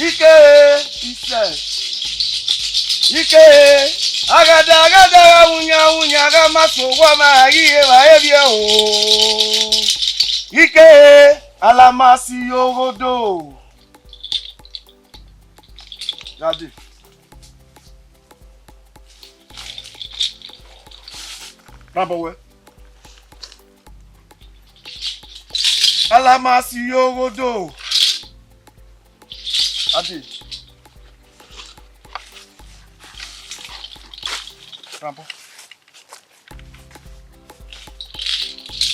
Ike, isẹ. Ike, aghada, aghada, gha wunya, wunya, gha ma so owa ma ghi evba evbiẹ o. Ike, Alamasi oghodo. Gha dee. Rhan obọ wẹ. Alamasi oghodo. Gha dee. Rhan obọ.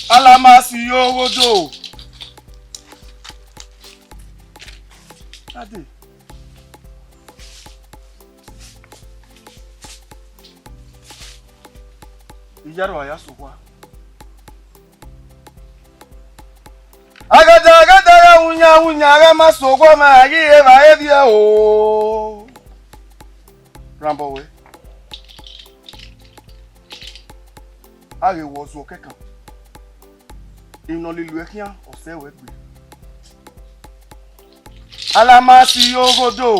Alamasi oghodo. Gha dee. Iyaro a ya sẹ owa. Aghada, aghada, gha wunya, wunya, gha ma sẹ owa ma ghi evba evbiẹ o. Rhan obọ wẹ. A ghe wẹ ọzuọ kẹkan, emwi ne ọ lele uẹ khian, ọ sẹ ruẹ gbe. Alamasi oghodo.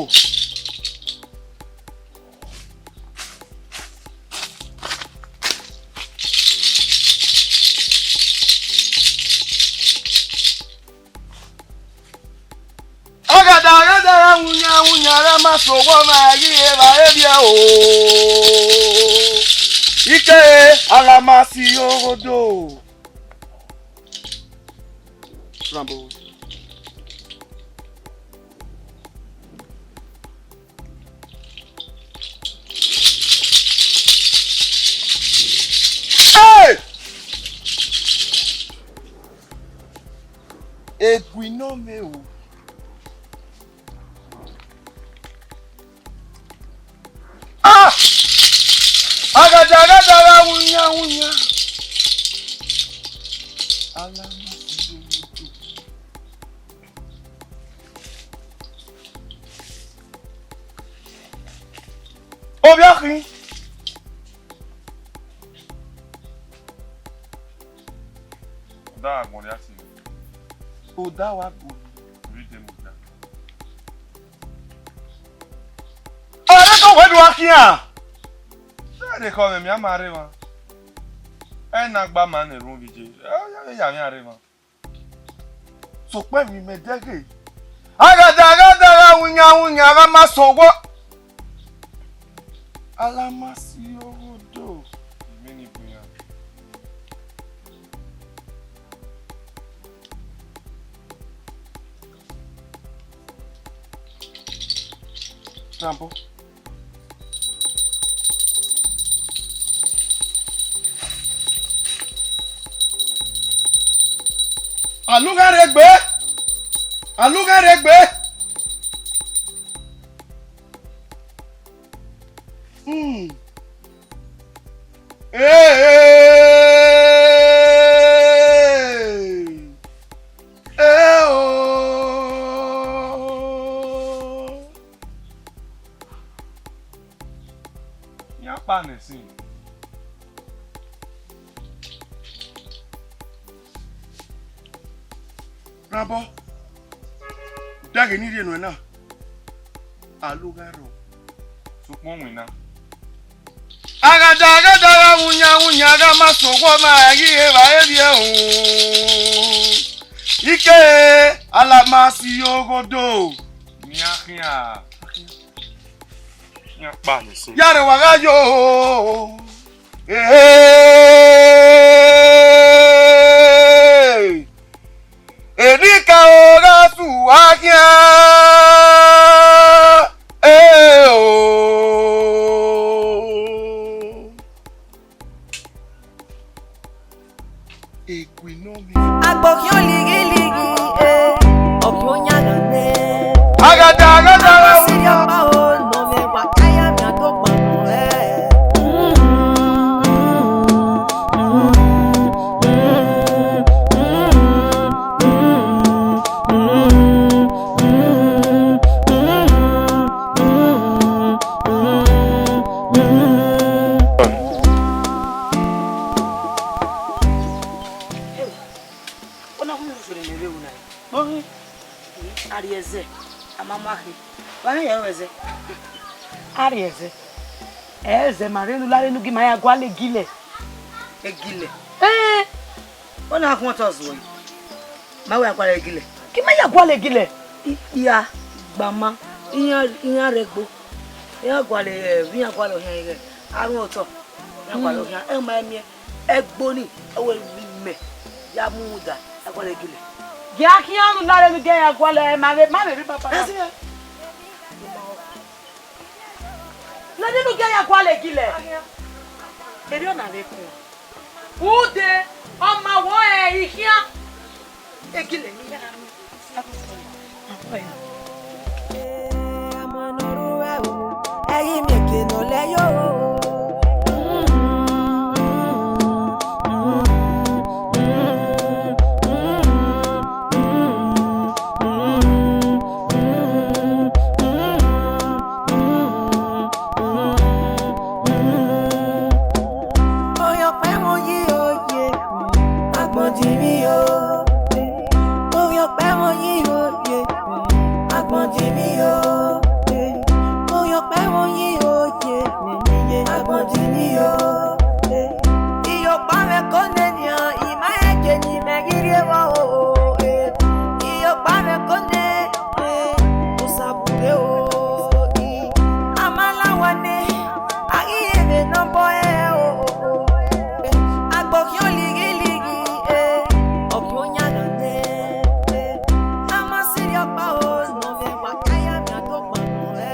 Aghada, aghada, gha wunya, wunya, gha ma sẹ owa ma ghi evba evbiẹ o. Ike, Alamasi oghodo. Rambo. Hey! Egui nọ mẹ o. Ah! Aghada, aghada, gha wunya, wunya. Alamasi oghodo. Ovbi ọkhin. Oda agbọn ya si. Oda wa gbọn. Ri de mu da. Ọre to wẹ do khian. Sẹ de kọ mẹ, mia ma rre emwa. Ẹ na gba ma ne erhunmwu vbe iye. Ẹ ya vbe ya mia rre emwa. Sokpan emwi mẹ dẹghe. Aghada, aghada, gha wunya, wunya, gha ma sẹ owa. Alamasi oghodo. Imẹ ni bu iran. Rambo. Alughan rre egbe, alughan rre egbe. Hmm. Ee, ee, o. Iran kpa nẹ ẹsin. Rhan obọ, daghe ne I rhie nuẹn na, alugha rrọọ. Sokpan winna. Aghada, aghada, gha wunya, wunya, gha ma sẹ owa ma ghi evba evbiẹ o. Ike, Alamasi oghodo. Nian khian. Iran kpa nẹ ẹsin. Ya rẹn wa gha yo. Ehe. Eni ka o gha su wa khian. Eh, o. Egui nọ mẹ. Agbọkhian ligiligi, eh, ọkhian yan gha nẹ. Aghada, aghada, aghada. Siri ọkpa o, nọ mẹ wa kaya mi ato kpa nọ, eh. Mẹ vbe ru na. Kpoghi. A rhie ẹzẹ, a ma mu akhe. Wa hẹn ya ru ẹzẹ. A rhie ẹzẹ. Ẹzẹ ma rre ne u la vbene u gi ma ya gualọ egilẹ. Egilẹ? Ẹn. Ọ na khuọntọ zuọ yi. Ma wẹ a gualọ egilẹ. Gi ma ya gualọ egilẹ. Ikpia, gbama, iran, iran rre egbo. Iran gualọ, eh, iran gualọ khian ighẹ. A rhuọn otọ. Iran gualọ khian. Ẹ ma miẹn. Ẹgbo ni, ọ wẹ vbe imẹ ya mu rhunmwuda, a gualọ egilẹ. Gie a khian unu la vbene u gie ya gualọ, ẹ ma vbe, ma vbe rre baba. Ẹ si mẹ. La vbene u gie ya gualọ egilẹ. Erriọ na vbe kun. Ude, ọ ma wọ ẹre, I khian. Egilẹ ne I ya ra miẹn. Ẹ̀yin mieke nọ lẹ yo. Oyan pẹ wọn yi oye, agbọn di mi o. Oyan pẹ wọn yi oye, agbọn di mi o. Oyan pẹ wọn yi oye, agbọn di mi o. Iyokpa mwẹ ko nene iran, I ma rẹn gie ne imẹ ghi rrie vbọ o. Iyokpa mwẹ ko nene, Osaburẹ o. A ma la owa nẹ, a ghi re vbe ne ọ bọ ẹre o. Agbọn khian lighilighi, ọ khian yan gha nẹ. A ma sirri ọkpa o, nọ vbe wa ka ya miẹn do kpannọ rẹ.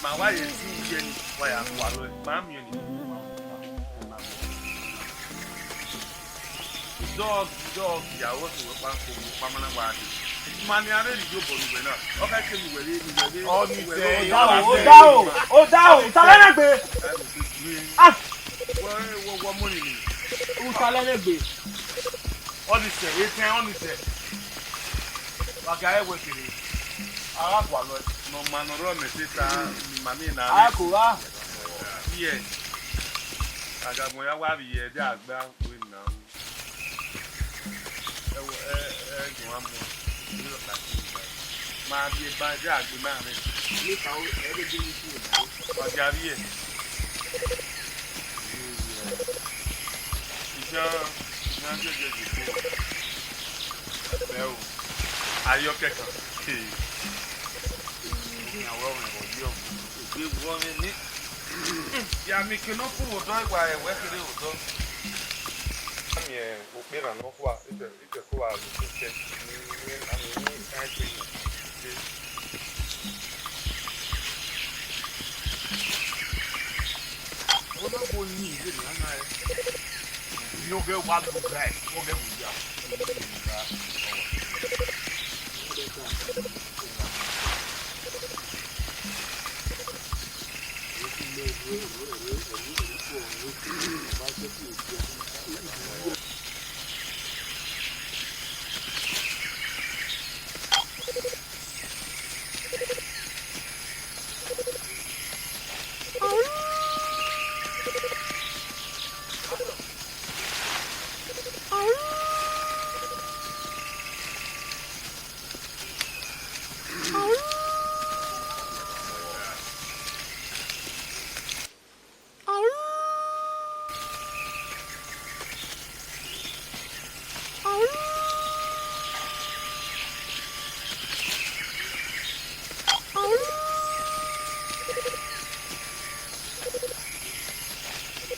Ma wa ye ti iye ni, wa ya gualọ ẹe, ma miẹn ni. Dog, dog, ya wo se wo pa ko wo pa mana wa de. Ma ni ave ri yo bo ni we na. O ka ke ni we re, ni we re. Ọ ni se, o da o, o da o, o da o, ta lẹ na gbe. Ah, wo, wo, wo mo ni ni. U ta lẹ na gbe. Ọ ni se, e tẹn, ọ ni se. Wa ga ẹwe kere. A gha gualọ, ne ọ ma ne ọ rrọọ mẹ te ta, ne ima miẹn na. A ko gha. Yes. Agagbọn ya wa vbe ye ẹdẹ agba wẹ na ru. Ẹ wẹ, ẹ, ẹ, Jọn Amọ, ẹ rọ ka ti gba. Ma rhie ban ẹdẹ agbe ma mwẹ. Wa gia vbiẹ. Ijan, ijan gẹgẹ ye kpo. Ẹ o, ayọ kẹkan. Ogian wẹ ọmwẹ vbe ọ ye ọmọ. Egbe vbe ọmwẹ ni. Ya miẹn eke ne ọ fu vbe odọ, I wa rẹn wẹ kherhe odọ. A miẹn okpia erhan ne ọ khua, I tẹ, I tẹ ko wa ru kẹkẹ. Ni, ni, a miẹn ni a i gbe yan. Ọna bo ni vbe ne a na rẹn. Iyẹn ọghẹ wa lu guy, ọghẹ mu ya.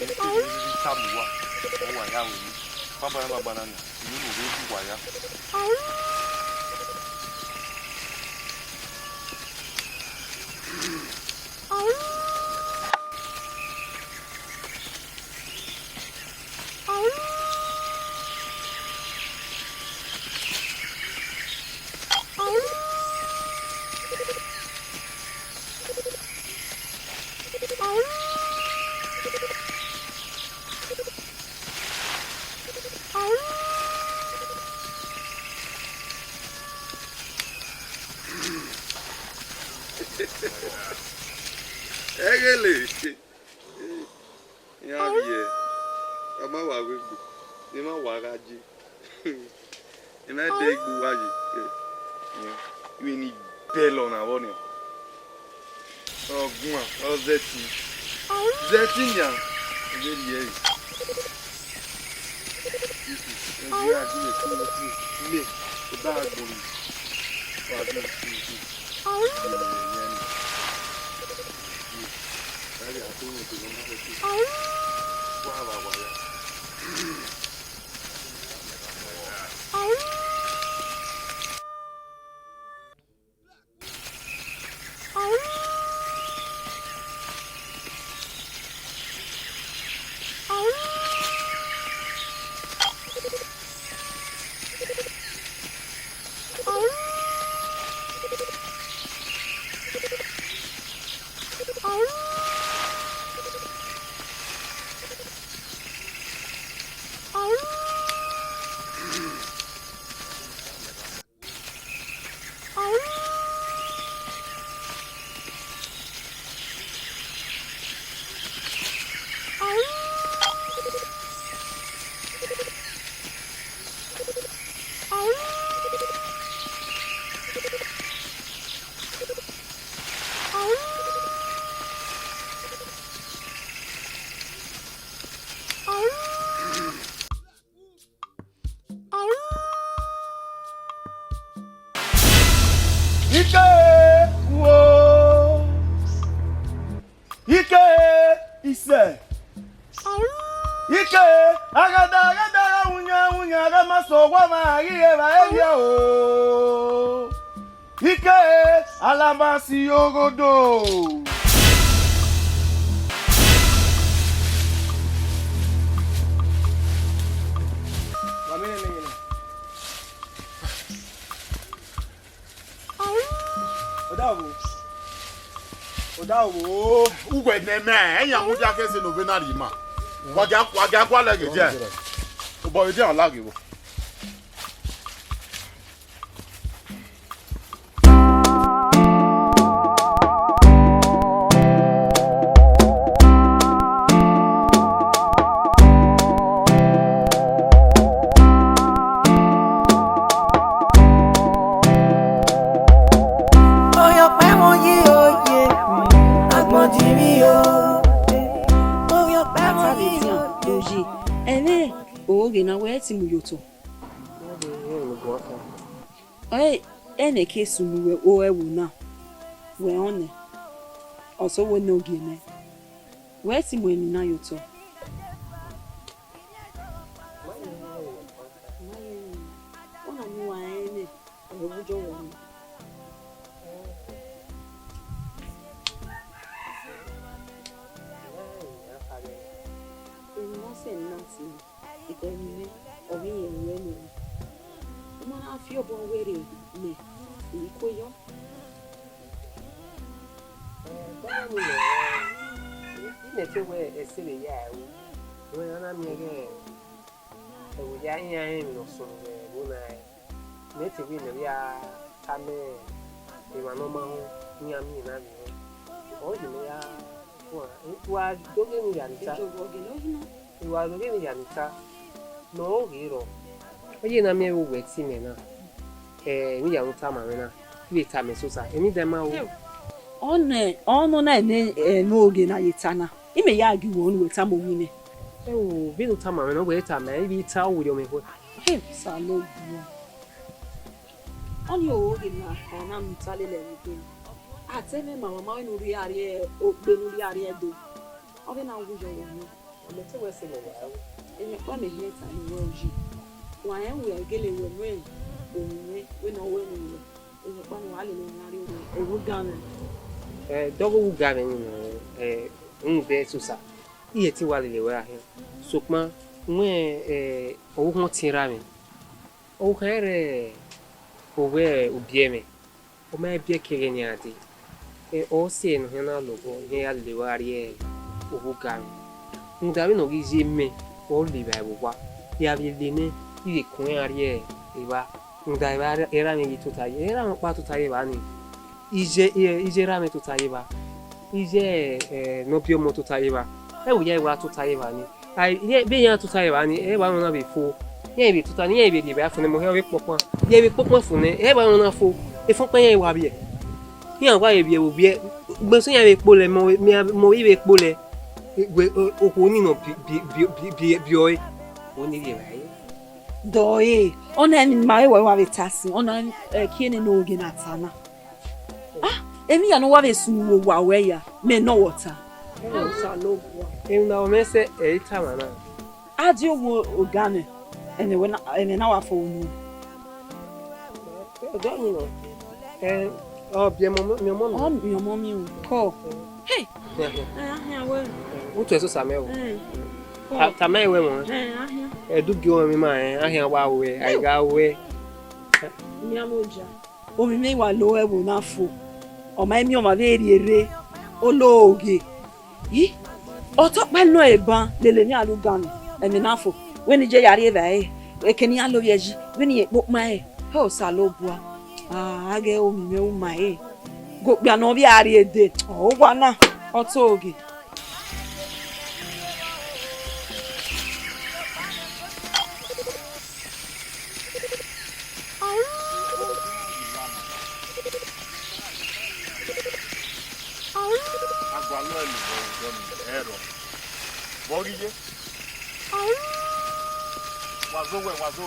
Ẹ, ẹ, ẹ, ẹ, tamu uwa, ọ wa ya ru emwi. Banbanna, banbanna nia, I ru vbe gu uwa ya. Ẹghẹ le, iran vbiẹ, a ma wa wegbe, ne ima wa gha ye. Ena ẹdẹ igbe uwa ye, ẹ, ivbe ni bẹlọ na vbọ nian. Ọ guan, ọ zẹtin. Zẹtin nian, ọ vbe rhie ẹre. Ẹgbẹe a ghi vbe khin vbe khin, mẹ, ọ da gha gbọnọ. Wa ghi vbe khin vbe khin. Iyẹn ni, iyẹn ni. Ẹ, ẹ, a ghi a to rhunmwuda ne ọ ma fẹẹ khin. Wa vbe a wa ya. Ike uo, ike isẹ, ike aghada aghada gha winyan winyan gha ma sẹ owa mwa ghi rhe evbare vbiẹ o. Ike alamasi oghodo. Odaro. Odaro. Uwẹ ne mẹ, ẹyan mudia ke se ne ovbe na rhie ima. Wa gia, wa gia gualọ ẹghẹ jẹ. Obọ vbe dia ọ laghe vbo. Oghie na wẹ ti mu ye otọ. Ọre ẹnẹ ke sunu wẹ o ẹvbo na, wẹ rọnmwẹ, ọ sẹ wẹ ne ogie nẹ, wẹ ti mu emwi na ye otọ. Ọna ne uwa rẹn nẹ, ọ vbe wu jọ wẹ nẹ. Emwi ne ọ sẹ ne a sẹ, because emwi mwẹ, ọ vbe rẹn ruẹ nẹ. U ma na fi obọ werriẹ mẹ, I kue yọ. Imẹ te wẹ ẹse vbe ya ru, wẹ a na miẹn ighẹ ẹvbo hia iran rẹn emwi ne ọ sunu vbe ẹvbo na rẹn. Mẹ te wẹ mẹ ya tama emwa ne ọ ma họn iran miẹn na vbe họn. Ọ ye mẹ ya guan, wa do ghe emwi hia ne I ta. Wa do ghe emwi hia ne I ta, ne ọ ghe rrọọ. Ọ ye na miẹn vbe uwẹ ẹtin mẹ na, eh, emwi hia ne u tama mwẹ na, I vbe tama Ẹsosa, emwi dan ma ru. Ọnẹ, ọnọna ne, eh, ne ogie na ye ta na, imẹ ya gie uwẹ ọnii wẹ tama owiẹ nẹ. Ẹo, vbene u tama mwẹ na, wẹ tama, I vbe ta, ọ werriẹ mwẹ khuẹ. Hey, Osanobua. Ọnii ọre ogie na, ọ na mu ta lele ẹvbo egbe. A te mwẹ ma, wa ma wẹ ne u rhie arriẹ, okpe ne u rhie arriẹ do. Ọ vbe na wu yọ wẹ nọ. Mẹ te wẹ sẹ mẹ ya ru. Emwi ọkpa mẹ hiẹn ta ne uwẹ uyi. Wa rẹn wẹ gele wẹ nọ, ohu mwẹ, wẹ ne ọ wẹ ne uwẹ. Emwi ọkpa ne wa lele emwi a rrie owa, ẹvbo ga mwẹ. Eh, dọghe owa ga mwẹ ni nọ, eh, rhunmwuda Ẹsosa, I i te wa lele wẹ gha khian. Sokpan, wẹ, eh, ọvbokhan ọtẹn erha mwẹ, ọvbokhan rre ovbi ubiẹmwẹ, ọ ma biẹ ke ẹghẹ ne iran dee. Eh, ọ sẹ ne ọ khian na lọghọ, iran ya lele wẹ gha rrie owa ga mwẹ. Rhunmwuda vbene ọ ghi ye mẹ, ọ lele evbare vbe owa, I gha vbe lele nẹ, I vbe kun iran rrie evba. Rhunmwuda evba erha mwẹ ghi tota ye, erha mwẹ ọkpa tota ye evba ni. Iye, iye erha mwẹ tota ye evba. Iye, eh, ne ọ biẹ ọmọ tota ye evba. Ẹvbo hia wa tota ye evba ni. Ai, iran, vbe iran tota ye evba ni, evba nọ na vbe fo. Iran vbe tota ni, iran vbe rhie evba fo nẹ, mẹ ọ vbe kpọkpan. Iran vbe kpọkpan fo nẹ, evba nọ na fo. Efọn ọkpa iran wa vbiẹ. Iran wa vbe vbiẹ vbe owiẹ. Ugbesu iran vbe kpolẹ, mẹ ọ vbe, mẹ ọ vbe kpolẹ. Wẹ, o, okhuo ni nọ bi, bi, bi, bi, bi, bi ọre. Okhuo ni rhie evbare. Dọe, ọna emwi ne ima re wa vbe ta sin, ọna, eh, kie nene ogie na ta na. Ah, emwi hia ne ọ wa vbe sunu vbe owa ruẹ ya, mẹ ne ọ wọ ta. Osanobua. Emwi ne ọ mwẹ sẹ, ẹ i tama na. A di owa oga mwẹ, ẹmwẹ wẹ na, ẹmwẹ na wa fo unu. Ọdọ ni nọ. Ẹ, ọ biẹ ọmọ mi, ọmọ mi. Ọ miẹn ọmọ miẹn o, kọ. Hey! Ẹ, a khian wẹ. U tuẹ Ẹsosa mẹ o. Ẹ, kọ. Ta, tama ẹre wẹ mọ. Ẹ, a khian. Ẹ, du gie ọmọ mi ma, ẹ, a khian wa wẹ, a i gha wẹ. Miẹn ọmọ oja. Ovbi mwẹ wa lo ẹvbo na fo, ọ ma miẹn ọmwa vbe rhie rre, ọ lo ogie. Yi, ọ tọ kpa nọ eban lele ne iran lu gan nẹ, ẹmwẹ na fo, wẹ ne I je ya rrie evbare, eke ne iran lo vbiẹ yi, vbene irẹn kpokpan rẹn, he Osanobua, a ghe ovbi mwẹ u ma ẹre, gu okpia ne ọ vbe a rrie dee, ọ wa na, ọ tọ ogie. A gualọ ẹre vbe odọ ni, ẹ rrọọ. Vbe ọ ghi ye? Wa zo wẹ, wa zo.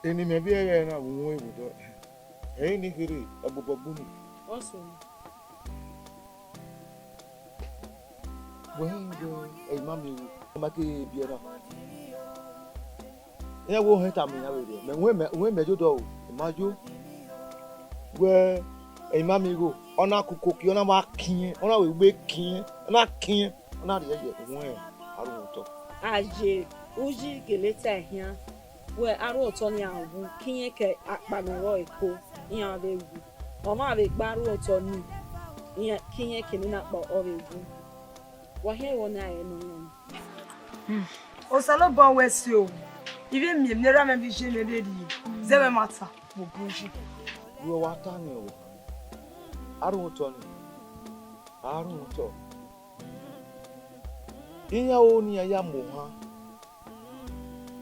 Eni mẹ biẹ ẹghẹ na vbe uhunmwu evbodọ, ẹre ne I kherhe, ọgbobọ gbe unu. Ọ sẹ. Wẹ họn wẹ ẹ i ma miẹn igho, ọ ma ke biẹ na. Iran wẹ ohẹn tama iran vberriọ, mẹ wẹ mẹ, wẹ mẹ yo dọ o, I ma yo. Wẹ ẹ i ma miẹn igho, ọ na kukoki, ọ na wa kiẹn, ọ na wẹ egbe kiẹn, ọ na kiẹn, ọ na rhie ye uhunmwu aro otọ. Aye, uyi gele ta ẹre khian. Wẹ aro otọ ni a wu, ke irẹn ke akpa ne ọ rrọọ ẹko, iran vbe wu. Ọmwa vbe gbe aro otọ ni, irẹn ke irẹn ke nene akpa ọ vbe wu. Wa khian ẹvbo ne a re nọ rẹn. Osanobua wẹ ẹse o, I vbe miẹn emwi ne erha mwẹ vbe iye mwẹ vbe rrie, zẹ mwẹ ma ta vbe obọ uyi. Vbe wa ta ni o, aro otọ ni, aro otọ. Iran ro ne iran ya mu ohan,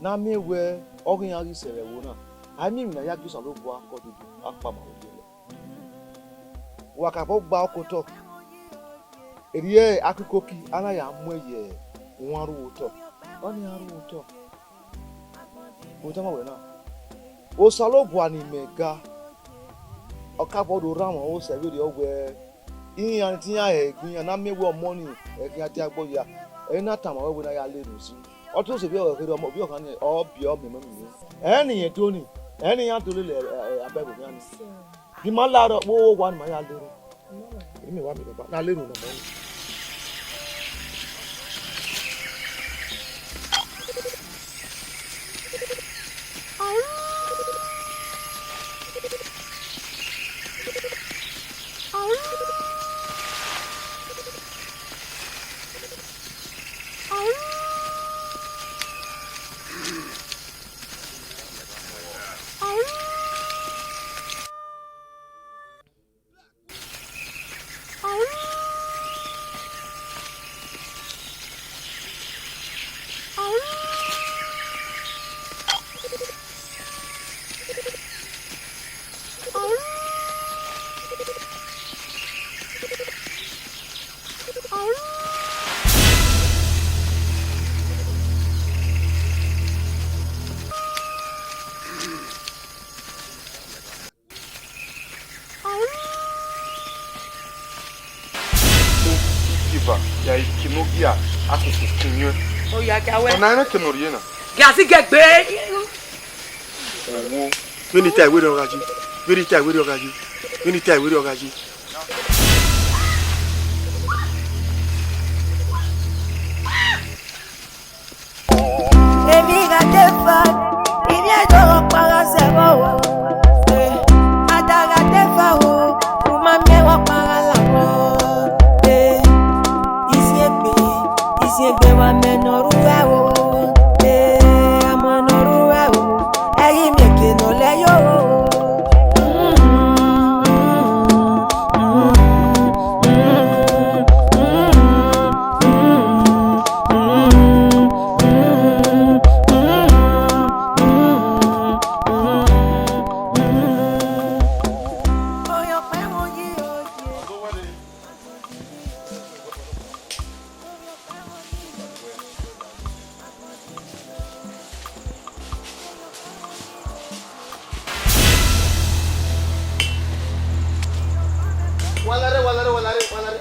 ne a miẹn wẹ ọghe iran ghi sẹ vbe ẹvbo na, a i miẹn emwi ne a ya gie Osanobua ke ọdẹdẹ, a kpama vbe odẹ lẹ. Wa kakabọ gba ọkotọ, erriọ akikoki a na ya muẹn ye uwan aro otọ, ọnii aro otọ. Mo tama wẹ na, Osanobua ne imẹ ga, ọ kakabọ do rhan mwẹ ọvbosẹ vberriọ wẹ iran te iran hẹ egbe iran ne a miẹn wẹ ọmọ ni ẹghian dia ẹgbọ ya, ẹre na tama wẹ wẹ ne a ya le unu zẹ. Ọ te sẹ vbe ọ kherhe ọmọ, ovbi ọkhan ni ọ biẹ ọmọ ẹmwẹ unu. Ẹre ne irẹn do ni, ẹre ne iran do lele, ẹ, ẹ, abẹvbo khian ni. Gie ima la rọ vbe owa ne ima ya le unu. Imẹ wa miẹn baba na le unu nọ mọ ni. Ikiva ya ike ne ọ gia akoko kun yẹn. Oya, gia wẹ. Ọna ẹmwẹ ke ne ọ rhie na. Gia si gẹ gbe. Owo. Vbene I ta werriẹ ọ gha yi. Vbene I ta werriẹ ọ gha yi. Vbene I ta werriẹ ọ gha yi. Emwi gha defa, ivbi ẹdẹ ọkpa gha zẹ vbọ. Eh, ada gha defa o, u ma miẹn ọkpa gha la vbọ. Eh, iziegbe, iziegbe wa mẹ ne ọ rre uẹ o. Eh, amọ ne ọ rre uẹ o, ẹ i miẹn eke ne ọ lẹ yo. Wa lare, wa lare, wa lare, wa lare.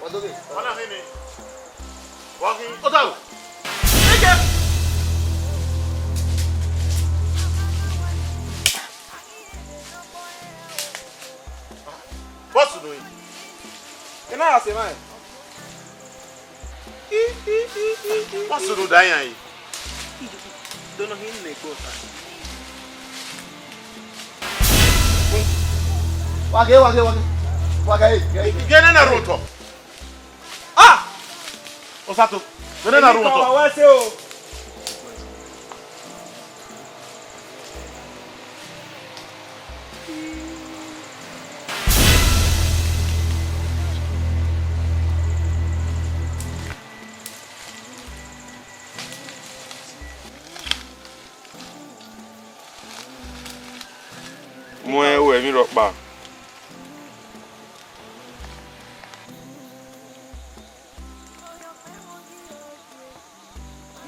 Wa do ghe. Wa na hini. Wa ghi. Ota o. Eke. Boss no. Ena ya se mai. Wa sunu da iran yi. Do nọ hin ne gbe ọta. Wa ghe, wa ghe, wa ghe. Wa ghe, ghe. Ghe nene rhunmwuda. Ah! Osato. Ghe nene rhunmwuda. Wa se o. Mu ẹn ru emwi rhọkpa.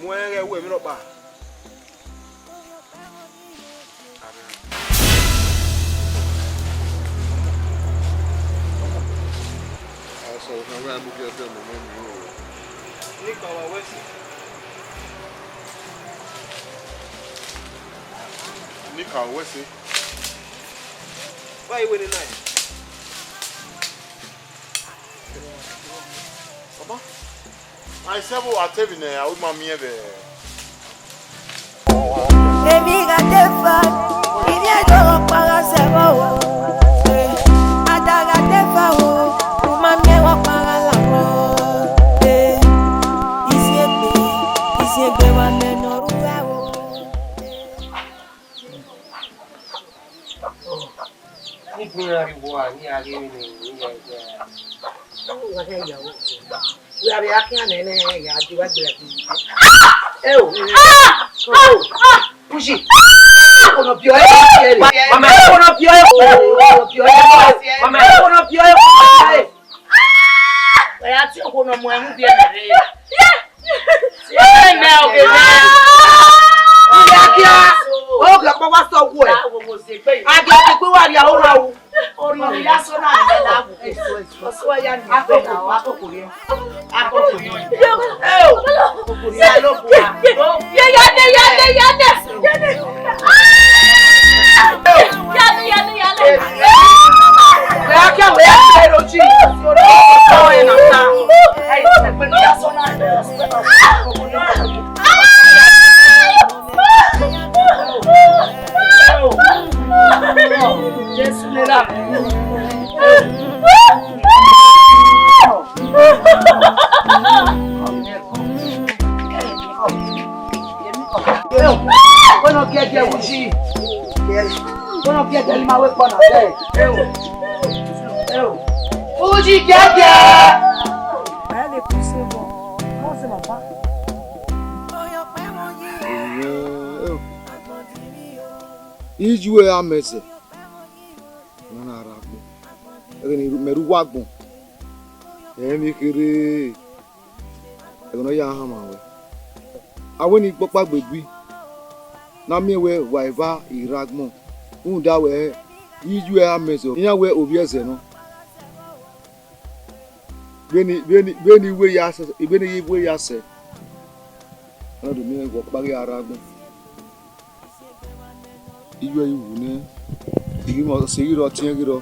Mu ẹn ghẹ ru emwi rhọkpa. Ọna wa mu giẹ ọmọ mẹ ni o. Nika wa wẹ sẹ. Nika wẹ sẹ. Wa i wẹ nena. Baba, a i sẹ vbe a te vbe ne a ma miẹn vbe. Emi gha te fa, ivbi ẹdẹ ọkpa gha sẹ vbe owa. Ada gha te fa o, u ma miẹn vbe ọkpa gha la vbọ. Isiegbe, isiegbe wa mẹ ne ọ ru aro. Ni gbinna rre uwa, ne iran ghe vbene iran ya ẹgbẹe ra. Uwa khian ya uwa. Wẹ a vbe a khian nẹ, nẹ, ya di uwa gbe ra di. Eo. Eo. Pushi. Ono biọ ẹ. Mama. Ono biọ ẹ. Ono biọ ẹ. Mama. Ono biọ ẹ. Ẹ ya tie okhuo ne ọ mu ẹmwẹ ubiẹmwẹ rre. Ẹmwẹ oge mwẹ. Iyakia, oge ọkpa wa sẹ ọghuẹ. A gha kegbe wa rhie aro na ru. Orhiọn ya sẹ ọna nẹ la wu. Ọsẹ ya ni akoko, akoko ye. Akoko ye. Eo. Ye, ya nẹ, ya nẹ, ya nẹ. Ya nẹ, ya nẹ, ya nẹ. Wẹ a khian wẹ a khian ro ji. Ọre na ta. Ai, ẹgbẹ ne ya sẹ ọna. Jesu lera. Wẹ nọ giẹgiẹ vbe uyi. Wẹ nọ giẹgiẹ ne ima wẹ kpọ na sẹ. Uyi giẹgiẹ. Ẹ lè kú sí ọmọ, wọ́n sì mọ̀ pa. Iye ẹ a mẹ zẹ, ọna na rre agbọn. Ẹghẹ ne mẹ rre uwu agbọn, ẹ i mwẹ kherhe, ẹghẹ ne ọ ya hanmwa ruẹ. A wẹ ne I gbe ọkpa gbe egui, ne a miẹn wẹ wa eva I rre agbọn, rhunmwuda wẹ iye ẹ a mẹ zẹ, iran wẹ ovbi ẹzẹ nọ. Vbene, vbene, vbene I wẹ ya sẹ, vbene I wẹ ya sẹ, a na do miẹn wẹ ọkpa ghi a rre agbọn. Iye ẹ i wu nẹ, I ghi mwẹ ọse ghi rrọọ, ọtiẹn ghi rrọọ.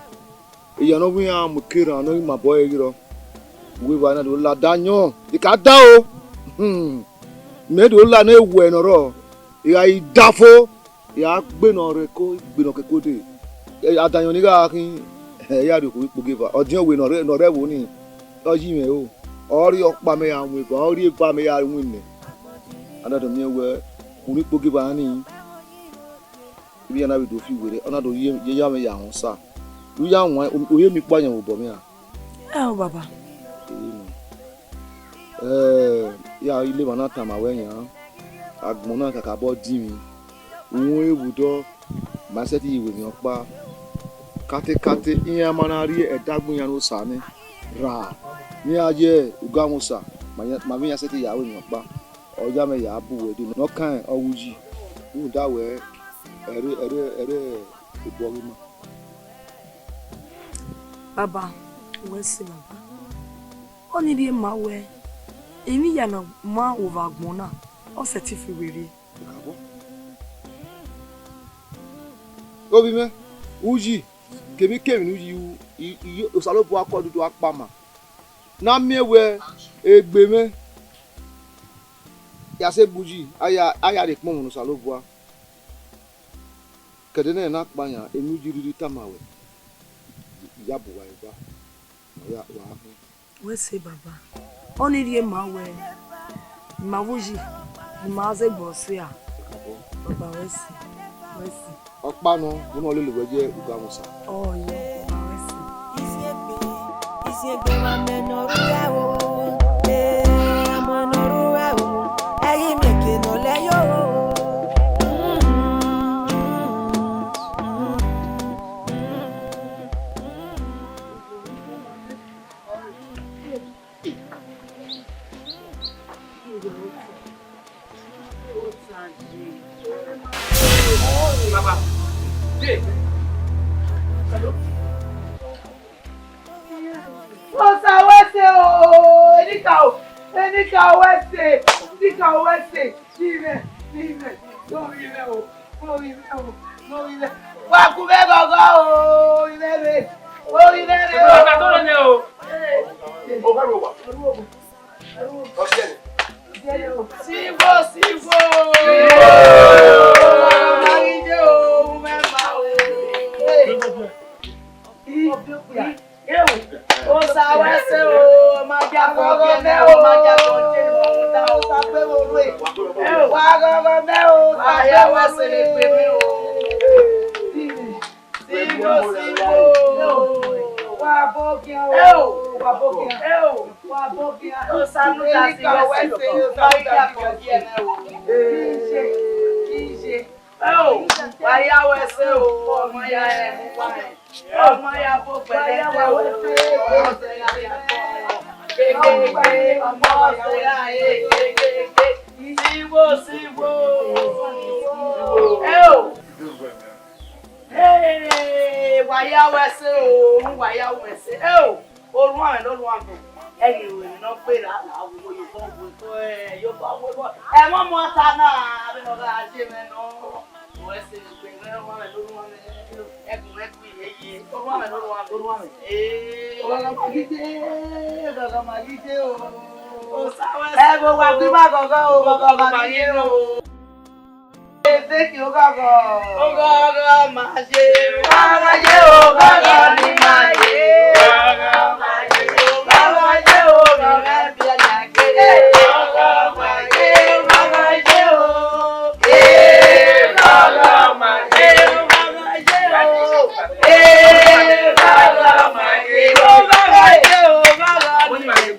Eya ne ọ wẹ iran mu ekerhan ne ọ ghi ma obọ ẹre ghi rrọọ. Uwu eva na do la da ayọn, I ka da o. Hmm. Mẹ do la ne wẹ ne ọ rrọọ, I gha i da fo, I gha gbe ne ọ rre ẹko, I gbe ne ọ ke ẹko dee. Ẹ, adayọn ni gha khin, ẹ, I gha rhie okhuo ikpogieva. Ọdiọn wẹ ne ọ rre, ne ọ rre ẹvbo nii, ọ yi mwẹ o. Ọ rhie ọkpa mẹ ya winna eva, ọ rhie eva mẹ ya winna. A na do miẹn wẹ, uhunmwu ikpogieva nii, ivbi iran na vbe do fi werriẹ, ọ na do ye, ye ya mwẹ ya rẹn osa. U ya wan, u ye mi kpa yan vbe obọ mwẹ ra? Ẹo, baba. Ẹ, ya i le emwa na tama wẹ yan, agbọn na kakabọ dinmwi, uhunmwu vbe odọ, ma sẹtin ye wẹ emwi ọkpa. Katekate, iran ma na rhie ẹdẹ agbọn iran ne osa nẹ, ra, ne iran ye ugamwẹ osa, ma ya, ma vbe iran sẹtin ya ru emwi ọkpa. Ọ ya mwẹ ya bu wẹ dee, ne ọ kan ọ wu yi, rhunmwuda wẹ, ẹre, ẹre, ẹre obọ ghi ma. Baba, wẹ sẹ baba. Ọnii rhie ma wẹ, emwi hia ne ọ ma ru vbe agbọn na, ọ sẹtin fi werriẹ. Ovbi mwẹ, uyi, kemwikemwi ne u yi ru, I, I, Osanobua ke ọdudu akpama. Ne a miẹn wẹ egbe mwẹ ya sẹ egbe uyi, a ya, a ya rhie ekpọnmwẹ ne Osanobua. Ke ẹdẹ nẹ na kpa yan, emwi uyi rhirhi tama wẹ, I ya bu uwa eva, wa ya, wa khin. Wẹ sẹ baba, ọnii rhie ma wẹ, ne ima vbe uyi, ne ima zẹ egbe ọse ra? Baba wẹ sẹ, wẹ sẹ. Ọkpa nọ, vbene ọ lele wẹ ye ugamwẹ osa. Ọ yọ, baba wẹ sẹ. Isiegbe, isiegbe wa mẹ ne ọ rre aro, eh, a mẹ ne ọ rre aro, ẹ i mwẹ eke ne ọ lẹ yo. Osa wẹ sẹ Ọwẹse, ivẹ, ivẹ, ovbi mwẹ o, ovbi mwẹ o, ovbi mwẹ. Wa gu mwẹ ghọghọ o, ovbi mwẹ rre, ovbi mwẹ rre o. Ọka tọrọ nẹ o. Hey. Ọgha ro wa. Ọgha ro wa. Ọgha ro wa. Sivo, sivo. Sivo. Ọgha ghi ye o, mwẹ ma o. Hey. Ii, ii, Osa wẹ se o, ọ ma dia gọgọ mẹ o, ọ ma dia gọgọ mẹ o, Osa kpe vbe orhu e. Wa gọgọ mẹ o, Osa kpe vbe orhu e. Sivo, sivo. Wa bogian o, wa bogian. Wa bogian. Osa nu da si wẹ se o, ọ ma dia gọgọ mẹ o. Kije, kije. Eo, wa ya wẹ se o, ọmọ ya rẹ mu wa rẹ. Ọmọ ya bo gbẹdẹdẹ o, ọmọ sẹ ya ya kọ. Gegege, ọmọ sẹ ya he, gegege. Sivo, sivo. Eo. Hey, wa ya wẹ se o, wa ya wẹ se. Eo. Orhuanmwẹ ne orhuanmwẹ, ẹni ruẹ ne ọ gberra la wo yo bọ wo bọ, ẹ yo bọ wo bọ. Ẹmwẹ ọmọ ta na, avbe ne ọ gha ye mwẹ nọ. Wẹ se egbe mwẹ orhuanmwẹ ne orhuanmwẹ, ẹgbẹn mwẹ gui ye ye, orhuanmwẹ ne orhuanmwẹ. Orhuanmwẹ. Ee. Ọghọghọ ma ghi de, ọghọghọ ma ghi de o. Osa wẹ se. Ẹ vbe wa gbe ima ghọghọ o, ọghọghọ ma ghi de o. Ezeki oghọghọ. Oghọghọ ma ye. Oghọghọ ye, oghọghọ ni ma ye. Oghọghọ ma ye, oghọghọ ye, oghọghọ ma ye, oghọghọ ye o. Ee, oghọghọ ma ye, oghọghọ ye o. Ee, oghọghọ ma ye, oghọghọ ye, oghọghọ ni ma ye.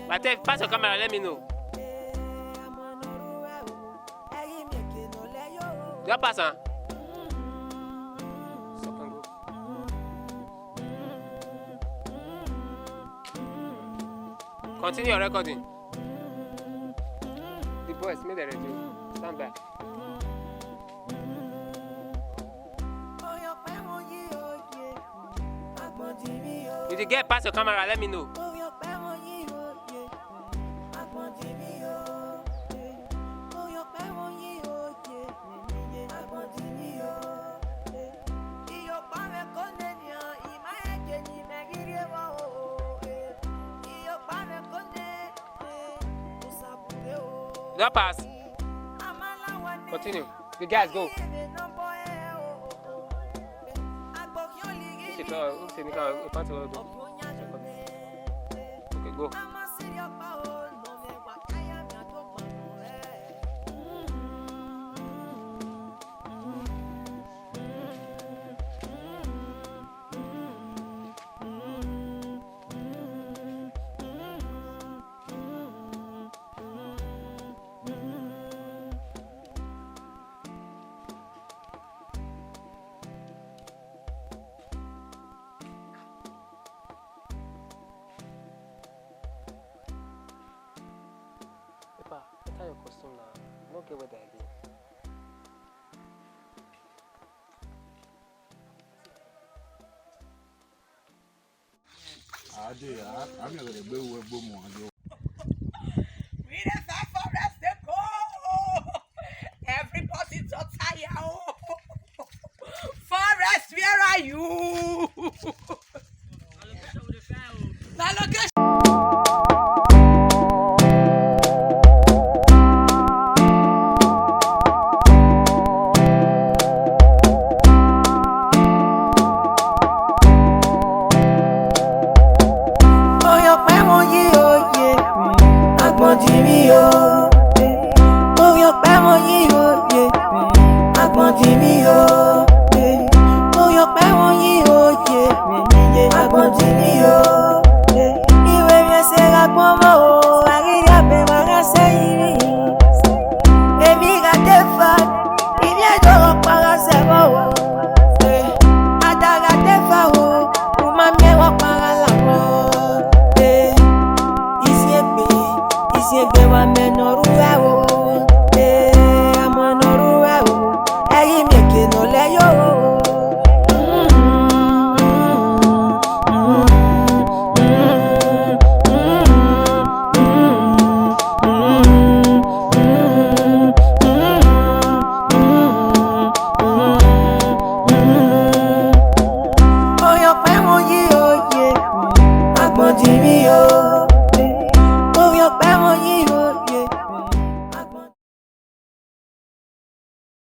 But if pass your camera, let me know. Do I pass, huh? Continue your recording. The boys, make dem ready. Stand by. If you get past your camera, let me know. That pass. Continue. The guys go. Ó sì tọ́, ó sì ní ká, ó pàtó ọdún. Okay, go. Epa, enter your costume now. No get weather again. Dee, a, a miẹn ẹghẹ ne egbe ruẹ gbe mu a dee.